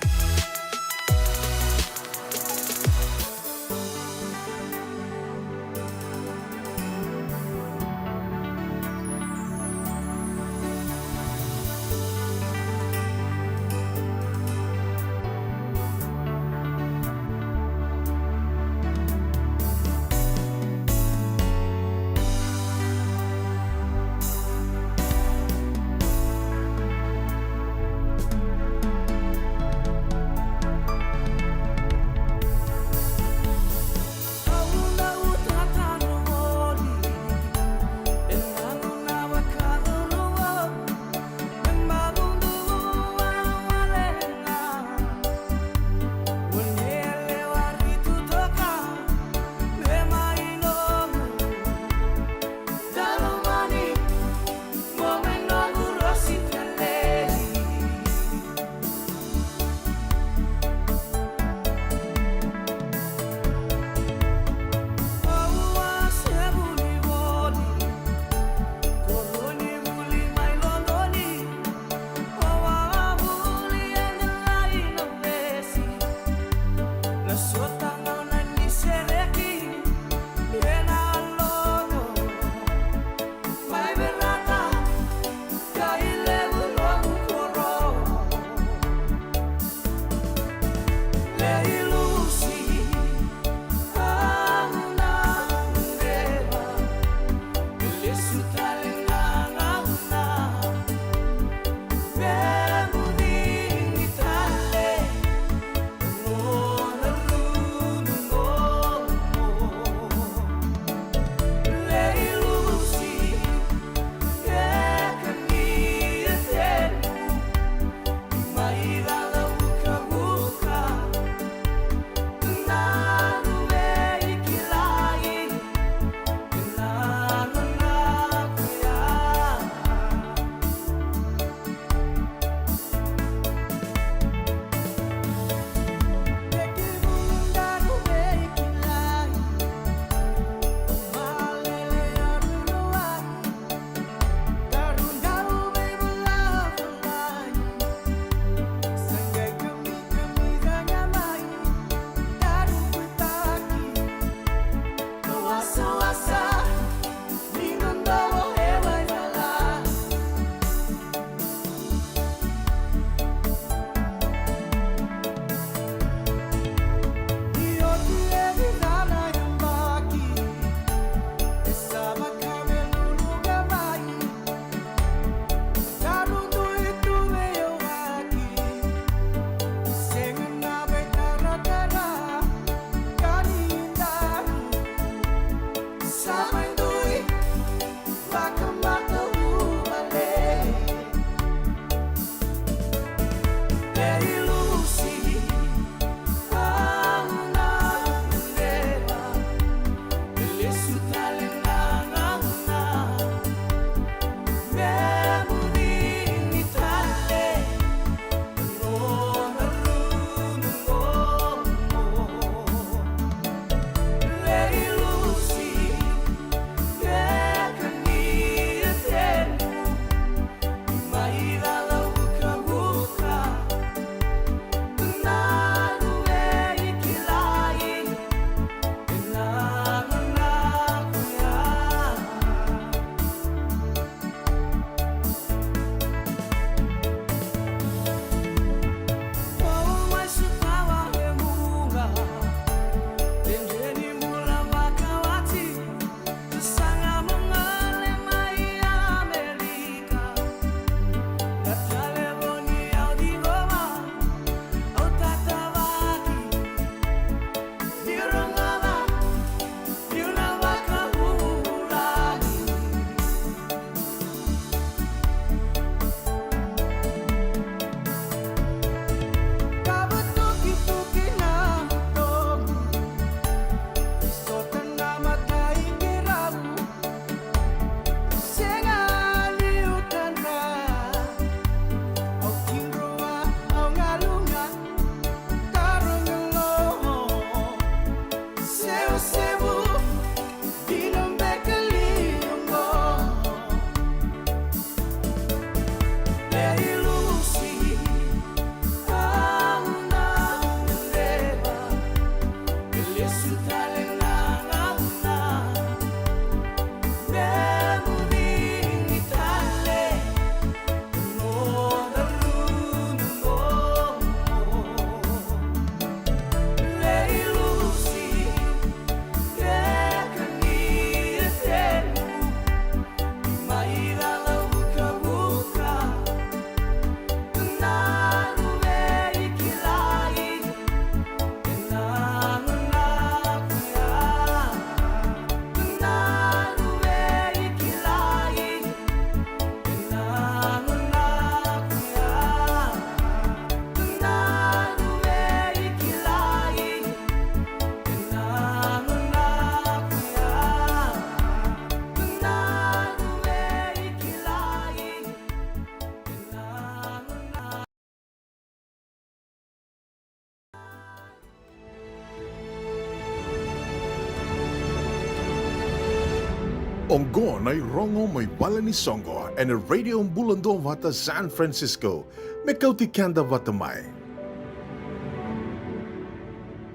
Oqo na irogo mai vale ni soqo ena Radio Bula Duavata San Francisco. Me kauti keda vata mai.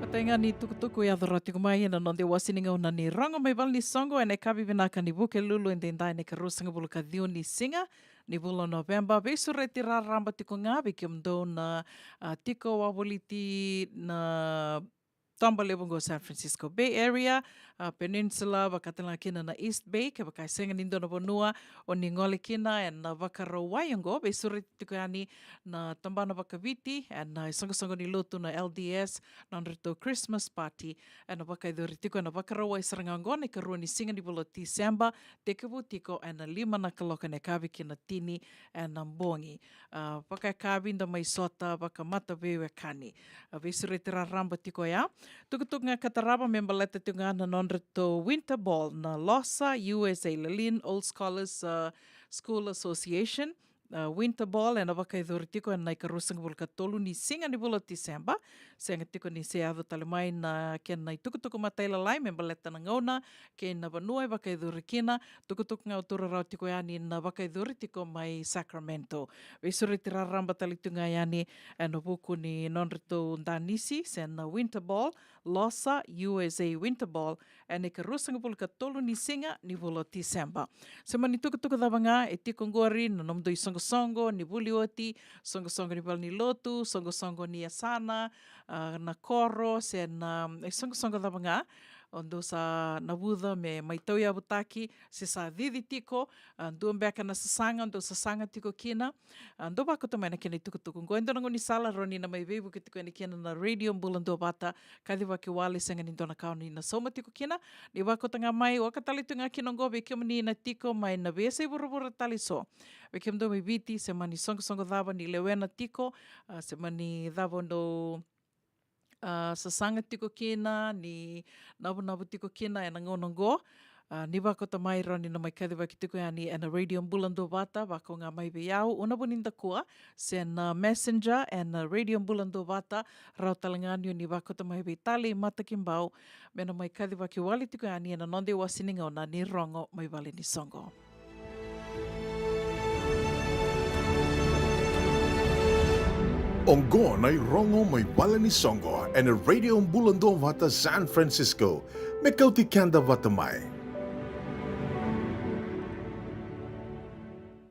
Matai ga ni tukutuku e yaco rawa tiko mai ena noda iwasi ni gauna ni rogo mai vale ni soqo ena yakavi vinaka ni Vukelulu edaidai, na ikaruasagavulu ka ciwa ni siga ni vula o Noveba. Veisureti raraba tiko ga vei kemudou na, a, tiko wavoliti na toba levu oqo San Francisco Bay Area, a, Peninsula, vaka tale ga kina na East Bay. Kevaka e sega ni dua na vanua o ni gole kina ena Vakarauwai oqo, veisureti tiko yani na tabana vakaviti ena isoqosoqo ni lotu na L D S, na nodratou Christmas party ena vakayacori tiko ena Vakarauwai sara ga oqo, na ikarua ni siga ni vula o Tiseba, tekivu tiko ena lima na kaloko ena yakavi ki na tini ena bogi. A, vakayakavi da mai sota vakamataveiwekani. A, veisureti raraba tiko ya. Tukutuku ga ka tarava me baleta tiko ga na nodratou Winter Ball na LOSSA, U S A, Lalin Old Scholars, a, School Association. A, Winter Ball ena vakayacori tiko ena ikaruasagavulu ka tolu ni siga ni vula o Tiseba. Sega tiko ni se yaco tale mai na kena itukutuku matailalai me baleta na gauna kei na vanua e vakayacori kina. Tukutuku ga au taura rawa tiko yani na vakayacori tiko mai Sacramento. Veisureti raraba tale tu ga yani ena vuku ni nodratou danisi se na Winter Ball, LOSSA, U S A Winter Ball, ena ikaruasagavulu ka tolu ni siga ni vula o Tiseba. Se mani tukutuku cava ga e tiko oqori na nomudou isoqosoqo ni vuli oti, soqosoqo ni valenilotu, soqosoqo ni yasana, a, na koro, se na, e, soqosoqo cava ga o dou sa navuca me mai tauyavutaki, se sa cici tiko, a, dua beka na sasaga o dou sasaga tiko kina. A, dou vakauta mai na kena itukutuku oqo. E dua na gaunisala rawa ni na mai veivuke tiko yani kina na Radio Bula Duavata, kacivaki wale, sega ni dua na ka o ni na sauma tiko kina. Ni vakauta ga mai, waka tale tu ga kina oqo vei kemuni na tiko mai na veiyasai vuravura tale eso. Vei kemudou mai Viti, se mani soqosoqo cava ni lewena tiko, a, se mani cava o dou, a, sasaga tiko kina, ni navunavu tiko kina ena gauna oqo. A, ni vakauta mai, rawa ni na mai kacivaki tiko yani ena Radio Bula Duavata, vakau ga mai vei au, Una Vunidakua, se na Messenger ena Radio Bula Duavata. Rawa tale ga ni o ni vakauta mai vei Talei Matakibau me na mai kacivaki wale tiko yani ena noda iwasi ni gauna ni rogo mai vale ni soqo. Oqo na irogo mai vale ni soqo ena Radio Bula Duavata San Francisco. Me kauti keda vata mai.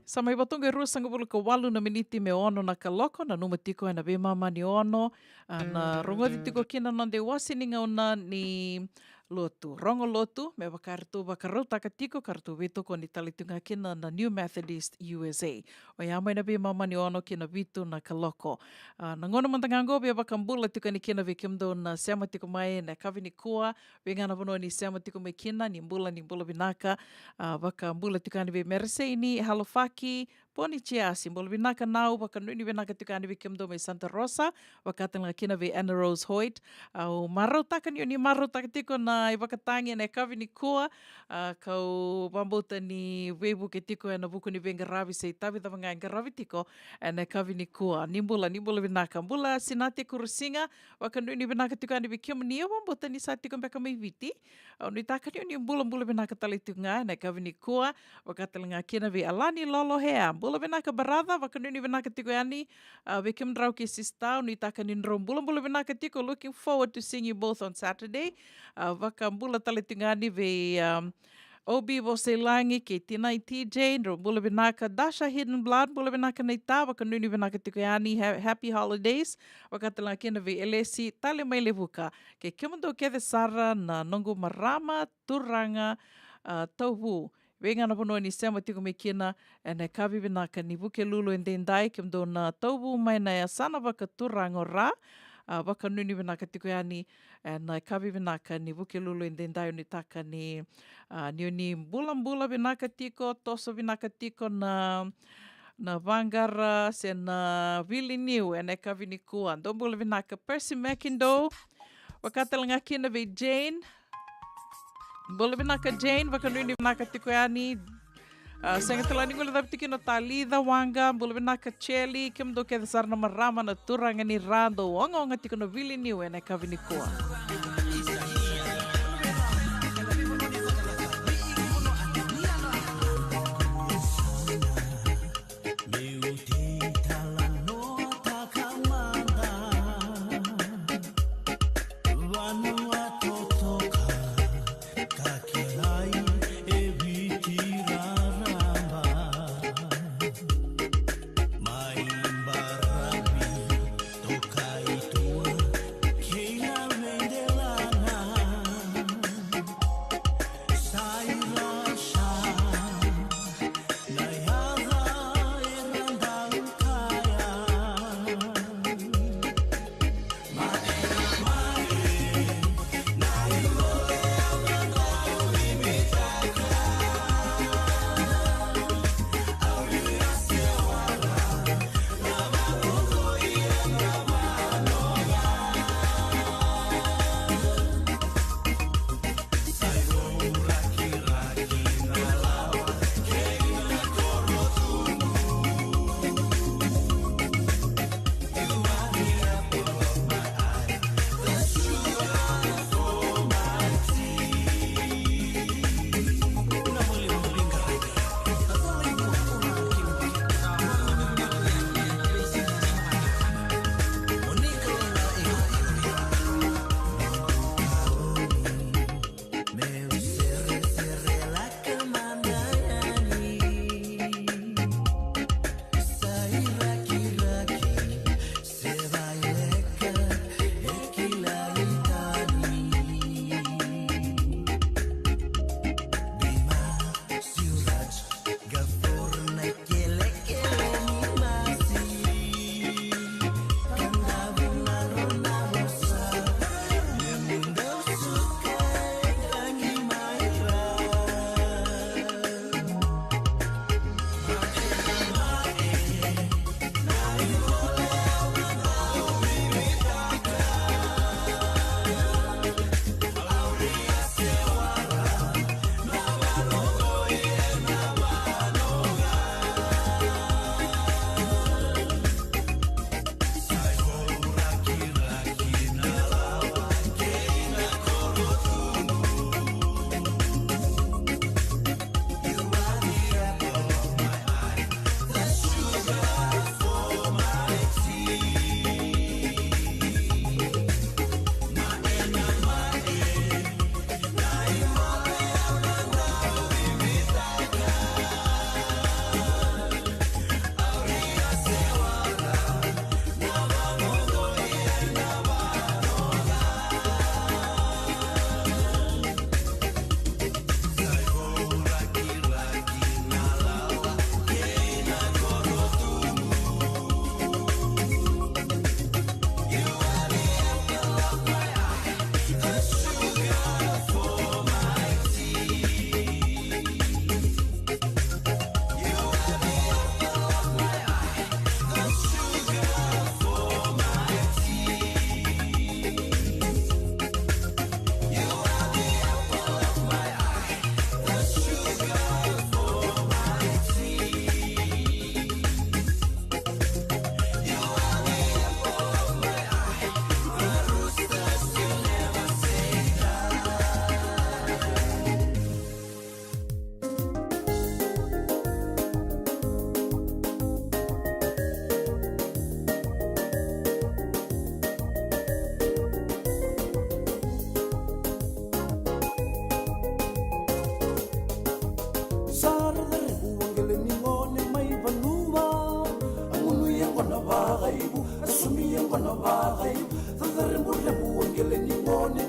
Sa mai vatoqo e ruasagavulu ka walu na miniti me ono na kaloko, nanuma tiko ena veimama ni ono, a, na rogoci tiko kina na noda iwasi ni gauna ni lotu, rogo lotu, me vaka eratou vakarautaka tiko ka ratou veitokoni tale tu ga kina na New Methodist U S A. Oya mai na veimama ni ono ki na vitu na kaloko. A, na gauna mada ga oqo via vakabula tiko yani kina vei kemudou na sema tiko mai ena yakavi nikua, vei ga na vanua ni sema tiko mai kina, ni bula, ni bula vinaka. A, vakabula tiko yani vei Mereseini Halofaki, Poni Jiasi, bula vinaka Nau, vakanuinui vinaka tiko yani vei kemudou mai Santa Rosa, vaka tale ga kina vei Anna Rose Hoyt. Au marautaka ni o ni marautaka tiko na ivakatagi ena yakavi nikua, a, kau vakabauta ni veivuke tiko ena vuku ni veiqaravi se itavi cava ga e qaravi tiko ena yakavi nikua. Ni bula, ni bula vinaka. Bula Sinate Kurusiga, vakanuinui vinaka tiko yani vei kemuni, au vakabauta ni sa tiko beka mai Viti. Au nuitaka ni o ni bulabula vinaka tale tiko ga ena yakavi nikua, vaka tale ga kina vei Alani Lolohea. Bula vinaka brother, vakanuinui vinaka tiko yani, a, vei kemudrau kei sister, au nuitaka ni drau bulabula vinaka tiko, looking forward to seeing you both on Saturday. A, vakabula tale tiko yani vei, um, O B Vosailagi kei Tinai T J, drau bula vinaka. Dasha Hidden Blood, bula vinaka naita, vakanuinui vinaka tiko yani, ha-, happy holidays. Vaka tale ga kina vei Elesi, tale mai Levuka. Kei kemudou kece sara na noqu marama, turaga, a, Tauvu. Vei ga na vanua ni sema tiko mai kina, ena yakavi vinaka ni Vukelulu edaidai, kemudou na Tauvu mai na yasana vakaturaga o Ra, a, vakanuinui vinaka tiko yani, ena yakavi vinaka ni Vukelulu edaidai, au nuitaka ni, a, ni o ni bulabula vinaka tiko, toso vinaka tiko na, na vaqara, se na vili niu, ena yakavi nikua. Dou bula vinaka Percy McIndoe, vaka tale ga kina vei Jane. Bula vinaka Jane, vakanuinui vinaka tiko yani. A, sega tale ni guilecavi tiko kina o Talica Waqa, bula vinaka Cheli, kemudou kece sara na marama na turaga ni Ra, dou ogaoga tiko na vili niu ena yakavi nikua.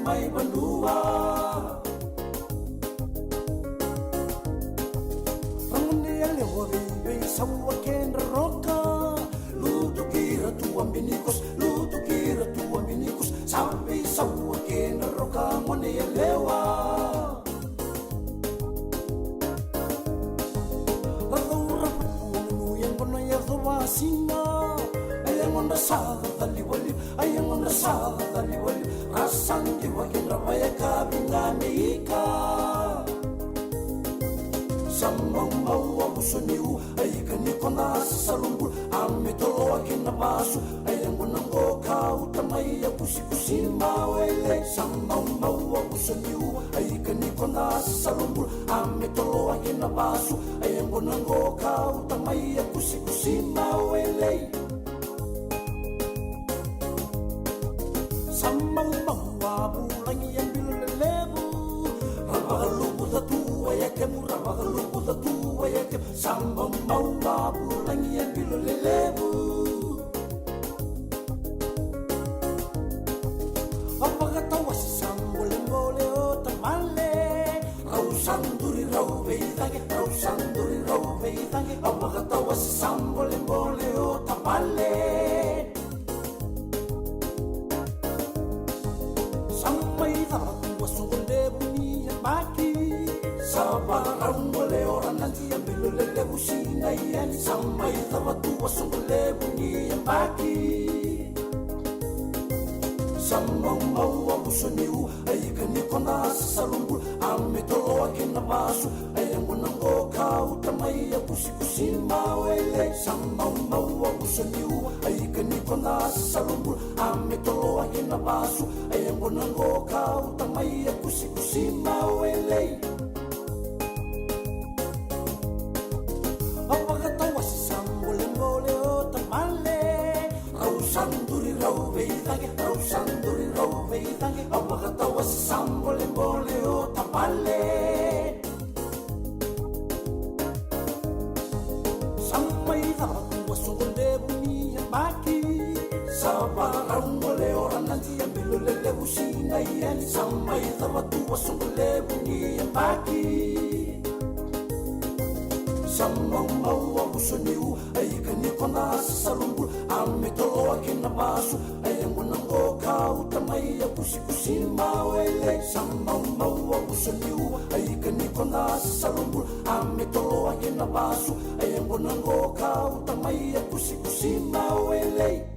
Mai vanua. Ragone yalewa veivei saua kedra roka. Lutu kira tu a binikos, lutu kira tu a binikos. Sa veisaua kedra roka gone yalewa. Ra caura vua na nu yaqona yaco vasiga. A yagodra sa cacalivaliva, a yagodra sa cacalivaliva. Ra sa diva kedra vayakavi ga me ika. Sa maumau a vuso ni u, a ika ni kona sa salubula. A me toloa kina vasu. A yaqona qo ka uta mai a kusikusi ma wele. Sa maumau a vuso ni u, a ika ni kona sa salubula. A me toloa kina vasu. A yaqona qo ka uta mai a kusikusi ma wele. Sa maumau a vulagi a bilo lelevu. Ra vakaluvuca tu a yakemu, ra vakaluvuca tu a yakemu. Sa maumau a vulagi a bilo lelevu. A vakatawase sa bolebole o tamale. Rau sa duri rau veicage, rau sa duri rau veicage. A vakatawase sa bolebole o tamale. Sa mai cava tu a soqo levu ni yabaki. Sa vakarau gole ora na dia bilo lelevu sinai yani. Sa mai cava tu a soqo levu ni yabaki. Sa maumau a vuso ni u, a ika ni kona sa salubula. A me toloa kina vasu. A yaqona qo ka uta mai a kusikusi ma wele. Sa maumau a vuso ni u, a ika ni kona sa salubula. A me toloa kina vasu. A yaqona qo ka uta mai a kusikusi ma wele. A vakatawase sa bolebole o tamale. Rau sa duri rau veicage, rau sa duri rau veicage. A vakatawase sa bolebole o tamale. Sa mai cava tu a soqo levu ni yabaki. Sa vakarau gole ora na dia bilo lelevu sinai yani. Sa mai cava tu a soqo levu ni yabaki. Sa maumau a vuso ni u, a ika ni kona sa salubula. A me toloa kina vasu. A yaqona qo ka uta mai a kusikusi ma wele. Sa maumau a vuso ni u, a ika ni kona sa salubula. A me toloa kina vasu. A yaqona qo ka uta mai a kusikusi ma wele.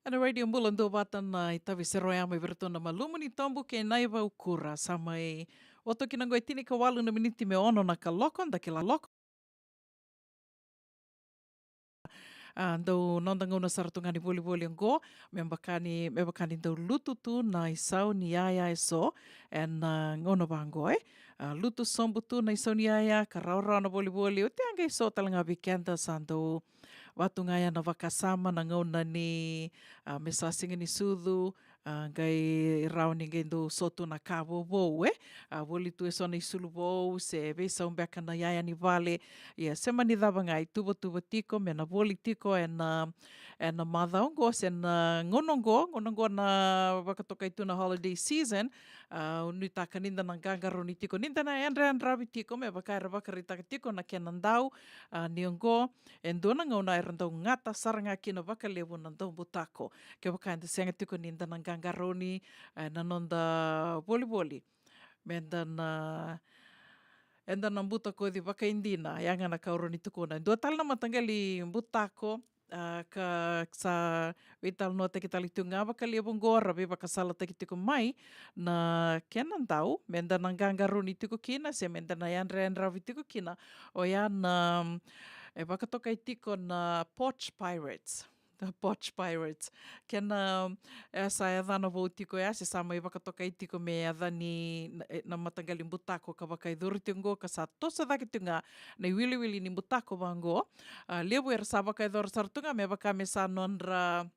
Ena Radio Bula, dua vata na itavi sero ya mai vei iratou na Malumu ni Tobu kei Naivaukura. Sa mai oto kina qo e tinikawalu na miniti me ono na kaloko, da kila loko. A, dau noda gauna sara tu ga ni volivoli oqo, me vaka ni, me vaka ni dau lutu tu na isau ni yaya eso ena gauna vaqo, e. A, lutu sobu tu na isau ni yaya, ka rawarawa na volivoli, oti a qai so tale ga vei keda sa dau vatu ga ya na vakasama na gauna ni, a, me sa siga ni sucu, a, qai rawa ni qai dau so tu na ka vovou, e. A, voli tu eso na isulu vou, se veisau beka na yaya ni vale. Ia, se mani cava ga, ituvatuva tiko me na voli tiko ena, ena macawa oqo, se na gauna oqo, gauna oqo na vakatokai tu na holiday season. A, nuitaka ni da na qaqarauni tiko, ni da na yadrayadravi tiko, me vaka era vakaraitaka tiko na kena dau, a, ni oqo, e dua na gauna era dau gata sara ga kina vakalevu na daubutako. Kevaka eda sega tiko ni da na qaqarauni, e, na noda volivoli. Me da na, eda na butakoci vakaidina, ya ga na ka au rawa ni tukuna. E dua tale na mataqali butako, a, ka sa veitalanoataki tale tu ga vakalevu oqo, ra veivakasalataki tiko mai na kena dau, me da na qaqarauni tiko kina, se me da na yadrayadravi tiko kina, oya na, e vakatokai tiko na Porch Pirates. The Porch Pirates. Kena, e, sa yacana vou tiko ya, se sa mai vakatokai tiko me yaca ni na, e, na mataqali butako ka vakaicuru tiko oqo, ka sa toso cake tiko ga na iwiliwili ni butako vaqo. A, levu era sa vakaicuru sara tu ga, me vaka me sa nodra,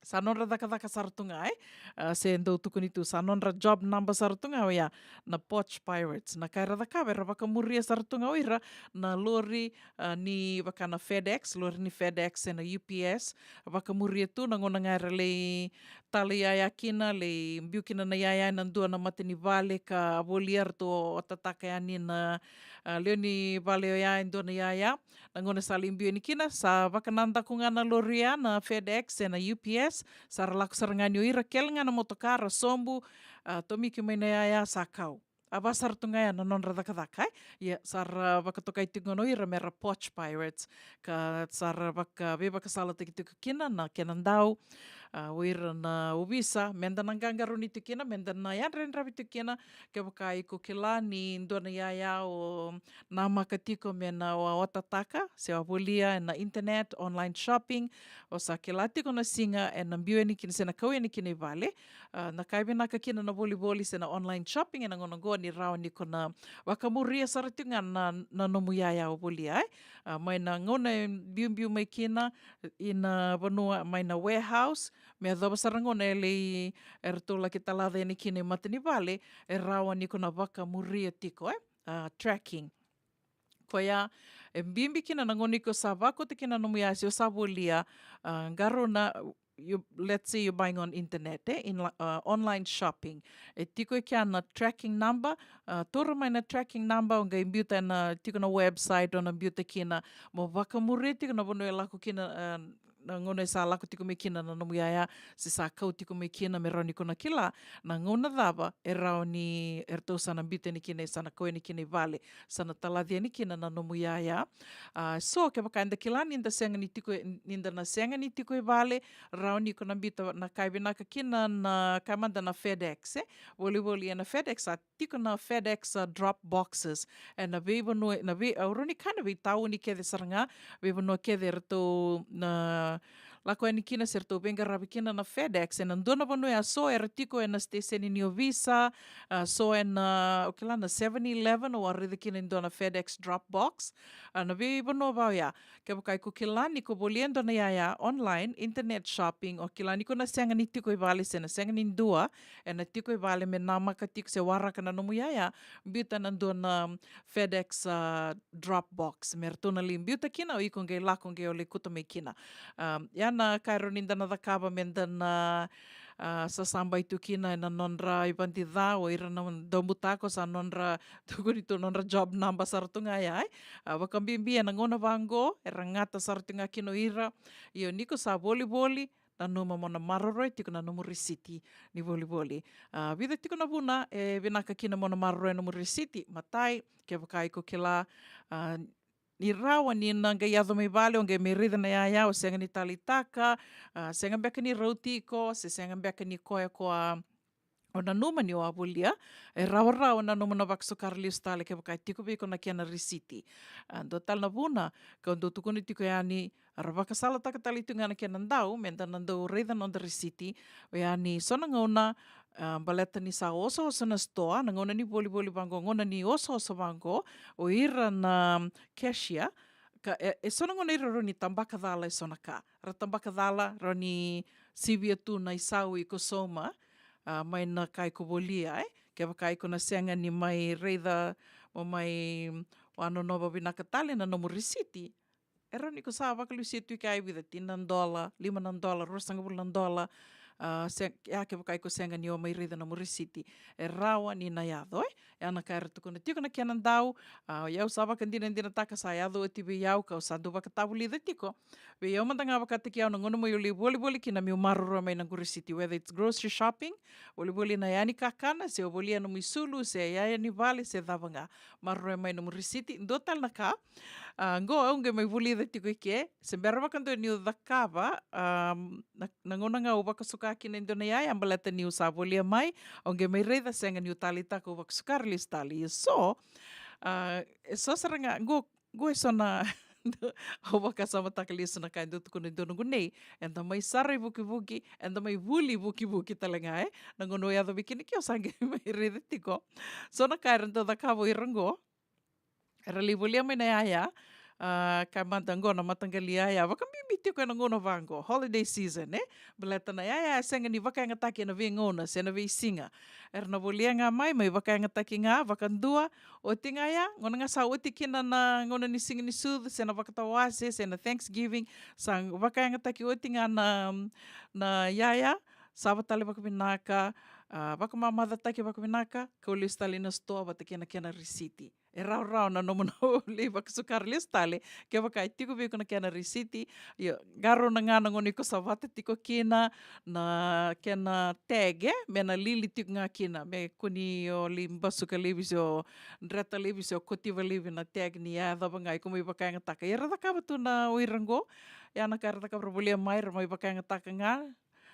sa nodra cakacaka sara tu ga, e. A, se dau tukuni tu, sa nodra job number sara tu ga, oya na Porch Pirates. Na ka era cakava, era vakamuria sara tu ga o ira na lori, a, ni vaka na FedEx, lori ni FedEx, e na U P S, vakamuria tu na gauna ga era lai tala i yaya kina, lai biu kina na yaya ena dua na mata ni vale ka volia ratou otataka yani na, a, lewe ni vale oya e dua na yaya. Na gauna sa lai biu yani kina, sa vakanadaku ga na lori ya na FedEx ena U P S, sa ra lako sara ga ni o ira kele ga na motokara sobu, a, tomiki mai na yaya sa kau. A vaka sara tu ga ya na nodra cakacaka, e? Ia, sa ra vakatokai tiko ga o ira me ra porch pirates, ka sa ra vaka, veivakasalataki tiko kina na kena dau, a, o ira na ovisa, meda na qaqarauni tiko kina, meda na yadrayadravi tiko kina, kevaka iko kila ni dua na yaya o namaka tiko me na o a otataka, se o a volia ena internet, online shopping, o sa kila tiko na siga ena biu yani kina, se na kau yani kina i vale, a, na ka e vinaka kina na volivoli se na online shopping ena gauna oqo ni rawa ni ko na vakamuria sara tiko ga na, na nomu yaya o volia, e? A, mai na gauna e biubiu mai kina, ina vanua mai na warehouse, me yacova sara na gauna e lai, eratou laki talaca yani kina i mata ni vale, e rawa ni ko na vakamuria tiko, e? A, tracking. Koya, e bibi kina na gauna iko sa vakauta kina na nomu yaya se o sa volia, a, qarauna, you, let's say you're buying on internet, e, in, uh, online shopping. E tiko e kea na tracking number, uh, taura mai na tracking number, o qai biuta ena tiko na website, o na biuta kina, mo vakamuria tiko na vanua e lako kina, uh, na gauna e sa lako tiko mai kina na nomu yaya, se sa kau tiko mai kina, me rawa ni ko na kila, na gauna cava, e rawa ni, eratou sa na biuta yani kina, e sa na kau yani kina i vale, sa na talaci yani kina na nomu yaya. A, so, kevaka eda kila ni da sega ni tiko, ni da na sega ni tiko i vale, rawa ni ko na biuta na ka e vinaka kina na ka mada na FedEx, e? Volivoli ena FedEx, a tiko na FedEx, a, drop boxes. Ena veivanua, na vei, au rawa ni kaya na veitauni kece sara ga, veivanua kece eratou na lako yani kina se ratou veiqaravi kina na FedEx. Ena dua na vanua ya so era tiko ena siteseni ni ovisa, a, so ena, o kila na seven eleven, o a raica kina e dua na FedEx drop box. A, na veivanua vau ya. Kevaka iko kila ni ko volia e dua na yaya online, internet shopping, o kila ni ko na sega ni tiko i vale se na sega ni dua, ena tiko i vale me namaka tiko se waraka na nomu yaya, biuta na dua na FedEx, a, drop box. Me ratou na lai biuta kina, o iko qai lako qai o lai kauta mai kina. A, ya na ka e rawa ni da na cakava me da na, a, sasabai tu kina ena nodra ivadi ca, o ira na daubutako sa nodra, tukuni tu nodra job number sara tu ga ya, e? A, vakabibi ena gauna vaqo, era gata sara tu ga kina o ira. Io, ni ko sa volivoli, nanuma mo na maroroya tiko na nomu risiti ni volivoli. A, vica tiko na vuna e vinaka kina mo na maroroya nomu risiti. Matai, kevaka iko kila, a, ni rawa ni na qai yaco mai vale, o qai mai raica na yaya, o sega ni taleitaka, a, sega beka ni rauti iko, se sega beka ni koya ko a, o nanuma ni o a volia, e rawarawa na nomu na vakasukara lesu tale kevaka e tiko vei iko na kena risiti. A, dua tale na vuna, kau dau tukuna tiko yani, era vakasalataka tale tu ga na kena dau, me da na dau raica na noda risiti, oya ni so na gauna, a, baleta ni sa osooso na sitoa, na gauna ni volivoli vaqo, gauna ni osooso vaqo, o ira na cashier, ka, e, e so na gauna ira rawa ni tabaka cala e so na ka. Ra tabaka cala, rawa ni sivia tu na isau iko sauma, a, mai na ka iko volia, e? Kevaka iko na sega ni mai raica, mo mai wanonova vinaka tale na nomu risiti, e rawa ni ko sa vakalusia tu i kea e vica, tini na dola, lima na dola, ruasagavulu na dola, a, se, ya kevaka iko sega ni o mai raica nomu risiti. E rawa ni na yaco, e? Ya na ka era tukuna tiko na kena dau, a, o yau sa vakadinadinataka sa yaco oti vei au, kau sa dau vakatavulica tiko. Vei au mada ga vakataki au na gauna mai au lai volivoli kina meu maroroya mai na noqu risiti, whether it's grocery shopping, volivoli na yaya ni kakana, se o volia nomu isulu, se yaya ni vale, se cava ga. Maroroya mai nomu risiti, dua tale na ka. A, qo au qai mai vulica tiko i ke, se bera vakadua niu cakava, a, na, na gauna ga au vakasuka kina e dua na yaya, baleta niu sa volia mai, au qai mai raica sega niu taleitaka, au vakasukara lesu tale. Ia so, a, e so sara ga, qo, qo e so na, au vakasamataka lesu na ka e dau tukuna e dua noqu nei, eda mai sara ivukivuki, eda mai vuli ivukivuki tale ga, e? Na gauna au yaco vei kina ke au sa qai mai raica tiko. So na ka era dau cakava o ira qo, era lai volia mai na yaya, a, ka mada qo na mataqali yaya, vakabibi tiko ena gauna vaqo, holiday season, e? Baleta na yaya e sega ni vakayagataki ena veigauna, se na veisiga. Era na volia ga mai, mai vakayagataki ga, vakadua, oti ga ya, gauna ga sa oti kina na gauna ni Siga ni Sucu, se na Vakatawase, se na Thanksgiving, sa vakayagataki oti ga na, na yaya, sava tale vakavinaka, a, vakamamacataki vakavinaka, kau lesu tale ina sitoa vata kei na kena risiti. E rawarawa na nomu na lai vakasukara lesu tale, kevaka e tiko vei iko na kena risiti, io, qarauna ga na gauna iko savata tiko kina, na kena tag, e, me na lili tiko ga kina, me kua ni o lai basuka laivi se o dreta laivi se o kotiva laivi na tag ni yacova ga iko mai vakayagataka. Ia ra cakava tu na o ira qo, ia na ka era cakava ra volia mai, ra mai vakayagataka ga,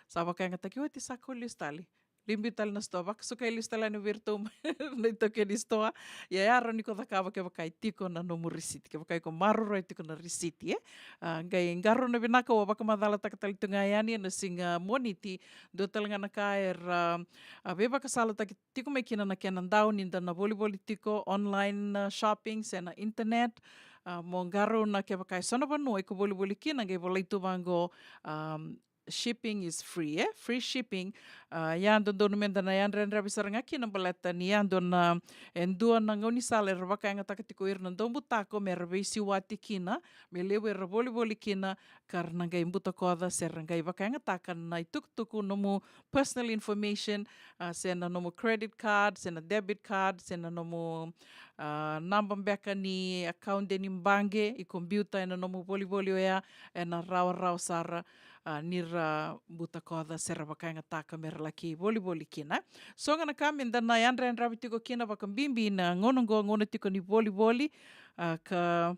sa vakayagataki oti sa kau lesu tale. Lai biu tale na sitoa, vakasukai lesu tale yani vei iratou mai na itaukei ni sitoa. Ia, e rawa ni ko cakava kevaka e tiko na nomu risiti, kevaka iko maroroya tiko na risiti, e. A, qai qarauna vinaka, au a vakamacalataka tale tu ga yani ena siga Moniti, dua tale ga na ka era, a, veivakasalataki tiko mai kina na kena dau ni da na volivoli tiko online, a, shopping se na internet. A, mo qarauna kevaka e so na vanua iko volivoli kina, qai volai tu vaqo, a, shipping is free, e? Free shipping. A, ia dodonu me da na yadrayadravi sara ga kina baleta ni yadua na, e dua na gaunisala era vakayagataka tiko ira na daubutako me ra veisiwati kina, me levu era volivoli kina, ka ra na qai butakoca se ra qai vakayagataka na itukutuku, nomu personal information, a, se na nomu credit card, se na debit card, se na nomu, a, naba beka ni account ni baqe, iko biuta ena nomu volivoli oya, ena rawarawa sara, a, ni ra butakoca se ra vakayagataka me ra laki volivoli kina. So ga na ka me da na yadrayadravi tiko kina vakabibi na gauna oqo, gauna tiko ni volivoli, a, ka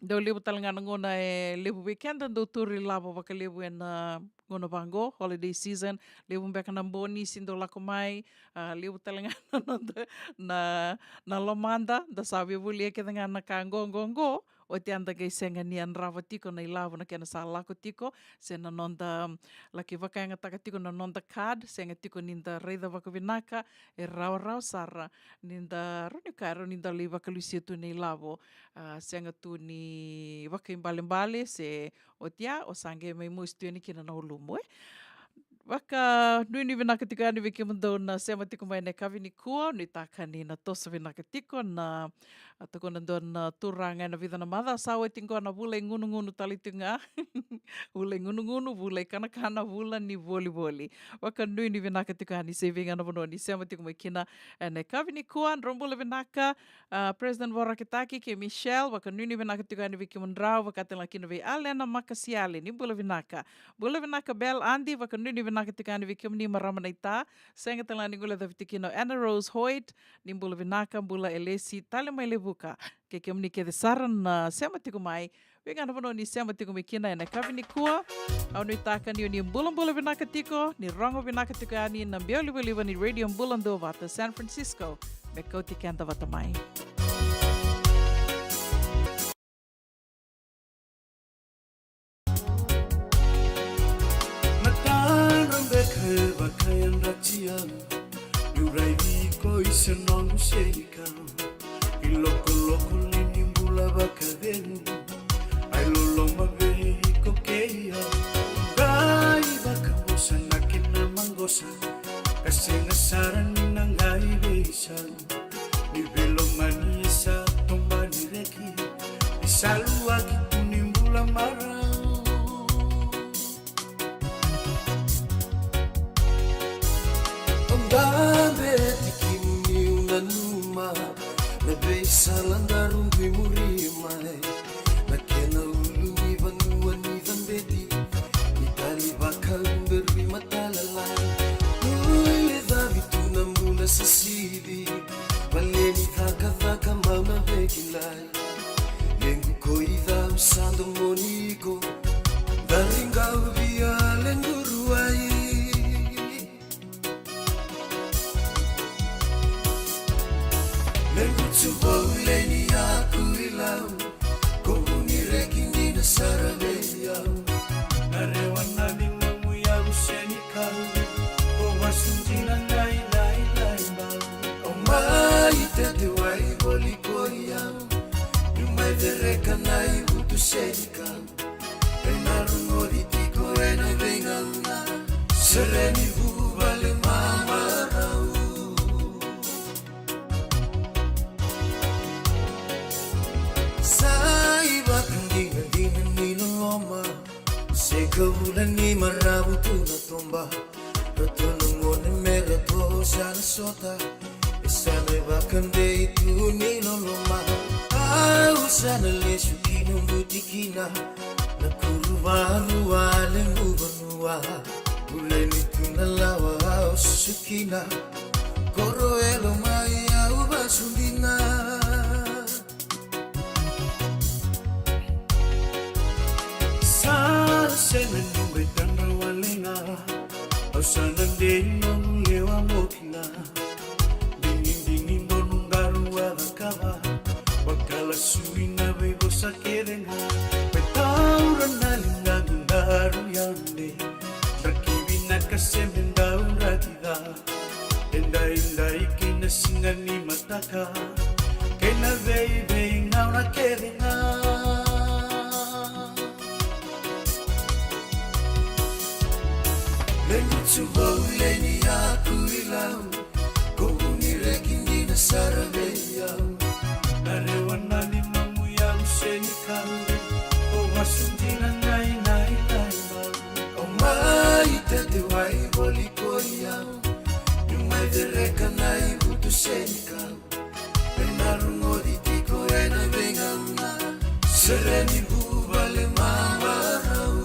dau levu tale ga na gauna e levu vei keda dau tauri lavo vakalevu ena gauna vaqo, holiday season, levu beka na bonisi dau lako mai, a, levu tale ga na noda, na, na lomada, da sa via volia kece ga na ka qo, qo, qo, oti eda qai sega ni yadrava tiko na ilavo na kena sa lako tiko, se na noda, mm, laki vakayagataka tiko na noda card, sega tiko ni da raica vakavinaka, e rawarawa sara ni da rawa ni ka, rawa ni da lai vakalusia tu na ilavo, a, sega tu ni vakaibalebale, se oti ya, o sa qai mai mosi tu yani kina na ulumu, e. Vakanuinui vinaka tiko yani vei kemudou na sema tiko mai ena yakavi nikua, nuitaka ni na toso vinaka tiko na, a, tukuna dua na turaga ena vica na macawa sa oti qo, na vula i gunugunu tale tiko ga. Vula i gunugunu, vula i kanakana, vula ni volivoli. Vakanuinui vinaka tiko yani se vei ga na vanua ni sema tiko mai kina ena yakavi nikua, drau bula vinaka. A, President Vorakitaki kei Michelle, vakanuinui vinaka tiko yani vei kemudrau, vaka tale ga kina vei Alena Makasiale, ni bula vinaka. Bula vinaka Bel Adi, vakanuinui vinaka tiko yani vei kemuni marama naita, sega tale ga ni guilecavi tiko kina o Anna Rose Hoyt, ni bula vinaka, bula Elesi tale mai Levuka. Kei kemuni kece sara na sema tiko mai, vei ga na vanua ni sema tiko mai kina ena yakavi nikua. Au nuitaka ni o ni bulabula vinaka tiko, ni rogo vinaka tiko yani na biau livaliva ni Radio Bula Duavata San Francisco, me kauti keda vata mai. Na tadra beka e vakayadrati au, niu raici iko i se noqu senikau. I lokoloko ni bula vakacegu, ai loloma vei iko kei au. Qai vakavosa na kena maqosa, ka sega sara ni na qai veisau. Ni veilomani e sa toba ni reki, ni sa luaki tu ni bula marau. Au dabe tiko niu nanuma na veisala daru dui muri mai. Na kena ulu ni vanua ni cabeti, ni tali vakaluberui matalalai. Ui le cavi tu na bula sisili, vale ni cakacaka mau na vekilai. Lequ ko i cau sa domoni iko, dari qau via lequ ruai. Lequ tu vou le ni yaku i lau, ko vuni reki ni na sara vei au. Na rewa na ni nomu yavu senikau, ko vasu dina na ilailai bau. O mai tete wai voli ko i au, niu mai cereka na ivutu senikau. Ena rogoci tiko ena veigauna, sere ni vuvale mamarau. Sa ivakadinadina ni loloma, se ka vula ni maravu tu na toba. Ratou na gone me ratou sa na sota. E sa na vakadei tu ni loloma. Au sa na lesu ki na buti kina na kuru valu a lebu vanua. Ule ni tu na lawa au susu kina. Koro e lomai au vasu dina. Sa sega ni qai tadra wale ga. Au sa na dei noqu lewa mo kila. Digidigi donu qaru a cakava. Vakalasu ina veivosa kece ga. Me taura na ligaqu qaru yade. Draki vinaka se me dauraki ca. E daidai kei na siga ni mataka kei na veiveigauna kece ga. Levu tu vau leni aku i lau. Ko vuni reki dina sara vei au. Na rewa na limamu i au se ni kau. O vasu dina nai nai nai mau. O mai tete wai voli ko i au. Niu mai cereka na ivutu senikau. Ena rogoci tiko ena veigauna. Sere ni vuvale mamarau.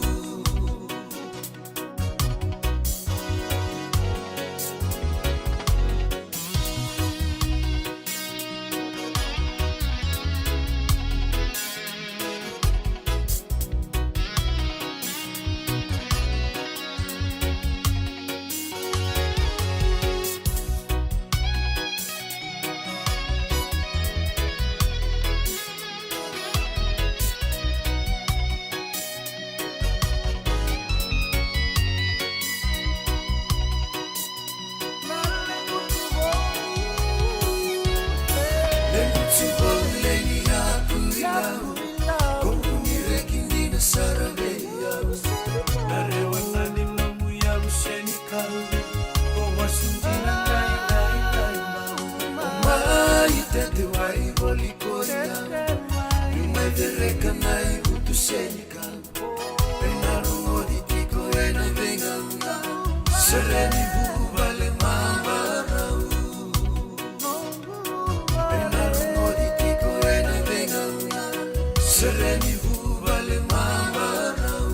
Mai tete wai voli ko i au. Niu mai cereka na ivutu senikau. Ena rogoci tiko ena veigauna. Sere ni vuvale mamarau. Ena rogoci tiko ena veigauna. Sere ni vuvale mamarau.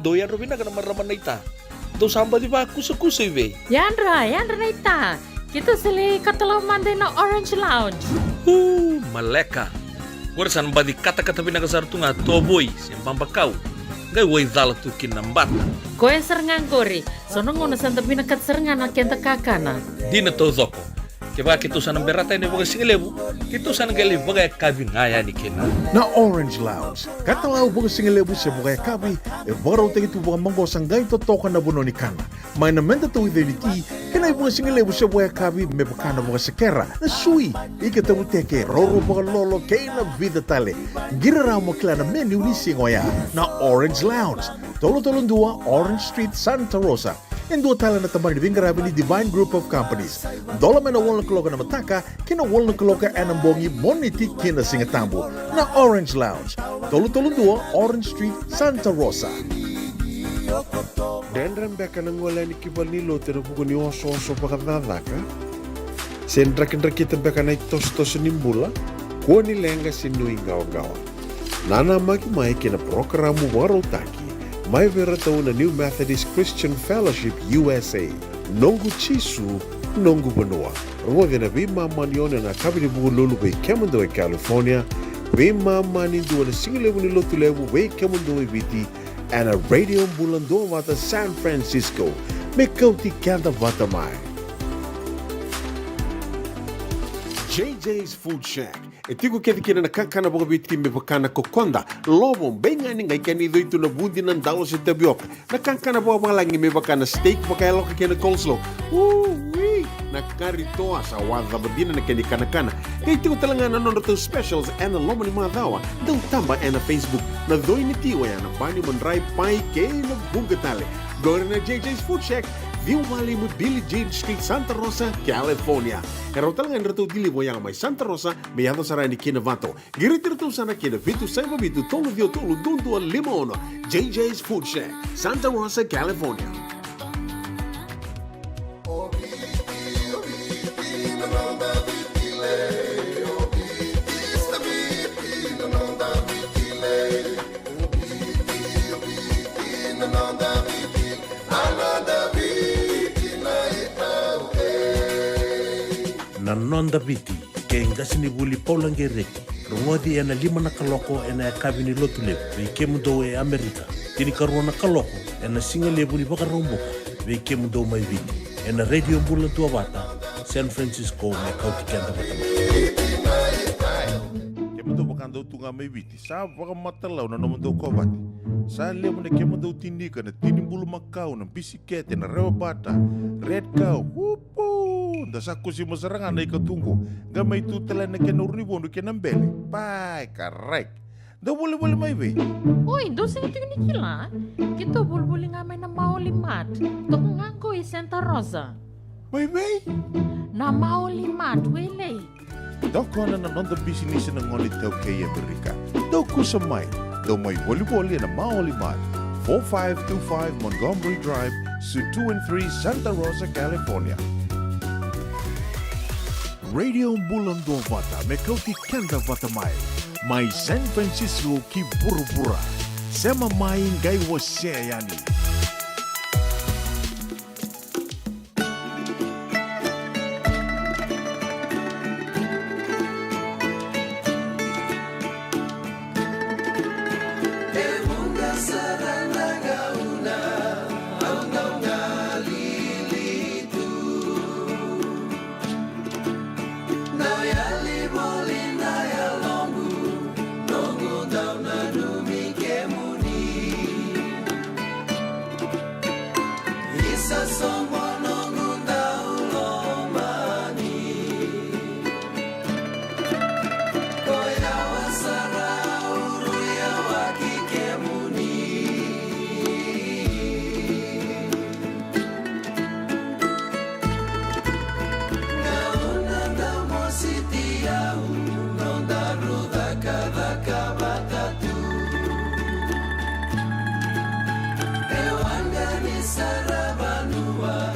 Dou yadra vinaka na marama naita. Dou sa baci vakusakusa i vei? Yadra, yadra naita. Keitou sa lai katalau mada ina Orange Lounge. Uu, maleka. Qori sa na baci katakata vinaka sara tu ga tovoi se babakau. Qai waicala tu kina na bata. Koya sara ga qori. So na gauna sa da vinakata sara ga na keda kakana. Dina taucoko. Kevaka keitou sa na berata yani vakasigalevu, keitou sa na qai lai vakayakavi ga yani kina. Na Orange Lounge, katalau vakasigalevu se vakayakavi, e vakarautaki tu vakamaqosa qai totoka na vanua ni kana. Mai na meda tauica ni ti, kei na ivakasigalevu se vakayakavi me vaka na vakasekera, na sui, ika tavuteke, rourou vakalolo, kei na vica tale. Qiri rawa mo kila na menu ni siga oya. Na Orange Lounge, tolu tolu dua Orange Street, Santa Rosa. E dua tale na tabana ni veiqaravi ni Divine Group of Companies. Dola mai na walu na kaloko ena mataka ki na walu na kaloko ena bogi, Moniti ki na Sigatabu. Na Orange Lounge, tolu tolu dua Orange Street, Santa Rosa. Dredre beka na gole yani ki valenilotu ena vuku ni osooso vakacakacaka? Se drakidrakita beka na itosotoso ni bula? Kua ni leqa se nuiqawaqawa. Nanamaki mai ki na parokaramu vakarautaki mai vei iratou na New Methodist Christian Fellowship U S A. Noqu Jisu, noqu vanua. Rogoci ena veimama ni ono ena yakavi ni Vukelulu vei kemudou e California, veimama ni dua ena sigalevu ni Lotulevu vei kemudou e Viti, ena Radio Bula Duavata San Francisco, me kauti keda vata mai. J J's Food Shack. E tiko kece kina na kakana vakaviti me vaka na kokoda, lovo, beigani, qai kena icoi tu na vudi, na dalo se tavioka. Na kakana vakavalagi me vaka na steak vakayaloka kei na coleslaw. Ui! Na kari toa, sa wacava dina na kena ikanakana. Qai tiko tale ga na nodratou specials ena loma ni macawa. Dau taba ena Facebook. Na coi ni ti oya na bani, madrai, pai kei na vuqa tale. Qori na J J's Food Shack, ciwa walu lima Billie Jean Street, Santa Rosa, California. E rawa tale ga ni ratou deliver oya mai Santa Rosa me yaco sara yani ki Novato. Qiriti iratou sara ki na vitu saiva vitu tolu ciwa tolu dua dua lima ono. J J's Food Shack, Santa Rosa, California. Na Noda Viti, kei qasenivuli Paula Qereti, rogoci ena lima na kaloko ena yakavi ni Lotulevu vei kemudou e Amerika, tinikarua na kaloko ena sigalevu ni Vakaraubuka vei kemudou mai Viti, ena Radio Bula Duavata San Francisco, me kauti keda vata mai. Kemudou vakadau tu ga mai Viti, sa vakamatalau na nomudou kovate. Sa levu na kemudou tinika, na tini bulumakau, na bisikete, na rewa bata, red cow, upu! Da sa kusima sara ga na ikatuqu. Qai mai tu tale na kena urunivodu kei na bele. Pai, karai. Dou volivoli mai vei? Oi, dou sega tiko ni kila? Keitou volivoli ga mai na Maoli Mart. Toka ga qo i Santa Rosa. Mai vei? Na Maoli Mart, Wailei. Tokona na noda bisinisi na gone iTaukei e Amerika. Dou kusa mai. Dou mai volivoli ena Maoli Mart, four five two five Montgomery Drive, Suite two and three, Santa Rosa, California. Radio Bula Duavata, me kauti keda vata mai. Mai San Francisco ki vuravura. Sema mai qai wasea yani. Isa soqo noqu dau lomani. Ko yawa sara, uruyawa ki kemuni. Gauna dau mositi au, nodaru cakacaka vata tu. E waqa ni sara vanua,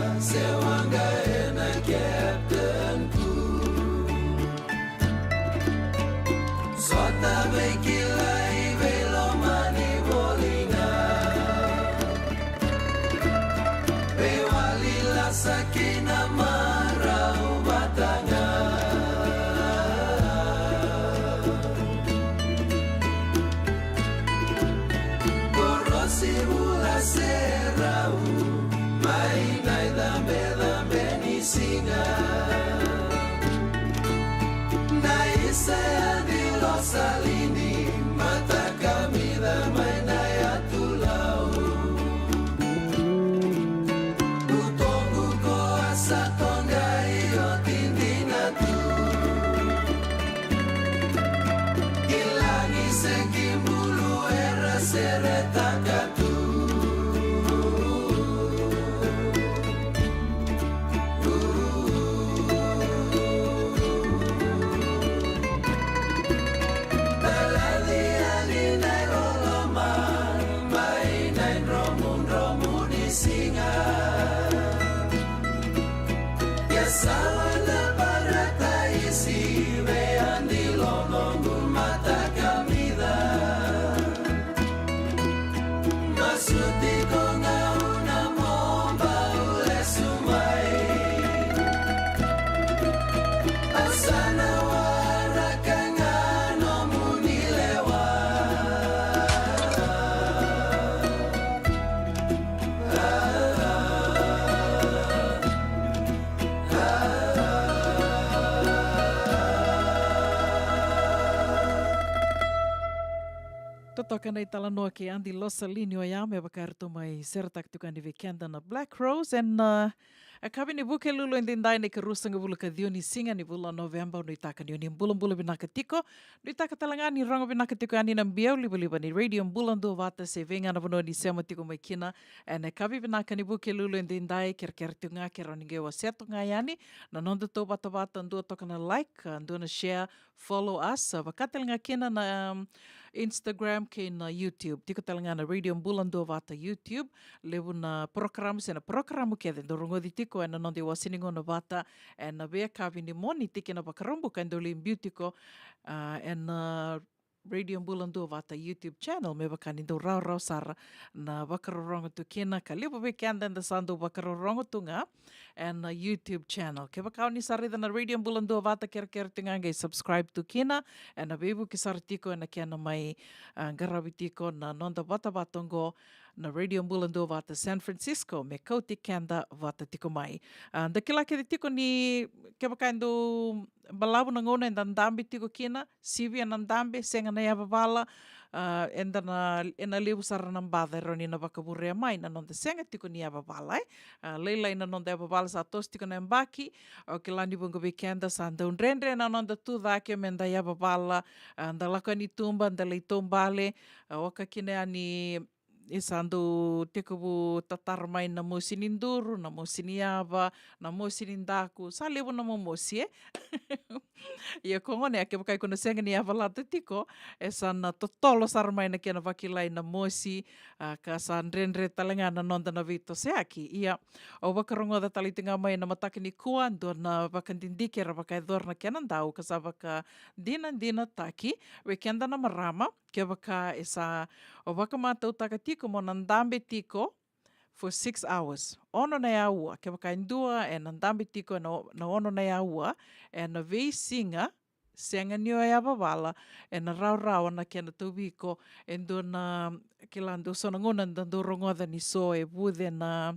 Sa kina marau vata ga. Borosi vula se rau mai na icabecabe ni siga. Na isa ya ni Losalini, mata kamica mai na yatu Lau. Utoqu ko a sa toqai oti dina tu. Kilagi se kibulu era seretaka tu. Talaci yani na iloloma mai na idromudromu ni siga. Ia sa na parataisi vei Adi lo noqu mata kamica. Masuti ko gauna mo bau lesu mai. Au sa na waraka ga nomuni lewa. Totoka na italanoa kei Adi Losalini oya, me vaka eratou mai seretaka tiko yani vei keda na Black Rose. Ena, uh, yakavi ni Vukelulu edaidai, na ikaruasagavulu ka ciwa ni siga ni vula o Noveba. Au nuitaka ni o ni bulabula vinaka tiko. Nuitaka tale ga ni rogo vinaka tiko yani na biau livaliva ni Radio Bula Duavata se vei ga na vanua ni sema tiko mai kina. Ena yakavi vinaka ni Vukelulu edaidai, kerekere tiko ga ke rawa ni qai wasea toka ga yani na noda tauvatavata, dua toka na like, uh, dua na share, follow us, uh, vaka tale ga kina na, um, Instagram kei na YouTube. Tiko tale ga na Radio Bula Duavata YouTube. Levu na porokaramu se na porokaramu kece dau rogoci tiko ena noda iwase ni gauna vata ena veiyakavi ni Moniti kei na Vakaraubuka, e dau lai biu tiko, uh, ena Radio Bula Duavata YouTube channel, me vaka ni dau rawarawa sara na vakarorogo tu kina, ka levu vei keda eda sa dau vakarorogo tu ga ena YouTube channel. Kevaka o ni sa raica na Radio Bula Duavata, kerekere tu ga qai subscribe tu kina, ena veivuke sara tiko ena kena mai, ah, qaravi tiko na noda vatavata oqo na Radio Bula Duavata San Francisco, me kauti keda vata tiko mai. Ah, da kila kece tiko ni kevaka e dau balavu na gauna eda dabe tiko kina, sivia na dabe, sega na yavavala, ah, eda na, ena levu sara na baca e rawa ni na vakavurea mai na noda sega tiko ni yavavala, e. Ah, lailai na noda yavavala sa toso tiko na yabaki, au kila ni vuqa vei keda sa dau dredre na noda tu cake meda yavavala, ah, da lako yani tuba, da lai taubale, ah, oka kina yani e sa dau tekivu tatara mai na mosi ni duru, na mosi ni yava, na mosi ni daku, sa levu na momosi, e. Ia ko gone, a kevaka iko na sega ni yavalata tiko, e sa na totolo sara mai na kena vakilai na mosi, ah, ka sa dredre tale ga na noda na veitosoyaki. Ia, au vakarogoca tale tiko ga mai na mataka nikua, dua na vakadidike era vakayacora na kena dau, ka sa vakadinadinataki vei keda na marama, kevaka e sa o vakamatautaka tiko mo na dabe tiko for six hours. Ono na yaua, kevaka e dua ena dabe tiko ena o-, na ono na yaua, ena veisiga, sega ni o yavavala, ena rawarawa na kena tauvi iko. E dua na, kila, dua so na gauna da dau rogoca ni so e vuce na,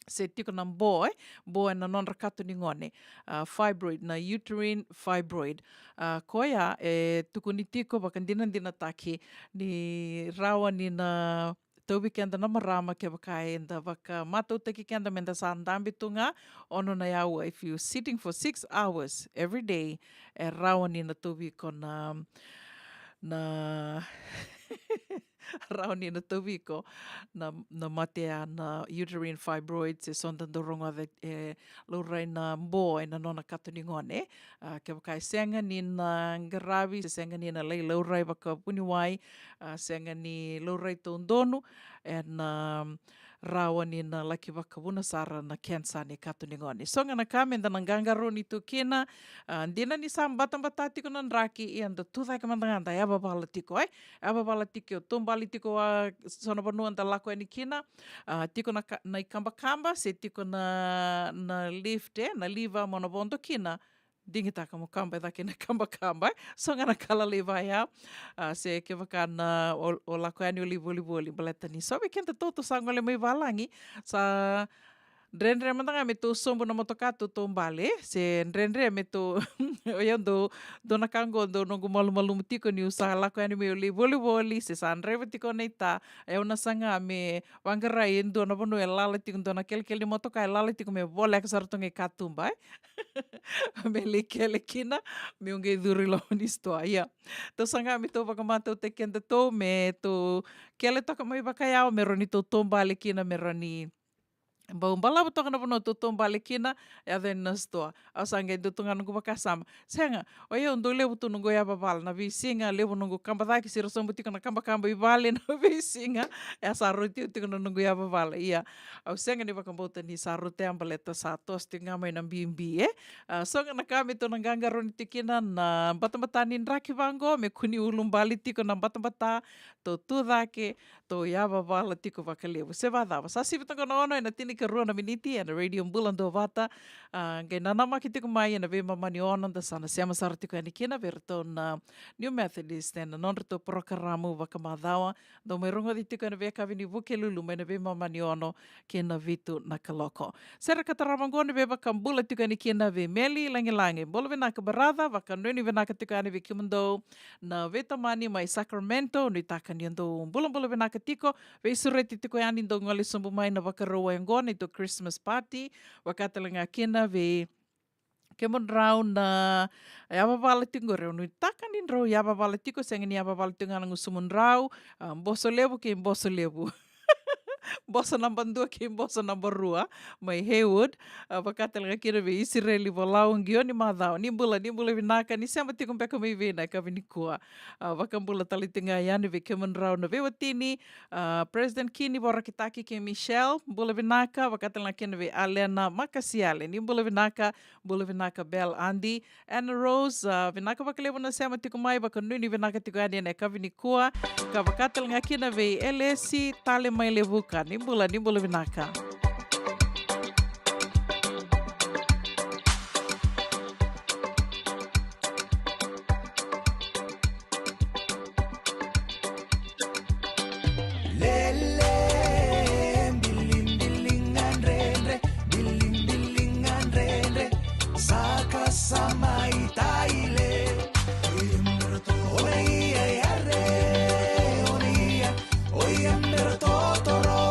se tiko na bo, e, bo ena nodra kato ni gone, ah, fibroid, na uterine fibroid. Ah, koya e tukuni tiko vakadinadinataki ni rawa ni na tauvi keda na marama kevaka eda vakamatautaki keda meda sa dabe tu ga ono na yaua. If you sitting for six hours every day, e rawa ni na tauvi iko na, na rawa ni na tauvi iko na, na matea, na uterine fibroids, e so da dau rogoca e laurai na bo ena nona kato ni gone. Ah, kevaka e sega ni na qaravi, se sega ni na lai laurai vakavuniwai, ah, sega ni laurai taudonu ena, ah, rawa ni na laki vakavuna sara na kenisa ni kato ni gone. So ga na ka me da na qaqarauni tu kina, a, dina ni sa batabata tiko na draki, ia da tu cake mada ga da yavavala tiko, e? Yavavala tiko, taubale tiko, a, so na vanua da lako yani kina, a, tiko na ka-, na ikabakaba, se tiko na, na lift, e, na liva mo na vodo kina, digitaka mo kaba e cake na ikabakaba, e? So ga na ka lalai vaya, a, se kevaka na o, o lako yani o lai volivoli, baleta ni so vei keda tou sa gole mai valagi, sa dredre mada ga me tou sobu na motoka tou taubale, se dredre me tou, o yau dou, dou na ka qo, dou noqu malumalumu tiko niu sa lako yani meu lai volivoli, se sa draiva tiko na ita, e au na saga me vaqarai e dua na vanua e lala tiko, dua na kelekele ni motoka e lala tiko me voleka sara tu ga i katuba, e? Me lai kele kina, meu qai curu i loma ni sitoa, ia. Tou saga me tou vakamatautaki keda tou, me tou kele toka mai vakayawa, me rawa ni tou taubale kina, me rawa ni bau balava toka na vanua tou taubale kina, yaco yani na sitoa. Au sa qai dua tu ga noqu vakasama. Sega, o yau dau levu tu noqu yavavala, na veisiga, levu noqu kaba cake, se ra sobu tiko na kabakaba i vale na veisiga, e sa rauti au tiko na noqu yavavala. Ia, au sega ni vakabauta ni sa rauti au baleta sa toso tiko ga mai na bibi, e? A, so ga na ka me tou na qaqarauni tiko kina na batabata ni draki vaqo, me kua ni ulubale tiko na batabata, tou tu cake, tou yavavala tiko vakalevu. Se vacava, sa sivi toka na ono ena tinikarua na miniti ena Radio Bula Duavata. A, qai nanamaki tiko mai ena veimama ni ono da sa na sema sara tiko yani kina vei iratou na New Methodist ena nodratou porokaramu vakamacawa. Dou mai rogoci tiko ena veiyakavi ni Vukelulu mai na veimama ni ono ki na vitu na kaloko. Sere ka tarava qo ni veivakabula tiko yani kina vei Meli Lagilagi. Bula vinaka baraca, vakanuinui vinaka tiko yani vei kemudou na veitamani mai Sacramento, nuitaka ni dou bulabula vinaka tiko, veisureti tiko yani dou gole sobu mai na Vakarauwai qo, neitou Christmas party, vaka tale ga kina vei kemudrau na yavavala tiko qori, au nuitaka ni drau yavavala tiko, sega ni yavavala tiko ga na gusumudrau, a, Bosolevu kei Bosolevu. Boso naba dua kei Boso naba rua, mai Haywood, a, vaka tale ga kina vei Isireli Volau, Qioni Macawa, ni bula, ni bula vinaka, ni sema tiko beka mai vei na yakavi nikua. A, vakabula tale tiko ga yani vei kemudrau na veiwatini, a, President Kini Vorakitaki kei Michelle, bula vinaka, vaka tale ga kina vei Alena Makasiale, ni bula vinaka, bula vinaka Bel, Adi, Anna Rose, a, vinaka vakalevu na sema tiko mai, vakanuinui vinaka tiko yani ena yakavi nikua, ka vaka tale ga kina vei Elesi Tale mai Levuka, ni bula, ni bula vinaka. Lele, bilimbilinga dredre, bilimbilinga dredre, saka sa mai taile. Oi, embera to, oi, ai, are, oi, ia, oi, embera to, toro.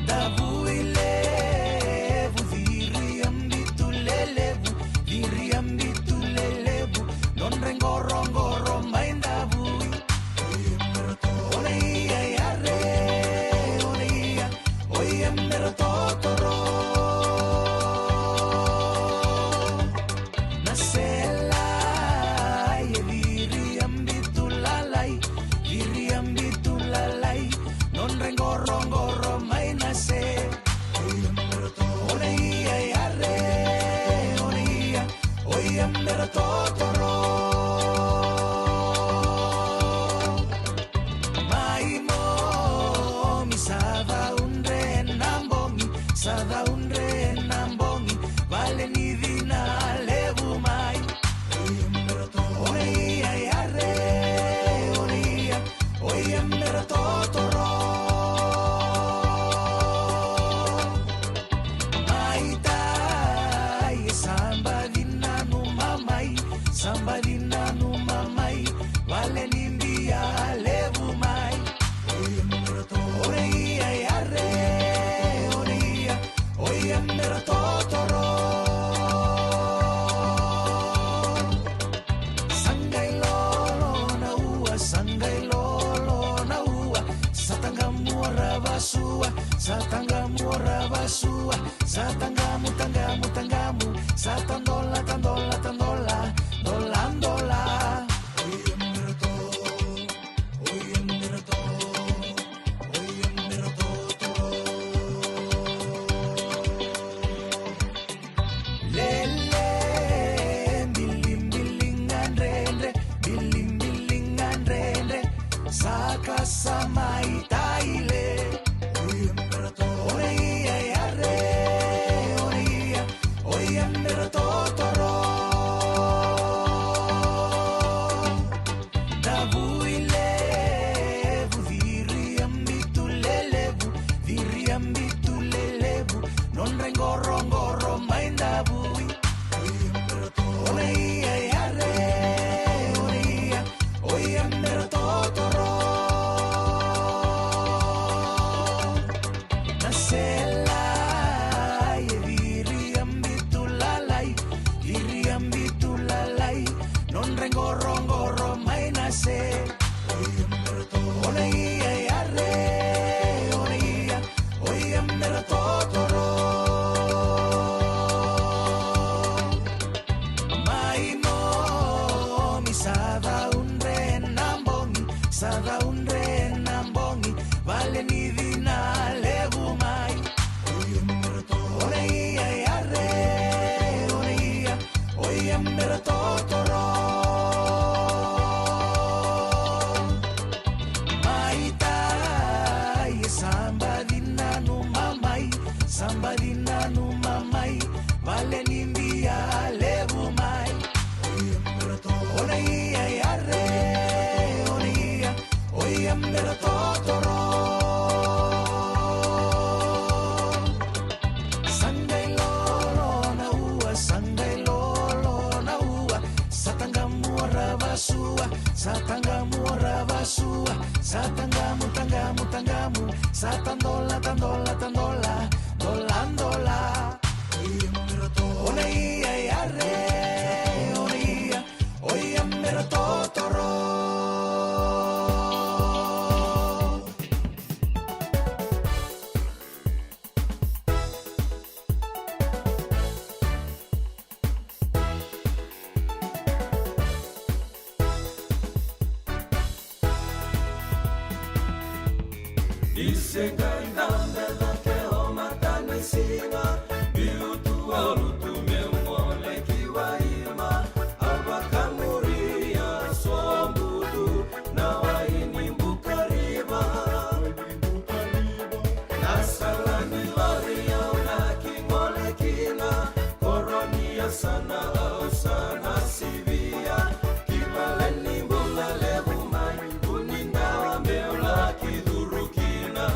Davui levu, viriabitu lelevu, viriabitu lelevu, nodra iqoroqoro mai Davui. Oi embera to, oi ia, ia re, oi ia, oi embera totoro. Na selai e viriabitu lalai, viriabitu lalai, nodra iqoroqoro mai na se. Oi embera to, oi ia, ia re, oi ia, oi embera totoro. Mai momi sa caudre na bogi, sa caudre na bogi, vale ni cina levu mai. Oi embera to, oi ia, ia re, oi ia, oi embera totoro. Mai tai, sa baci nanuma mai, sa baci nanuma mai, vale ni bia levu mai. Oi embera to, oi ia, ia re, oi ia, oi embera totoro. Sa qai lolo na ua, sa qai lolo na ua, sa taqamu ora vasua, sa taqamu ora vasua, sa taqamu, taqamu, taqamu, sa tadola, tadola, tadola, dola, dola. Oi embera to, oi embera to. Sa baci nanuma mai, sa baci nanuma mai, vale ni bia levu mai. Ona ia yare, ona ia, o ia mera totoro. Sa qai lolo na ua, sa qai lolo na ua, sa taqamu rava sua, sa taqamu rava sua, sa taqamu, taqamu, taqamu, sa tadola, tadola, tadola, dola, dola. Ona ia yare, ona ia, o ia mera totoro. Ni se qai dabe cake o matanisiga, biu tu a lutu meu gole ki Waima, au vakamuria sobu tu na wai ni Bukariva. Na sala ni lori au laki gole kina, koro ni yasana au sa na sivia, ki vale ni bula levu mai, vu ni dawa meu laki curu kina.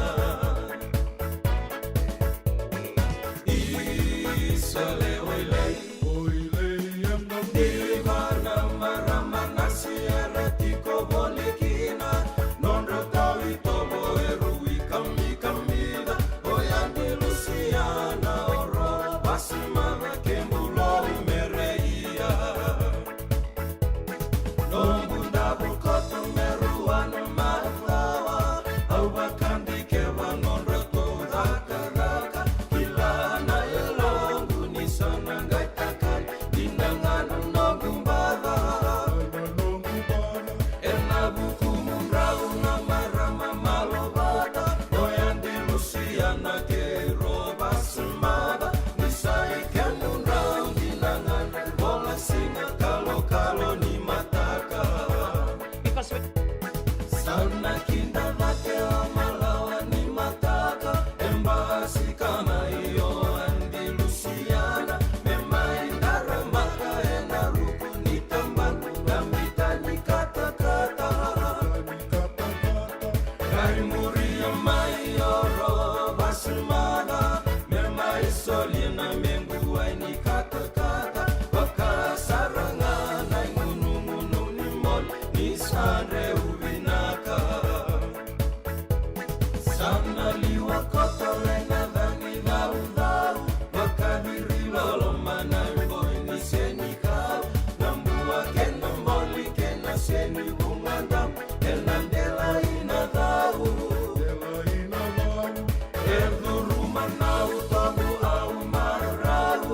Isa lewe ilei. Ni vana marama na siere tiko voli kina, nodra tau itovo e rui kamikamica, o yadi Lusiana o ro vasimava ke bulou mere ia. Noqu davu koto me rua na macawa, au vakadikeva nodratou cakacaka, kila na yaloqu ni sa na qai takali, dina ga na noqu baca. Ena vuku mudrau na marama malovata, o yadi Lusiana kei ro vasimava, ni sa i kemudrau dina ga na vola siga kalokalo ni mataka. Sa na kida cake o malawa ni mataka, e basika mai o yadi Lusiana, me mai daramaka ena ruku ni tabana, na mita ni katakata. Qai muria mai o ro vasimava, me mai solia na mequ wai ni katakata, vaka sara ga na igunugunu ni moli ni sa dreu vinaka. Sa na liwa koto le na cagi caucau, vakaciri loloma na iboi ni senikau, na bua kei na boli kei na seni vugadamu, ena delai na cau. E curuma na utobu au marau,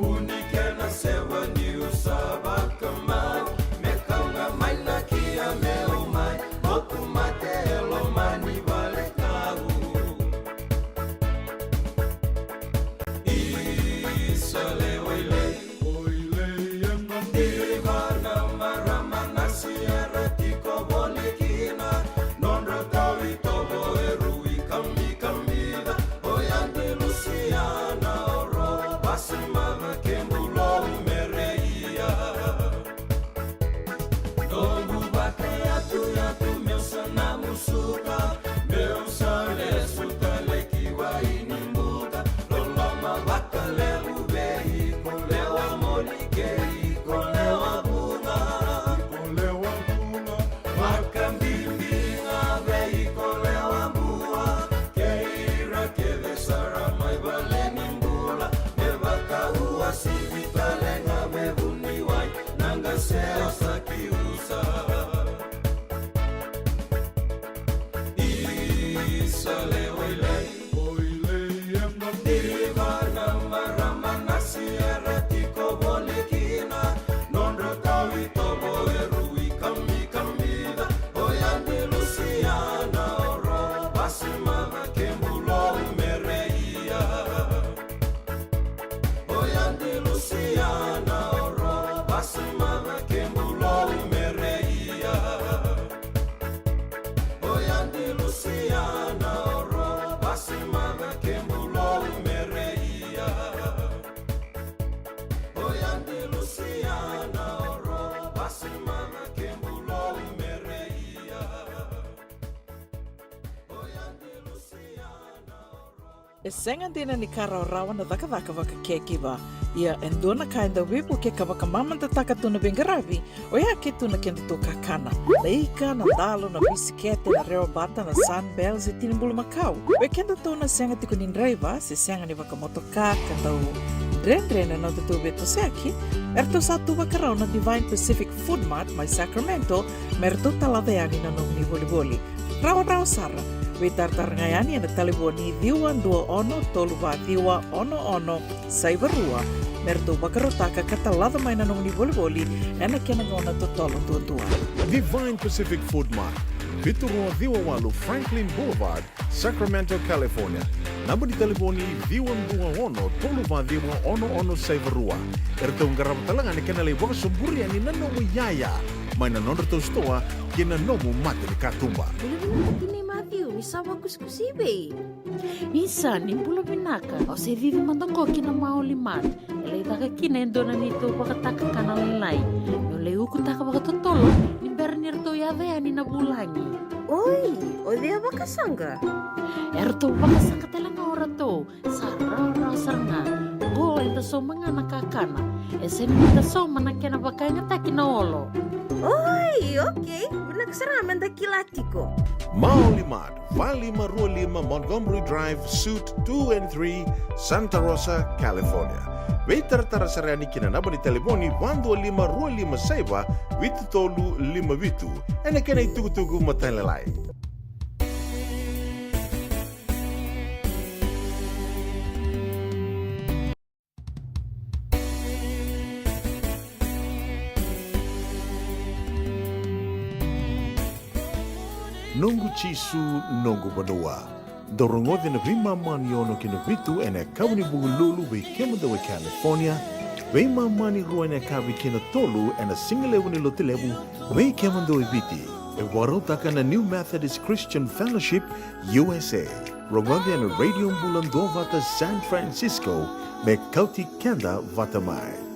uni kei na sewa niu sa vakamau, me kau ga mai na kia meu mai, moku mate e loma ni vale kau. Isa lewe ilei. Ivana marama na siere tiko voli kina, nodra tau itovo e rui kamikamica, o yadi Lusiana o ro vasimava ke bulou mere ia. Noqu vakayatuyatu meu sa na musuka, meu sa lesu tale ki wai ni buka, loloma vakalevu vei iko lewa moli kei iko lewa vuqa. Vakabibi ga vei iko lewa bua, kei ira kece sara mai vale ni bula, me vakauasivi tale ga me vuniwai, na qase o sa kiusa. Isa lewe ilei. Ivana marama na siere tiko voli kina, nodra tau itovo e rui kamikamica, o yadi Lusiana o ro vasimava ke bulou mere ia. O yadi Lusiana o ro vasimava ke bulou mere ia. O yadi Lusiana o ro E sega dina ni ka rawarawa na cakacaka vaka caregiver. Ia e dua na ka e dau veivuke ka vakamamadataka tu na veiqaravi, oya ke tu na kedatou kakana. Na ika, na dalo, na bisikete, na rewa bata, na Sunbell se tini bulumakau. Vei kedatou na sega tiko ni draiva se sega ni vakamotoka ka dau dredre na nodatou veitosoyaki, eratou sa tu vakarau na Divine Pacific Food Mart mai Sacramento me ratou talaca yani na nomuni volivoli. Rawarawa sara. Veitaratara ga yani ena talevoni ciwa dua ono tolu va ciwa ono ono saiva rua me ratou vakarautaka ka talaca mai na nomuni volivoli ena kena gauna totolo duadua. Divine Pacific Food Mart, vitu rua ciwa walu Franklin Boulevard, Sacramento, California. Naba ni talevoni ciwa dua ono tolu va ciwa ono ono saiva rua. Eratou qarava tale ga na kena lai vakasoburi yani na nomu iyaya mai na nodratou sitoa kei na nomu mata ni katuba. Bula vinaka tinai Matthew, ni sa vakusikusi i vei? Isa, ni bula vinaka. Au se cici mada qo ki na Maoli Mart. E lai caka kina e dua na neitou vakatakakana lailai. Meu lai ukutaka vakatotolo ni bera ni ratou yaco yani na vulagi. Oi, o cei a vakasaqa? Eratou vakasaqa tale ga o ratou. Sa rawarawa sara ga. Qo eda sauma ga na kakana. E sega ni da sauma na kena vakayagataki na olo. Oi, okei. Vinaka sara ga me da kila tiko. Maoli Mart, va lima rua lima Montgomery Drive, Suite two and three, Santa Rosa, California. Veitaratara sara yani ki na naba ni talevoni va dua lima rua lima saiva vitu tolu lima vitu ena kena itukutuku matailalai. Noqu Jisu, noqu vanua. Dau rogoci ena veimama ni ono ki na vitu ena yakavi ni Vukelulu vei kemudou e California, veimama ni rua ena yakavi ki na tolu ena sigalevu ni Lotulevu vei kemudou e Viti. E vakarautaka na New Methodist Christian Fellowship U S A. Rogoci ena Radio Bula Duavata San Francisco me kauti keda vata mai.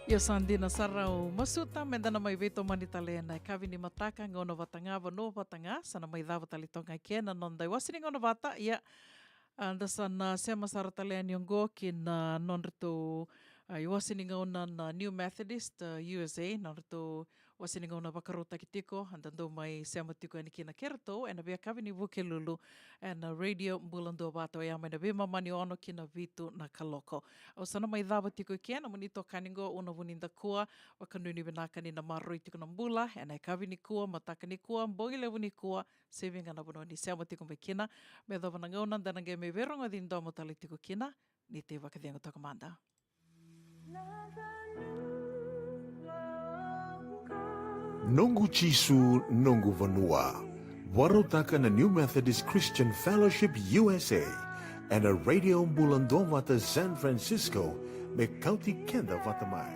Io, sa dina sara, au masuta meda na mai veitomani tale ena yakavi ni mataka, gauna vata ga, vanua vata ga, sa na mai cava tale toka ga eke na noda iwase ni gauna vata. Ia, a, da sa na sema sara tale yani oqo ki na nodratou, a, iwase ni gauna na New Methodist, a, U S A, nodratou iwase ni gauna vakarautaki tiko, eda dau mai sema tiko yani kina kei ratou ena veiyakavi ni Vukelulu ena Radio Bula Duavata, oya mai na veimama ni ono ki na vitu na kaloko. Au sa na mai cava tiko eke na nomuni itokani qo, Una Vunidakua, vakanuinui vinaka ni na maroroi tiko na bula ena yakavi nikua, mataka nikua, bogi levu nikua, se vei ga na vanua ni sema tiko mai kina. Me yacova na gauna da na qai mai veirogoci domo tale tiko kina, ni tei vakacegu toka mada. Noqu Jisu, noqu vanua. Vakarautaka na New Methodist Christian Fellowship U S A ena Radio Bula Duavata San Francisco, me kauti keda vata mai.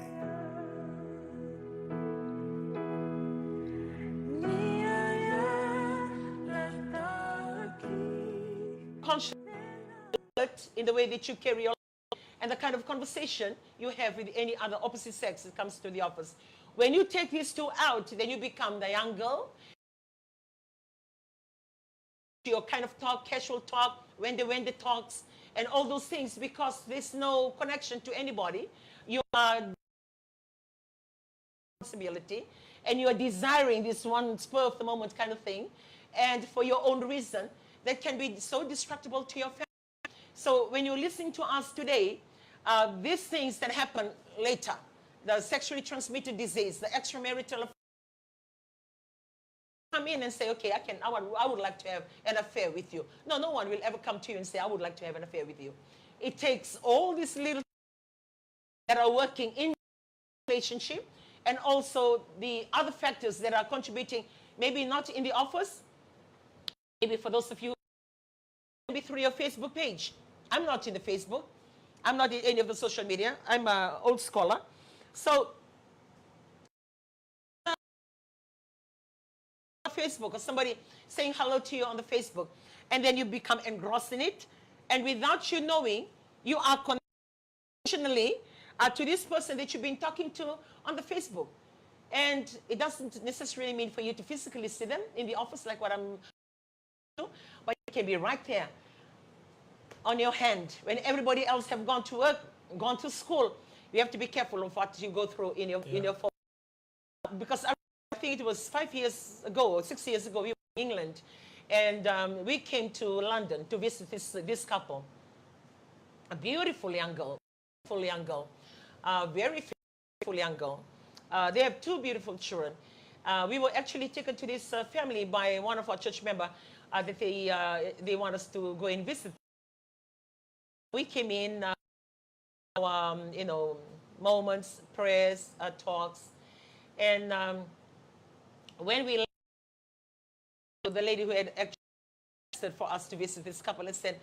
Conscious in the way that you carry your and the kind of conversation you have with any other opposite sex that comes to the office. When you take these two out, then you become the young girl. Your kind of talk, casual talk, wende wende talks, and all those things, because there's no connection to anybody. You are responsibility, and you are desiring this one spur of the moment kind of thing, and for your own reason, that can be so destructible to your family. So when you're listening to us today, uh, these things that happen later, the sexually transmitted disease, the extramarital, come in and say, "Okay, I can, I would, I would like to have an affair with you." No, no one will ever come to you and say, "I would like to have an affair with you." It takes all these little that are working in relationship, and also the other factors that are contributing, maybe not in the office, maybe for those of you, maybe through your Facebook page. I'm not in the Facebook. I'm not in any of the social media. I'm an old scholar. So Facebook, or somebody saying hello to you on the Facebook, and then you become engrossed in it, and without you knowing, you are conditionally, uh, to this person that you've been talking to on the Facebook. And it doesn't necessarily mean for you to physically see them in the office, like what I'm, but it can be right there on your hand when everybody else have gone to work, gone to school. You have to be careful of what you go through in your, in your phone. Because I think it was five years ago or six years ago, we were in England, and um, we came to London to visit this, this couple. A beautiful young girl, beautiful young girl, uh, very beautiful young girl. Uh, they have two beautiful children. Uh, we were actually taken to this uh, family by one of our church member, uh, that they, uh, they want us to go and visit. We came in, uh, um, you know, moments, prayers, uh, talks. And um, when we left, the lady who had actually requested for us to visit this couple and said,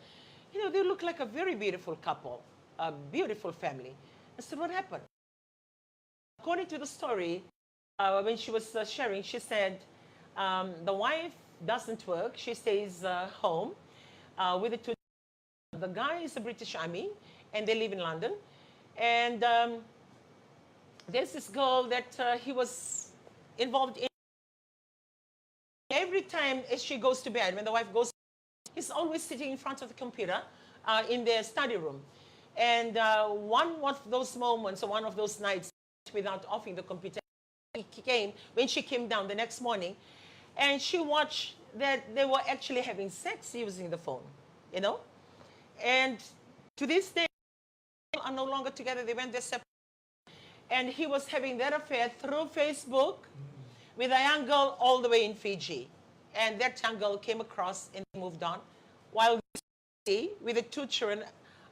"You know, they look like a very beautiful couple, a beautiful family." I said, "What happened?" According to the story, uh, when she was uh, sharing, she said um, the wife doesn't work. She stays uh, home uh, with the two. The guy is a British Army, and they live in London. And um, there's this girl that uh, he was involved in. Every time as she goes to bed, when the wife goes, he's always sitting in front of the computer uh, in their study room. And uh, one of those moments, or one of those nights, without offing the computer, he came, when she came down the next morning, and she watched that they were actually having sex using the phone, you know? And to this day, are no longer together. They went their separate. And he was having that affair through Facebook with a young girl all the way in Fiji. And that young girl came across and moved on. While with the two children,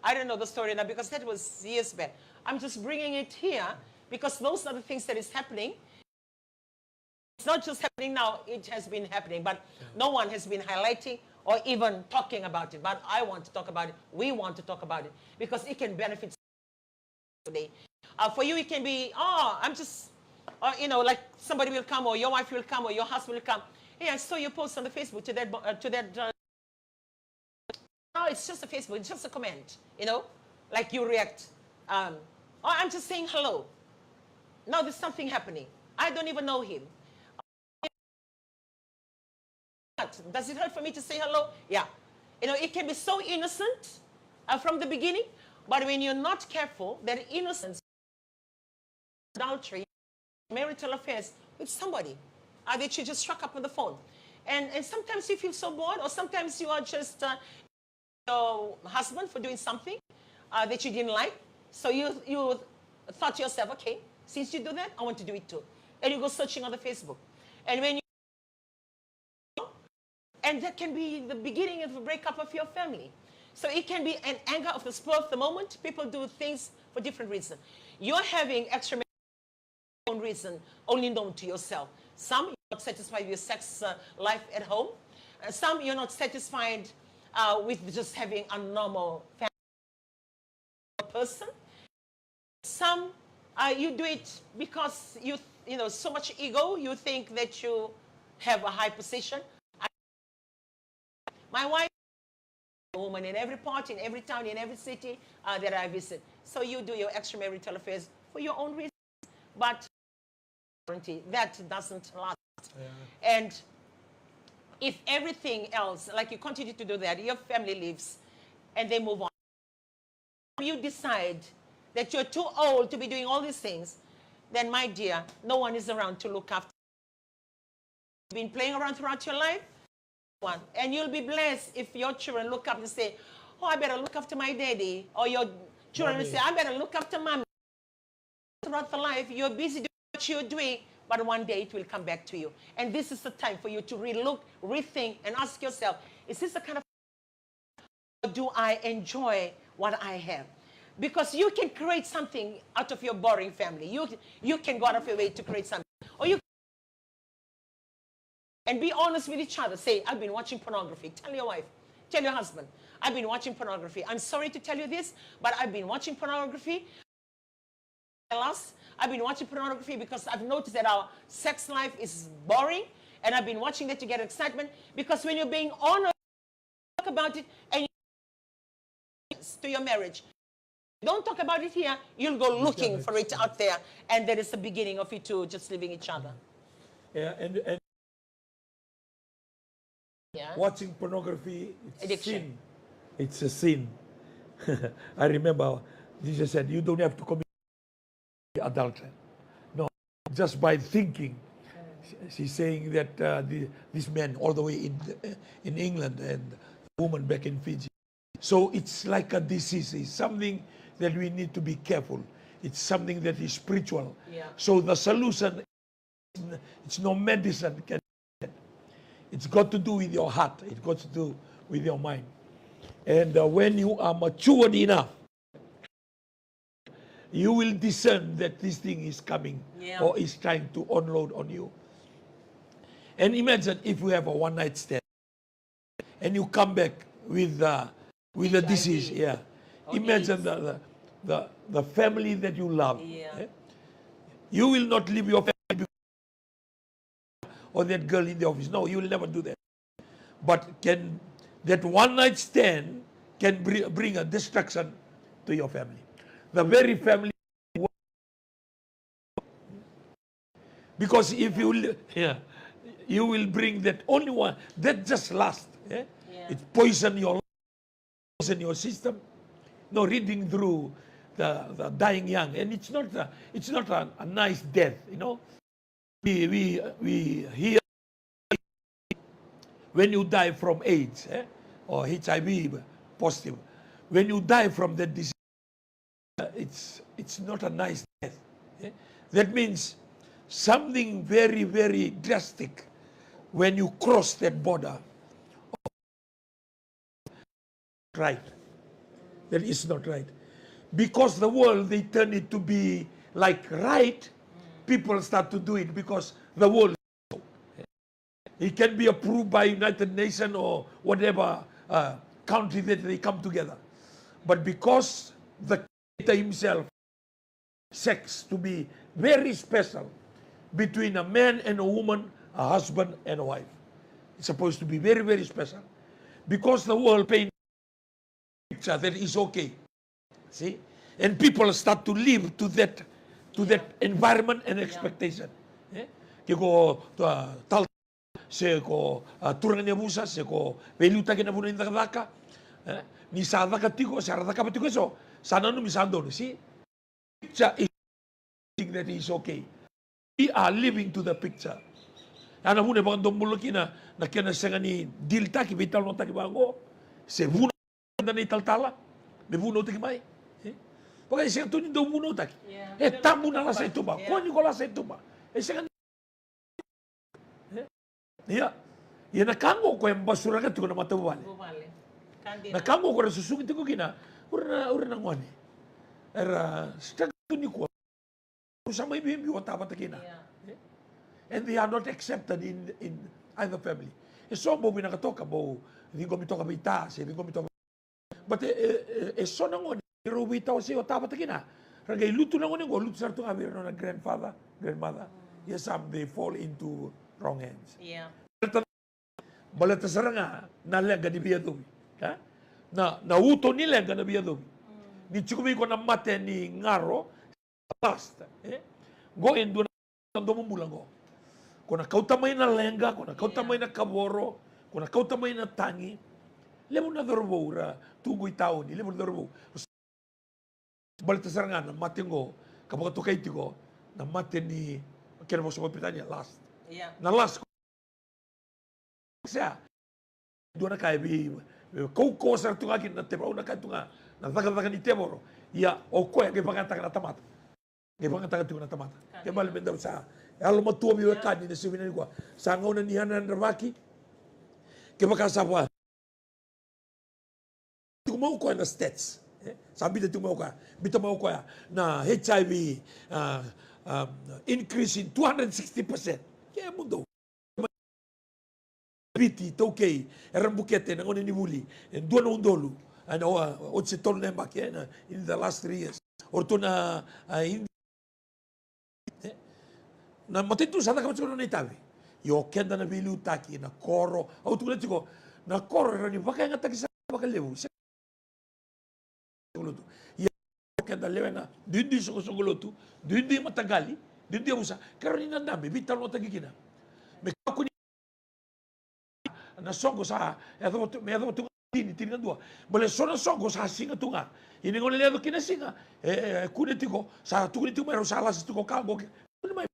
I don't know the story now because that was years back. I'm just bringing it here because those are the things that is happening. It's not just happening now, it has been happening, but no one has been highlighting or even talking about it. But I want to talk about it. We want to talk about it because it can benefit today. Uh, for you, it can be, "Oh, I'm just Or, you know, like, somebody will come, or your wife will come, or your husband will come. "Hey, I saw your post on the Facebook to that, bo- uh, to that, uh, oh, it's just a Facebook, it's just a comment, you know, like, you react. Um, oh, I'm just saying hello." No, there's something happening. I don't even know him. Does it hurt for me to say hello? Yeah. You know, it can be so innocent, uh, from the beginning, but when you're not careful, that innocence, adultery, marital affairs with somebody, uh, that you just struck up on the phone. And, and sometimes you feel so bored, or sometimes you are just, uh, your husband for doing something, uh, that you didn't like. So you, you thought to yourself, "Okay, since you do that, I want to do it too." And you go searching on the Facebook. And when you and that can be the beginning of a breakup of your family. So it can be an anger of the spur of the moment. People do things for different reasons. You're having extra own reason only known to yourself. Some, you're not satisfied with your sex, uh, life at home. Uh, some, you're not satisfied, uh, with just having a normal family person. Some, uh, you do it because you, you know, so much ego, you think that you have a high position. I, my wife, a woman in every part, in every town, in every city, uh, that I visit. So you do your extramarital affairs for your own reason. But that doesn't last. And if everything else, like, you continue to do that, your family lives and they move on. You decide that you're too old to be doing all these things, then, my dear, no one is around to look after. You've been playing around throughout your life, one, and you'll be blessed if your children look up and say, "Oh, I better look after my daddy," or your children will say, "I better look after mommy." Throughout the life, you're busy doing what you're doing, but one day it will come back to you. And this is the time for you to relook, rethink, and ask yourself, "Is this the kind of, or do I enjoy what I have?" Because you can create something out of your boring family. You, you can go out of your way to create something. Or you and be honest with each other. Say, "I've been watching pornography." Tell your wife, tell your husband, "I've been watching pornography. I'm sorry to tell you this, but I've been watching pornography. Last, I've been watching pornography because I've noticed that our sex life is boring, and I've been watching that to get excitement." Because when you're being honest, talk about it, and to your marriage. Don't talk about it here. You'll go looking for it out there, and that is the beginning of you two just leaving each other. Yeah, and, and Yeah. Watching pornography, it's Addiction. Sin. It's a sin. I remember Jesus said, "You don't have to commit adultery." No, just by thinking. She's saying that, uh, the, this man all the way in, in England and the woman back in Fiji. So it's like a disease. It's something that we need to be careful. It's something that is spiritual. Yeah. So the solution, it's no medicine can. It's got to do with your heart. It's got to do with your mind. And, uh, when you are matured enough, you will discern that this thing is coming Yeah. Or is trying to unload on you. And imagine if you have a one night stand and you come back with, uh, with a H I V. Disease, yeah. Or Imagine AIDS. The, the, the, the family that you love. Yeah. Eh? You will not leave your family or that girl in the office. No, you will never do that. But can that one night stand can br- bring a destruction to your family. The very family. Because if you li- yeah, you will bring that only one that just last. Eh? Yeah. It poison your in your system. No, reading through the, the dying young, and it's not a, it's not a, a nice death, you know. We, we, we hear when you die from AIDS, eh, or H I V positive, when you die from that disease, uh, it's, it's not a nice death. Eh? That means something very, very drastic when you cross that border. Right. That is not right. Because the world, they turn it to be like right, people start to do it because the world. It can be approved by United Nations or whatever, uh, country that they come together. But because the Creator himself sex to be very special, between a man and a woman, a husband and a wife. It's supposed to be very, very special. Because the world paint picture that is okay. See? And people start to live to that, to that environment and expectation. Eh? Ke ko, uh, tal-, se ko, uh, turaga ni yavusa, se ko veiliutaki na vanua ni cakacaka. Eh? Ni sa caka tiko, sa ra cakava tiko eso, sa nanumi sa donu. See? Picture is something that is okay. We are living to the picture. Ya na vuna e vakadomobula kina na kena sega ni dilitaki, veitalanoataki vaqo. Se vuna da na italatala me vunautaki mai. Eh? Vaka e sega tu ni dau vunautaki. Yeah. E tabu na lasa i tuba. Yeah. Kua ni ko lasa i tuba. E sega ni Ia. Ia na ka qo ko e basuraka tiko na matavuvale. Vuvale. Ka dina. Na ka qo ko ra susugi tiko kina. Ura na, ura na gone. Era struggle tu nikua. Ura sa mai biubiu o tavata kina. Ia. And they are not accepted in, in either family. E so bau vinaka toka, bau ciqomi toka vei ta, se ciqomi toka But e, e, e, e so na gone ni rau veitawasei o tavata kina. Ra qai lutu na gone qo, lutu sara tu ga vei ira nona grandfather, grandmother. Ia some they fall into wrong hands. Yeah. Baleta sara ga na leqa ni veiyacovi. Eh? Na, na uto ni leqa na veiyacovi. Ni tiko vei iko na mate ni garo, lust, eh? Qo e dua na domobula qo. Ko na kauta mai na leqa, ko na kauta mai na kavoro, ko na kauta mai na tagi. Levu na cauravou ra tu qo i tauni, levu na cauravou. Baleta sara ga na mate qo, ka vakatokai tiko na mate ni kena vosa vakaperitania, lust. Yeah. Na lust Sea. Dua na ka e vei, vei kaukauwa sara tu ga kina na tevoro, au na kaya tu ga, na cakacaka ni tevoro. Ia, o koya qai vakayagataka na tamata. Qai vakayagataka tiko na tamata. Ke bale me dau sa yalomatua veiwekani na siga vinaka nikua. Sa gauna ni yadravaki. Kevaka sa vaka tiko mai o koya na stats. Eh? Sa biuta tiko mai o koya. Biuta mai o koya na H I V, ah, ah, increase in two hundred sixty percent. Kemudou. Viti, iTaukei, era bukete na gauna ni vuli. E dua na udolu. Ena, o, oti se tolu na yabaki, eh, na, in the last three years. O ratou na, ah, in E? Na matanitu sa cakava tiko na nona itavi. Io, keda na veiliutaki, na koro. Au tukuna tiko, na koro e rawa ni vakayagataki sara vakalevu. Se lotu. Ia, keda lewe na duidui soqosoqo lotu, duidui mataqali, duidui yavusa. Ke rawa ni na dabe, veitalanoataki kina. Me kakua ni na soqo sa yacova tu, me yacova tu ga tini, tinikadua. Bale so na soqo sa siga tu ga. Ia ni gauna e yaco kina siga, e, e, e kune tiko, sa tukuni tiko mai rau sa lasa tiko ka qo ke. Tukuni mai.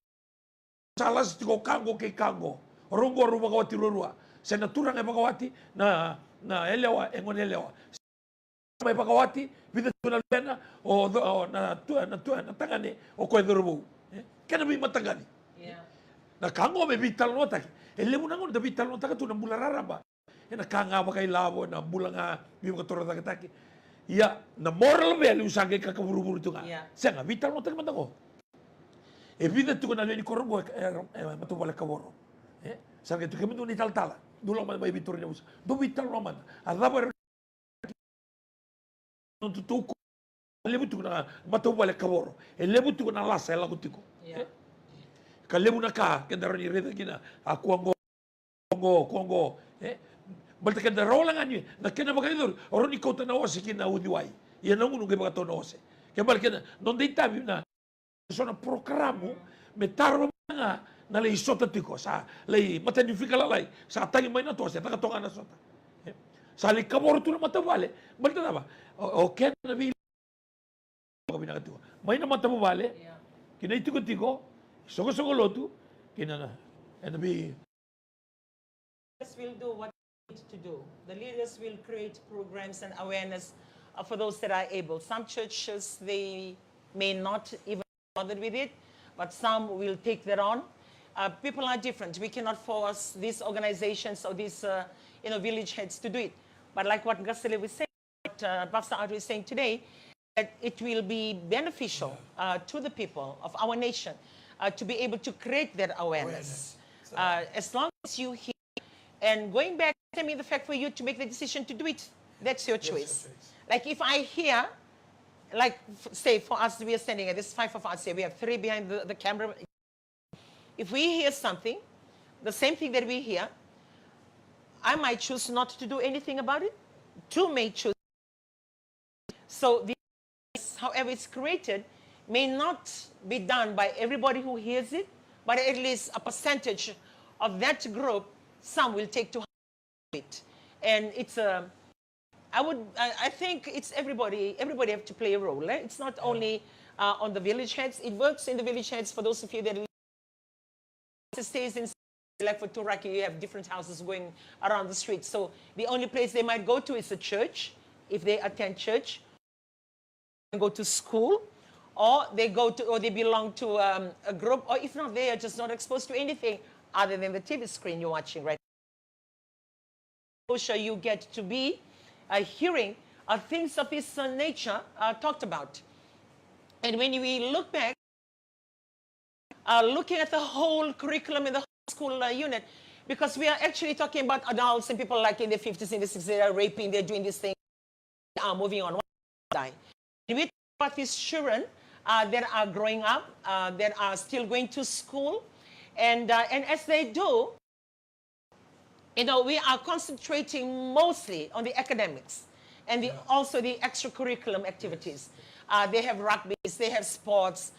Sa lasa tiko ka qo kei ka qo. O rau qo rau vakawati ruarua. Se na turaga e vakawati, na, na yalewa, e gone yalewa. Mai vakawati, vica tiko na luvena, o, o, na, tu, na, tu, na tagane, o koya cauravou. E? Kena veimataqali. Ia. Na ka qo me veitalanoataki. E levu na gauna da veitalanoataka tu na bula raraba. Ena ka ga vakailavo, ena bula ga veivakatorocaketaki. Ia, na moral value sa qai kakavuravura tu ga. Ia. Sega, veitalanoataki mada qo. E vica tiko na lewe ni koro qo, e, e, e, matavuvale kavoro. E? Sa qai tu kemudou na italatala. Dou lako mada mai veitori na vusa. Dou veitalanoa mada. A cava era Noda tuku. Levu tiko na matavuvale kavoro. E levu tiko na lasa e lako tiko. Ia. E? Ka levu na ka keda rawa ni raica kina. A kua qo, kua qo, kua qo. E? Baleta keda rawa la ga ni, na kena vakayacori, o rawa ni kauta na ose ki na uciwai. Ia na gunu qai vakatau na ose. Ke bale keda, noda itavi na so na porokaramu me tarova ga na lai sota tiko, sa lai matani fika lalai, sa tagi mai na toa, se caka toka na sota. E, sa lai kavoro tu na matavuvale, baleta cava? O, o kena na vei vinaka tiko. Mai na matavuvale, ia, ki na itikotiko, soqosoqo lotu, ki na, na, ena vei Leaders will do what they need to do. The leaders will create programs and awareness, uh, for those that are able. Some churches, they may not even bother with it, but some will take that on. Uh, people are different. We cannot force these organizations or these, uh, you know, village heads to do it. But like what Ngasele was saying, what, uh, Pastor Adu is saying today, that it will be beneficial, yeah, uh, to the people of our nation, uh, to be able to create that awareness. Awareness. So uh, as long as you hear, and going back, I mean, the fact for you to make the decision to do it, that's your choice. That's your choice. Like if I hear, like, f-, say for us, we are standing here, there's five of us here, we have three behind the, the camera. If we hear something, the same thing that we hear, I might choose not to do anything about it. Two may choose. So the, however it's created, may not be done by everybody who hears it, but at least a percentage of that group, some will take to it. And it's a, I would, I, I think it's everybody, everybody have to play a role, eh? It's not only uh, on the village heads. It works in the village heads for those of you that stays in, like for Turaki, you have different houses going around the street. So the only place they might go to is a church, if they attend church, and go to school, or they go to, or they belong to um, a group, or if not, they are just not exposed to anything other than the T V screen you're watching, right? Exposure you get to be uh, hearing uh, things of this uh, nature uh, talked about. And when we look back, uh, looking at the whole curriculum in the whole school uh, unit, because we are actually talking about adults and people like in their fifties, in the sixties, they are raping, they're doing this thing, are moving on, die. And we talk about these children uh, that are growing up, uh, that are still going to school, and uh, and as they do, you know, we are concentrating mostly on the academics and the, also the extracurriculum activities. Uh, they have rugbies, they have sports,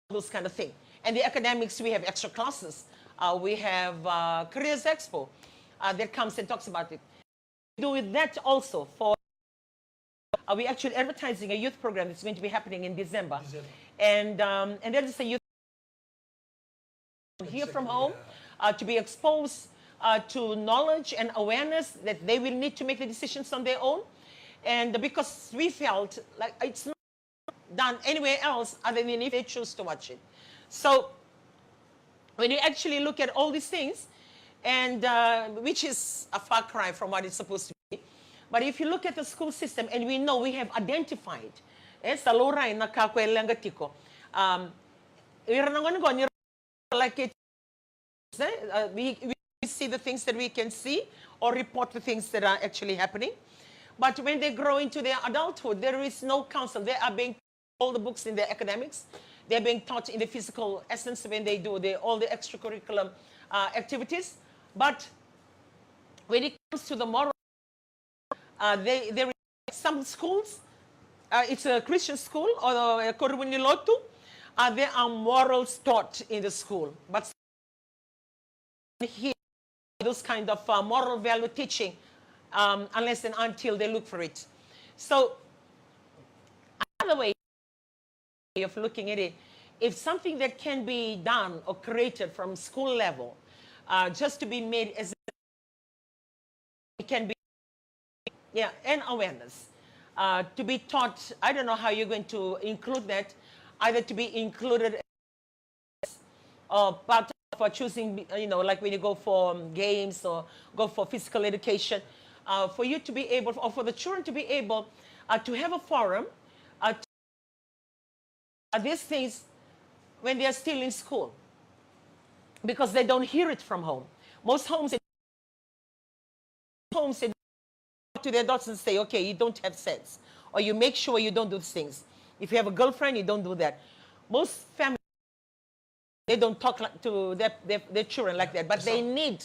those kind of thing. And the academics, we have extra classes. Uh, we have uh, Careers Expo uh, that comes and talks about it. We do that also for, uh, we actually advertising a youth program that's going to be happening in December. December. And, um, and that is a youth here from home uh, to be exposed uh, to knowledge and awareness that they will need to make the decisions on their own. And because we felt like it's not done anywhere else other than if they choose to watch it. So when you actually look at all these things, and uh, which is a far cry from what it's supposed to be, but if you look at the school system, and we know we have identified, e sa laurai na ka ko e leqa tiko. Um, ira na gone qo ni like it, eh? Uh, we, we see the things that we can see or report the things that are actually happening. But when they grow into their adulthood, there is no counsel. They are being all the books in their academics. They're being taught in the physical essence when they do the, all the extracurricular uh, activities. But when it comes to the moral, uh, they, there is some schools, uh, it's a Christian school or a Korivunilotu, uh, there are morals taught in the school. But here, those kind of uh, moral value teaching, um, unless and until they look for it. So, another way of looking at it, if something that can be done or created from school level, uh, just to be made as it can be, yeah, and awareness uh, to be taught. I don't know how you're going to include that, either to be included or part of uh, choosing, you know, like when you go for um, games or go for physical education, uh, for you to be able, or for the children to be able uh, to have a forum uh, to, uh, these things when they are still in school, because they don't hear it from home. Most homes, homes say to their daughters and say, "Okay, you don't have sex, or you make sure you don't do these things. If you have a girlfriend, you don't do that." Most families, they don't talk like, to their, their, their children like that, but they need.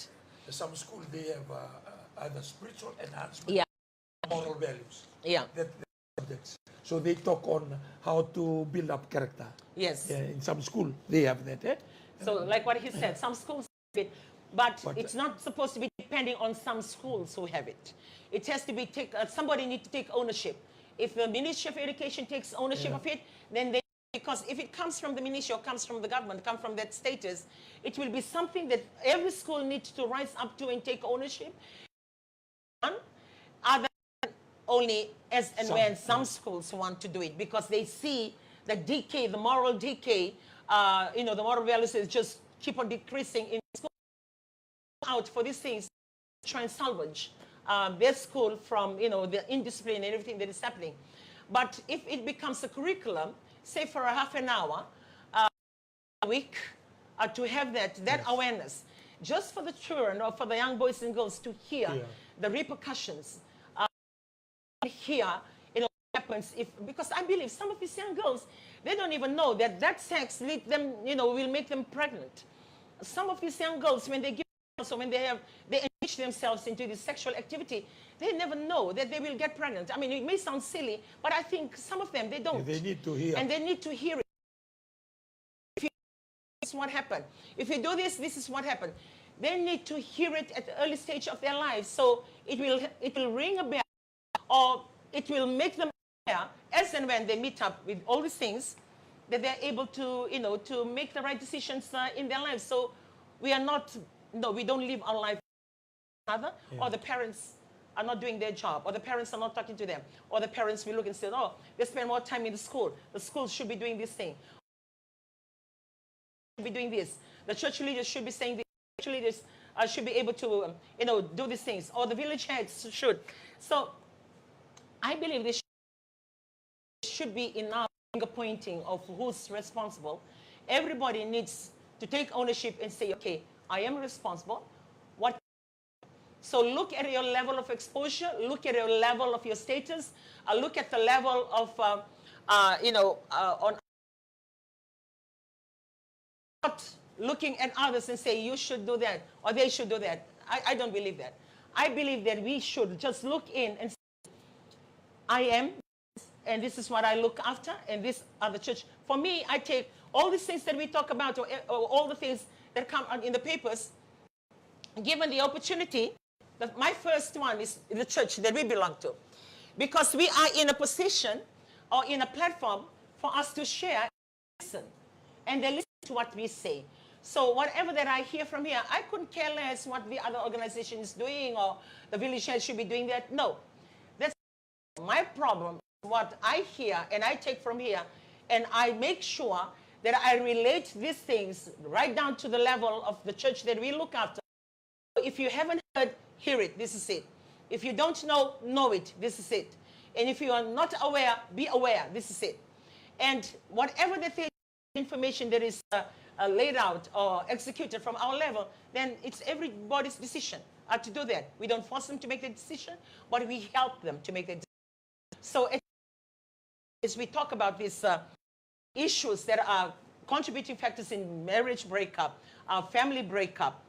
Some school, they have uh, either spiritual enhancement, yeah, moral values. Yeah. That, that subjects. So they talk on how to build up character. Yes. Yeah, in some school, they have that. Eh? So, like what he said, some schools have it, but, but it's not supposed to be depending on some schools who have it. It has to be take. Uh, somebody need to take ownership. If the Ministry of Education takes ownership, yeah, of it, then they, because if it comes from the ministry or comes from the government, come from that status, it will be something that every school needs to rise up to and take ownership. Other than only as and when some schools want to do it, because they see the decay, the moral decay, uh, you know, the moral values is just keep on decreasing in school. Out for these things, try and salvage um, their school from, you know, the indiscipline and everything that is happening. But if it becomes a curriculum, say for a half an hour uh, a week, uh, to have that that, yes, awareness, just for the children or for the young boys and girls to hear, yeah, the repercussions, uh, here, you know, happens if, because I believe some of these young girls, they don't even know that that sex lead them, you know, will make them pregnant. Some of these young girls, when they give, so when they have, they engage themselves into this sexual activity, they never know that they will get pregnant. I mean, it may sound silly, but I think some of them, they don't. They need to hear. And they need to hear it. If you, this is what happened. If you do this, this is what happened. They need to hear it at the early stage of their life. So it will, it will ring a bell, or it will make them aware as and when they meet up with all these things, that they're able to, you know, to make the right decisions, uh, in their lives. So we are not, no, we don't live our life another, or the parents are not doing their job, or the parents are not talking to them, or the parents will look and say, "Oh, they spend more time in the school. The school should be doing this thing, should be doing this. The church leaders should be saying this. Church leaders, uh, should be able to, um, you know, do these things, or the village heads should." So I believe this should be enough finger pointing of who's responsible. Everybody needs to take ownership and say, "Okay, I am responsible." What? So look at your level of exposure, look at your level of your status, uh, look at the level of, uh, uh, you know, uh, on not looking at others and say, "You should do that," or, "They should do that." I, I don't believe that. I believe that we should just look in and say, "I am, and this is what I look after, and this are the church." For me, I take all these things that we talk about, or, or all the things that come out in the papers, given the opportunity, the, my first one is the church that we belong to. Because we are in a position or in a platform for us to share, listen, and they listen to what we say. So whatever that I hear from here, I couldn't care less what the other organization is doing or the village head should be doing that. No. That's my problem. What I hear and I take from here, and I make sure that I relate these things right down to the level of the church that we look after. If you haven't heard, hear it. This is it. If you don't know, know it. This is it. And if you are not aware, be aware. This is it. And whatever the thing, information that is, uh, uh, laid out or executed from our level, then it's everybody's decision, uh, to do that. We don't force them to make the decision, but we help them to make the decision. So as, as we talk about these, uh, issues that are contributing factors in marriage breakup, uh, family breakup,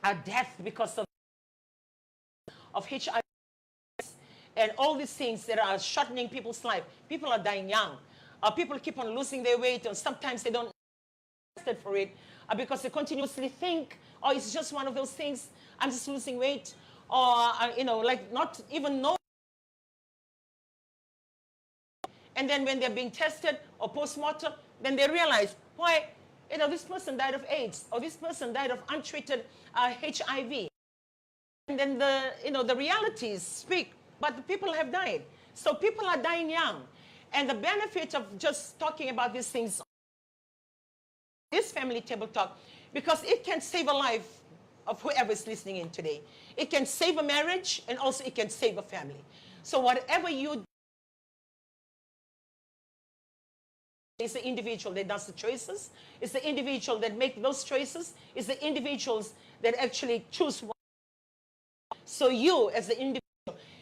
uh, death because of, of H I V, and all these things that are shortening people's life. People are dying young. Uh, people keep on losing their weight, and sometimes they don't tested for it, uh, because they continuously think, "Oh, it's just one of those things. I'm just losing weight," or, uh, you know, like, not even know. And then when they're being tested or post-mortem, then they realize, "Why, you know, this person died of AIDS, or this person died of untreated, uh, H I V." And then the, you know, the realities speak, but the people have died. So people are dying young. And the benefit of just talking about these things, this family table talk, because it can save a life of whoever is listening in today. It can save a marriage, and also it can save a family. So whatever you, it's the individual that does the choices. It's the individual that make those choices. It's the individuals that actually choose. So you, as the individual,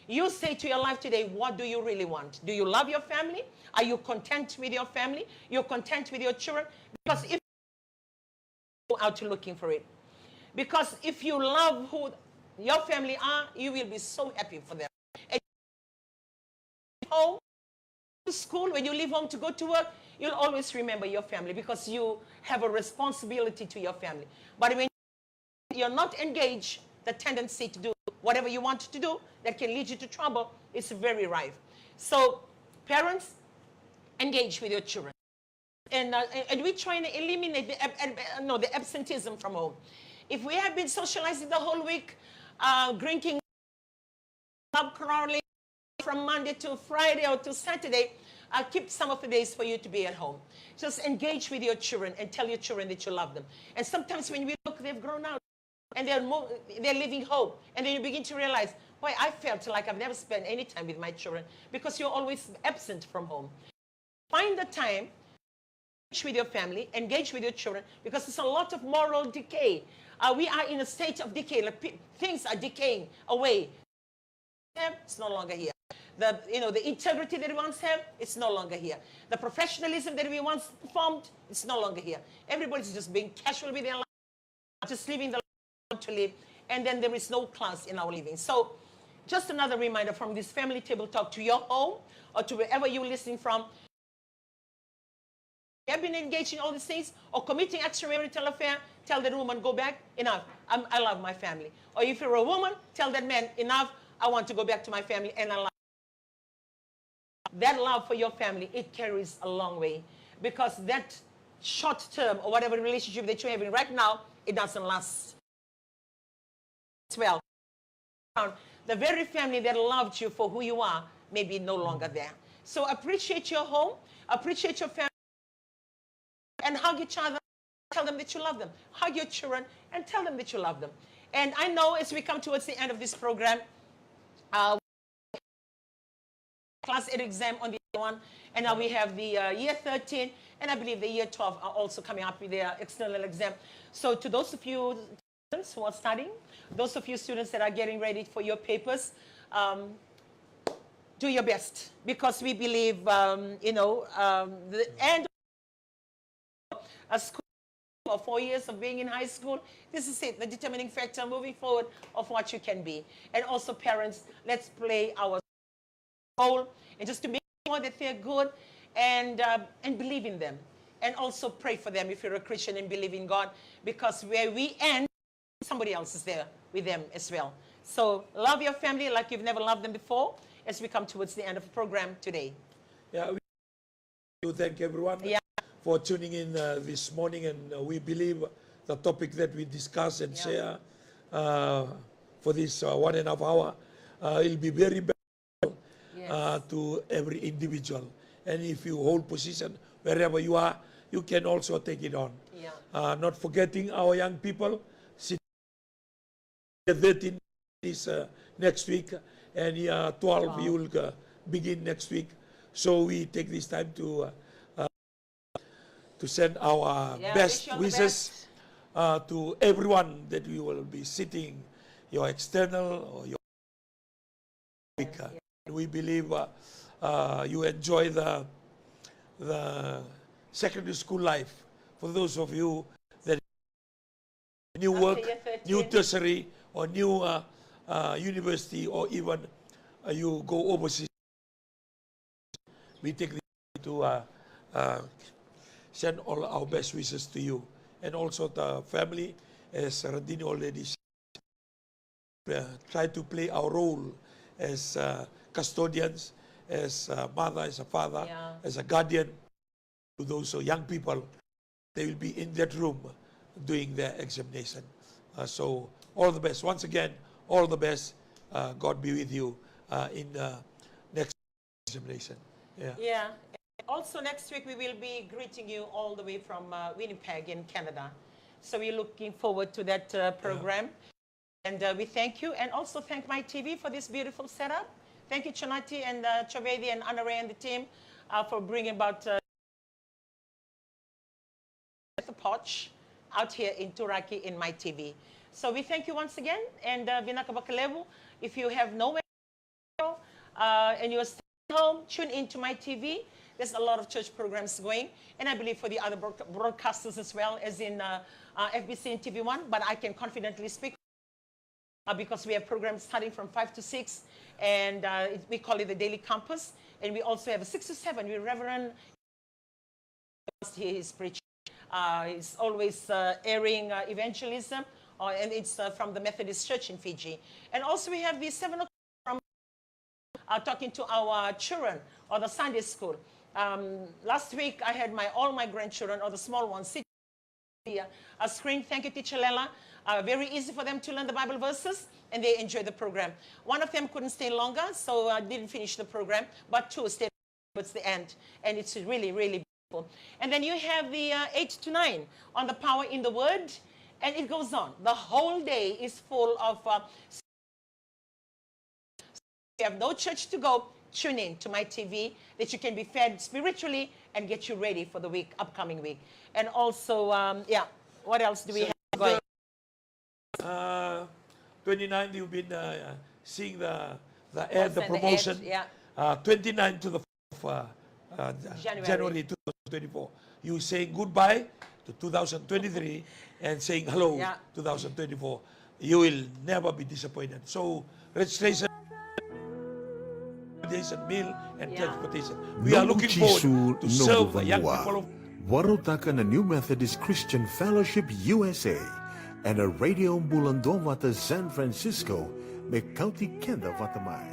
you say to your life today, what do you really want? Do you love your family? Are you content with your family? You're content with your children? Because if you go out to looking for it, because if you love who your family are, you will be so happy for them. And home, to school, when you leave home to go to work, you'll always remember your family because you have a responsibility to your family. But when you're not engaged, the tendency to do whatever you want to do that can lead you to trouble is very rife. So, parents, engage with your children. And, uh, and, and we try and eliminate the ab-, ab-, uh, no, the absenteeism from home. If we have been socializing the whole week, uh, drinking, pub crawling from Monday to Friday or to Saturday, uh, keep some of the days for you to be at home. Just engage with your children and tell your children that you love them. And sometimes when we look, they've grown out and they're mo-, they're leaving home. And then you begin to realize, "Why, I felt like I've never spent any time with my children," because you're always absent from home. Find the time, engage with your family, engage with your children, because there's a lot of moral decay. Uh, we are in a state of decay. Like, pe-, things are decaying away. It's no longer here. The, you know, the integrity that we once have, it's no longer here. The professionalism that we once performed, it's no longer here. Everybody's just being casual with their life, just living the life to live, and then there is no class in our living. So, just another reminder from this family table talk to your home or to wherever you're listening from. You have been engaging all these things or committing extramarital affair, tell that woman, "Go back, enough. I'm, I love my family." Or if you're a woman, tell that man, "Enough, I want to go back to my family and I love." That love for your family, it carries a long way, because that short term or whatever relationship that you're having right now, it doesn't last well. The very family that loved you for who you are may be no longer there. So appreciate your home, appreciate your family, and hug each other. Tell them that you love them. Hug your children and tell them that you love them. And I know as we come towards the end of this program, uh, class eight exam on the other one, and now we have the, uh, year thirteen, and I believe the year twelve are also coming up with their external exam. So to those of you students who are studying, those of you students that are getting ready for your papers, um, do your best, because we believe, um, you know, um, the end a school or four years of being in high school, this is it, the determining factor moving forward of what you can be. And also, parents, let's play our role and just to make sure that they're good and, uh, and believe in them. And also pray for them if you're a Christian and believe in God, because where we end, somebody else is there with them as well. So love your family like you've never loved them before as we come towards the end of the program today. Yeah, we to thank everyone, yeah, for tuning in, uh, this morning, and, uh, we believe the topic that we discuss and, yeah, share, uh, for this, uh, one and a half hour, uh, will be very beneficial, yes, uh, to every individual. And if you hold position wherever you are, you can also take it on. Yeah. Uh, not forgetting our young people, thirteen is, uh, next week, and, uh, twelve, wow, you will, uh, begin next week. So we take this time to, uh, uh, to send our, yeah, best wishes, uh, to everyone that we will be sitting, your external or your week. And we believe, uh, uh, you enjoy the, the secondary school life. For those of you that new work, new tertiary, or new, uh, uh, university, or even, uh, you go overseas, we take the time to, uh, uh, send all our best wishes to you. And also the family, as Radini already said, uh, try to play our role as, uh, custodians, as a mother, as a father, yeah, as a guardian to those, uh, young people. They will be in that room doing their examination. Uh, so all the best. Once again, all the best. Uh, God be with you, uh, in, uh, next examination. Yeah. Yeah. Also next week we will be greeting you all the way from, uh, Winnipeg in Canada. So we're looking forward to that, uh, program. And, uh, we thank you and also thank My T V for this beautiful setup. Thank you, Chonati and, uh, Chovedi and Anare and the team, uh, for bringing about, uh, the porch out here in Turaki in My T V. So we thank you once again, and, uh, vinaka vakalevu. If you have nowhere, uh, and you're staying home, tune in to My T V. There's a lot of church programs going, and I believe for the other broad-, broadcasters as well, as in, uh, uh, F B C and T V One, but I can confidently speak, uh, because we have programs starting from five to six, and, uh, it, we call it the Daily Campus, and we also have a six to seven with Reverend, must hear his preaching. Uh, he's always, uh, airing, uh, evangelism, uh, and it's, uh, from the Methodist Church in Fiji. And also we have the seven o'clock from, uh, talking to our children or the Sunday school. Um, last week I had my, all my grandchildren or the small ones sit here, uh, screen. Thank you, Teacher Lela. Uh, very easy for them to learn the Bible verses, and they enjoy the program. One of them couldn't stay longer, so I didn't finish the program, but two stayed towards the end, and it's really, really beautiful. And then you have the, uh, eight to nine on the power in the word, and it goes on. The whole day is full of, uh, you have no church to go, tune in to My T V that you can be fed spiritually and get you ready for the week, upcoming week. And also, um, yeah, what else do we have going? Uh, twenty-ninth, you've been, uh, seeing the, the ad, the promotion. Yeah. uh, twenty-nine to the uh, uh, January. January two thousand twenty-four. You saying goodbye to two thousand twenty-three and saying hello, yeah, two thousand twenty-four. You will never be disappointed. So registration, accommodation, meal, and, yeah, transportation. We are looking forward to serve the young people of Varautaka na New Methodist Christian Fellowship U S A ena Radio Bula Duavata San Francisco, me kauti keda vata mai.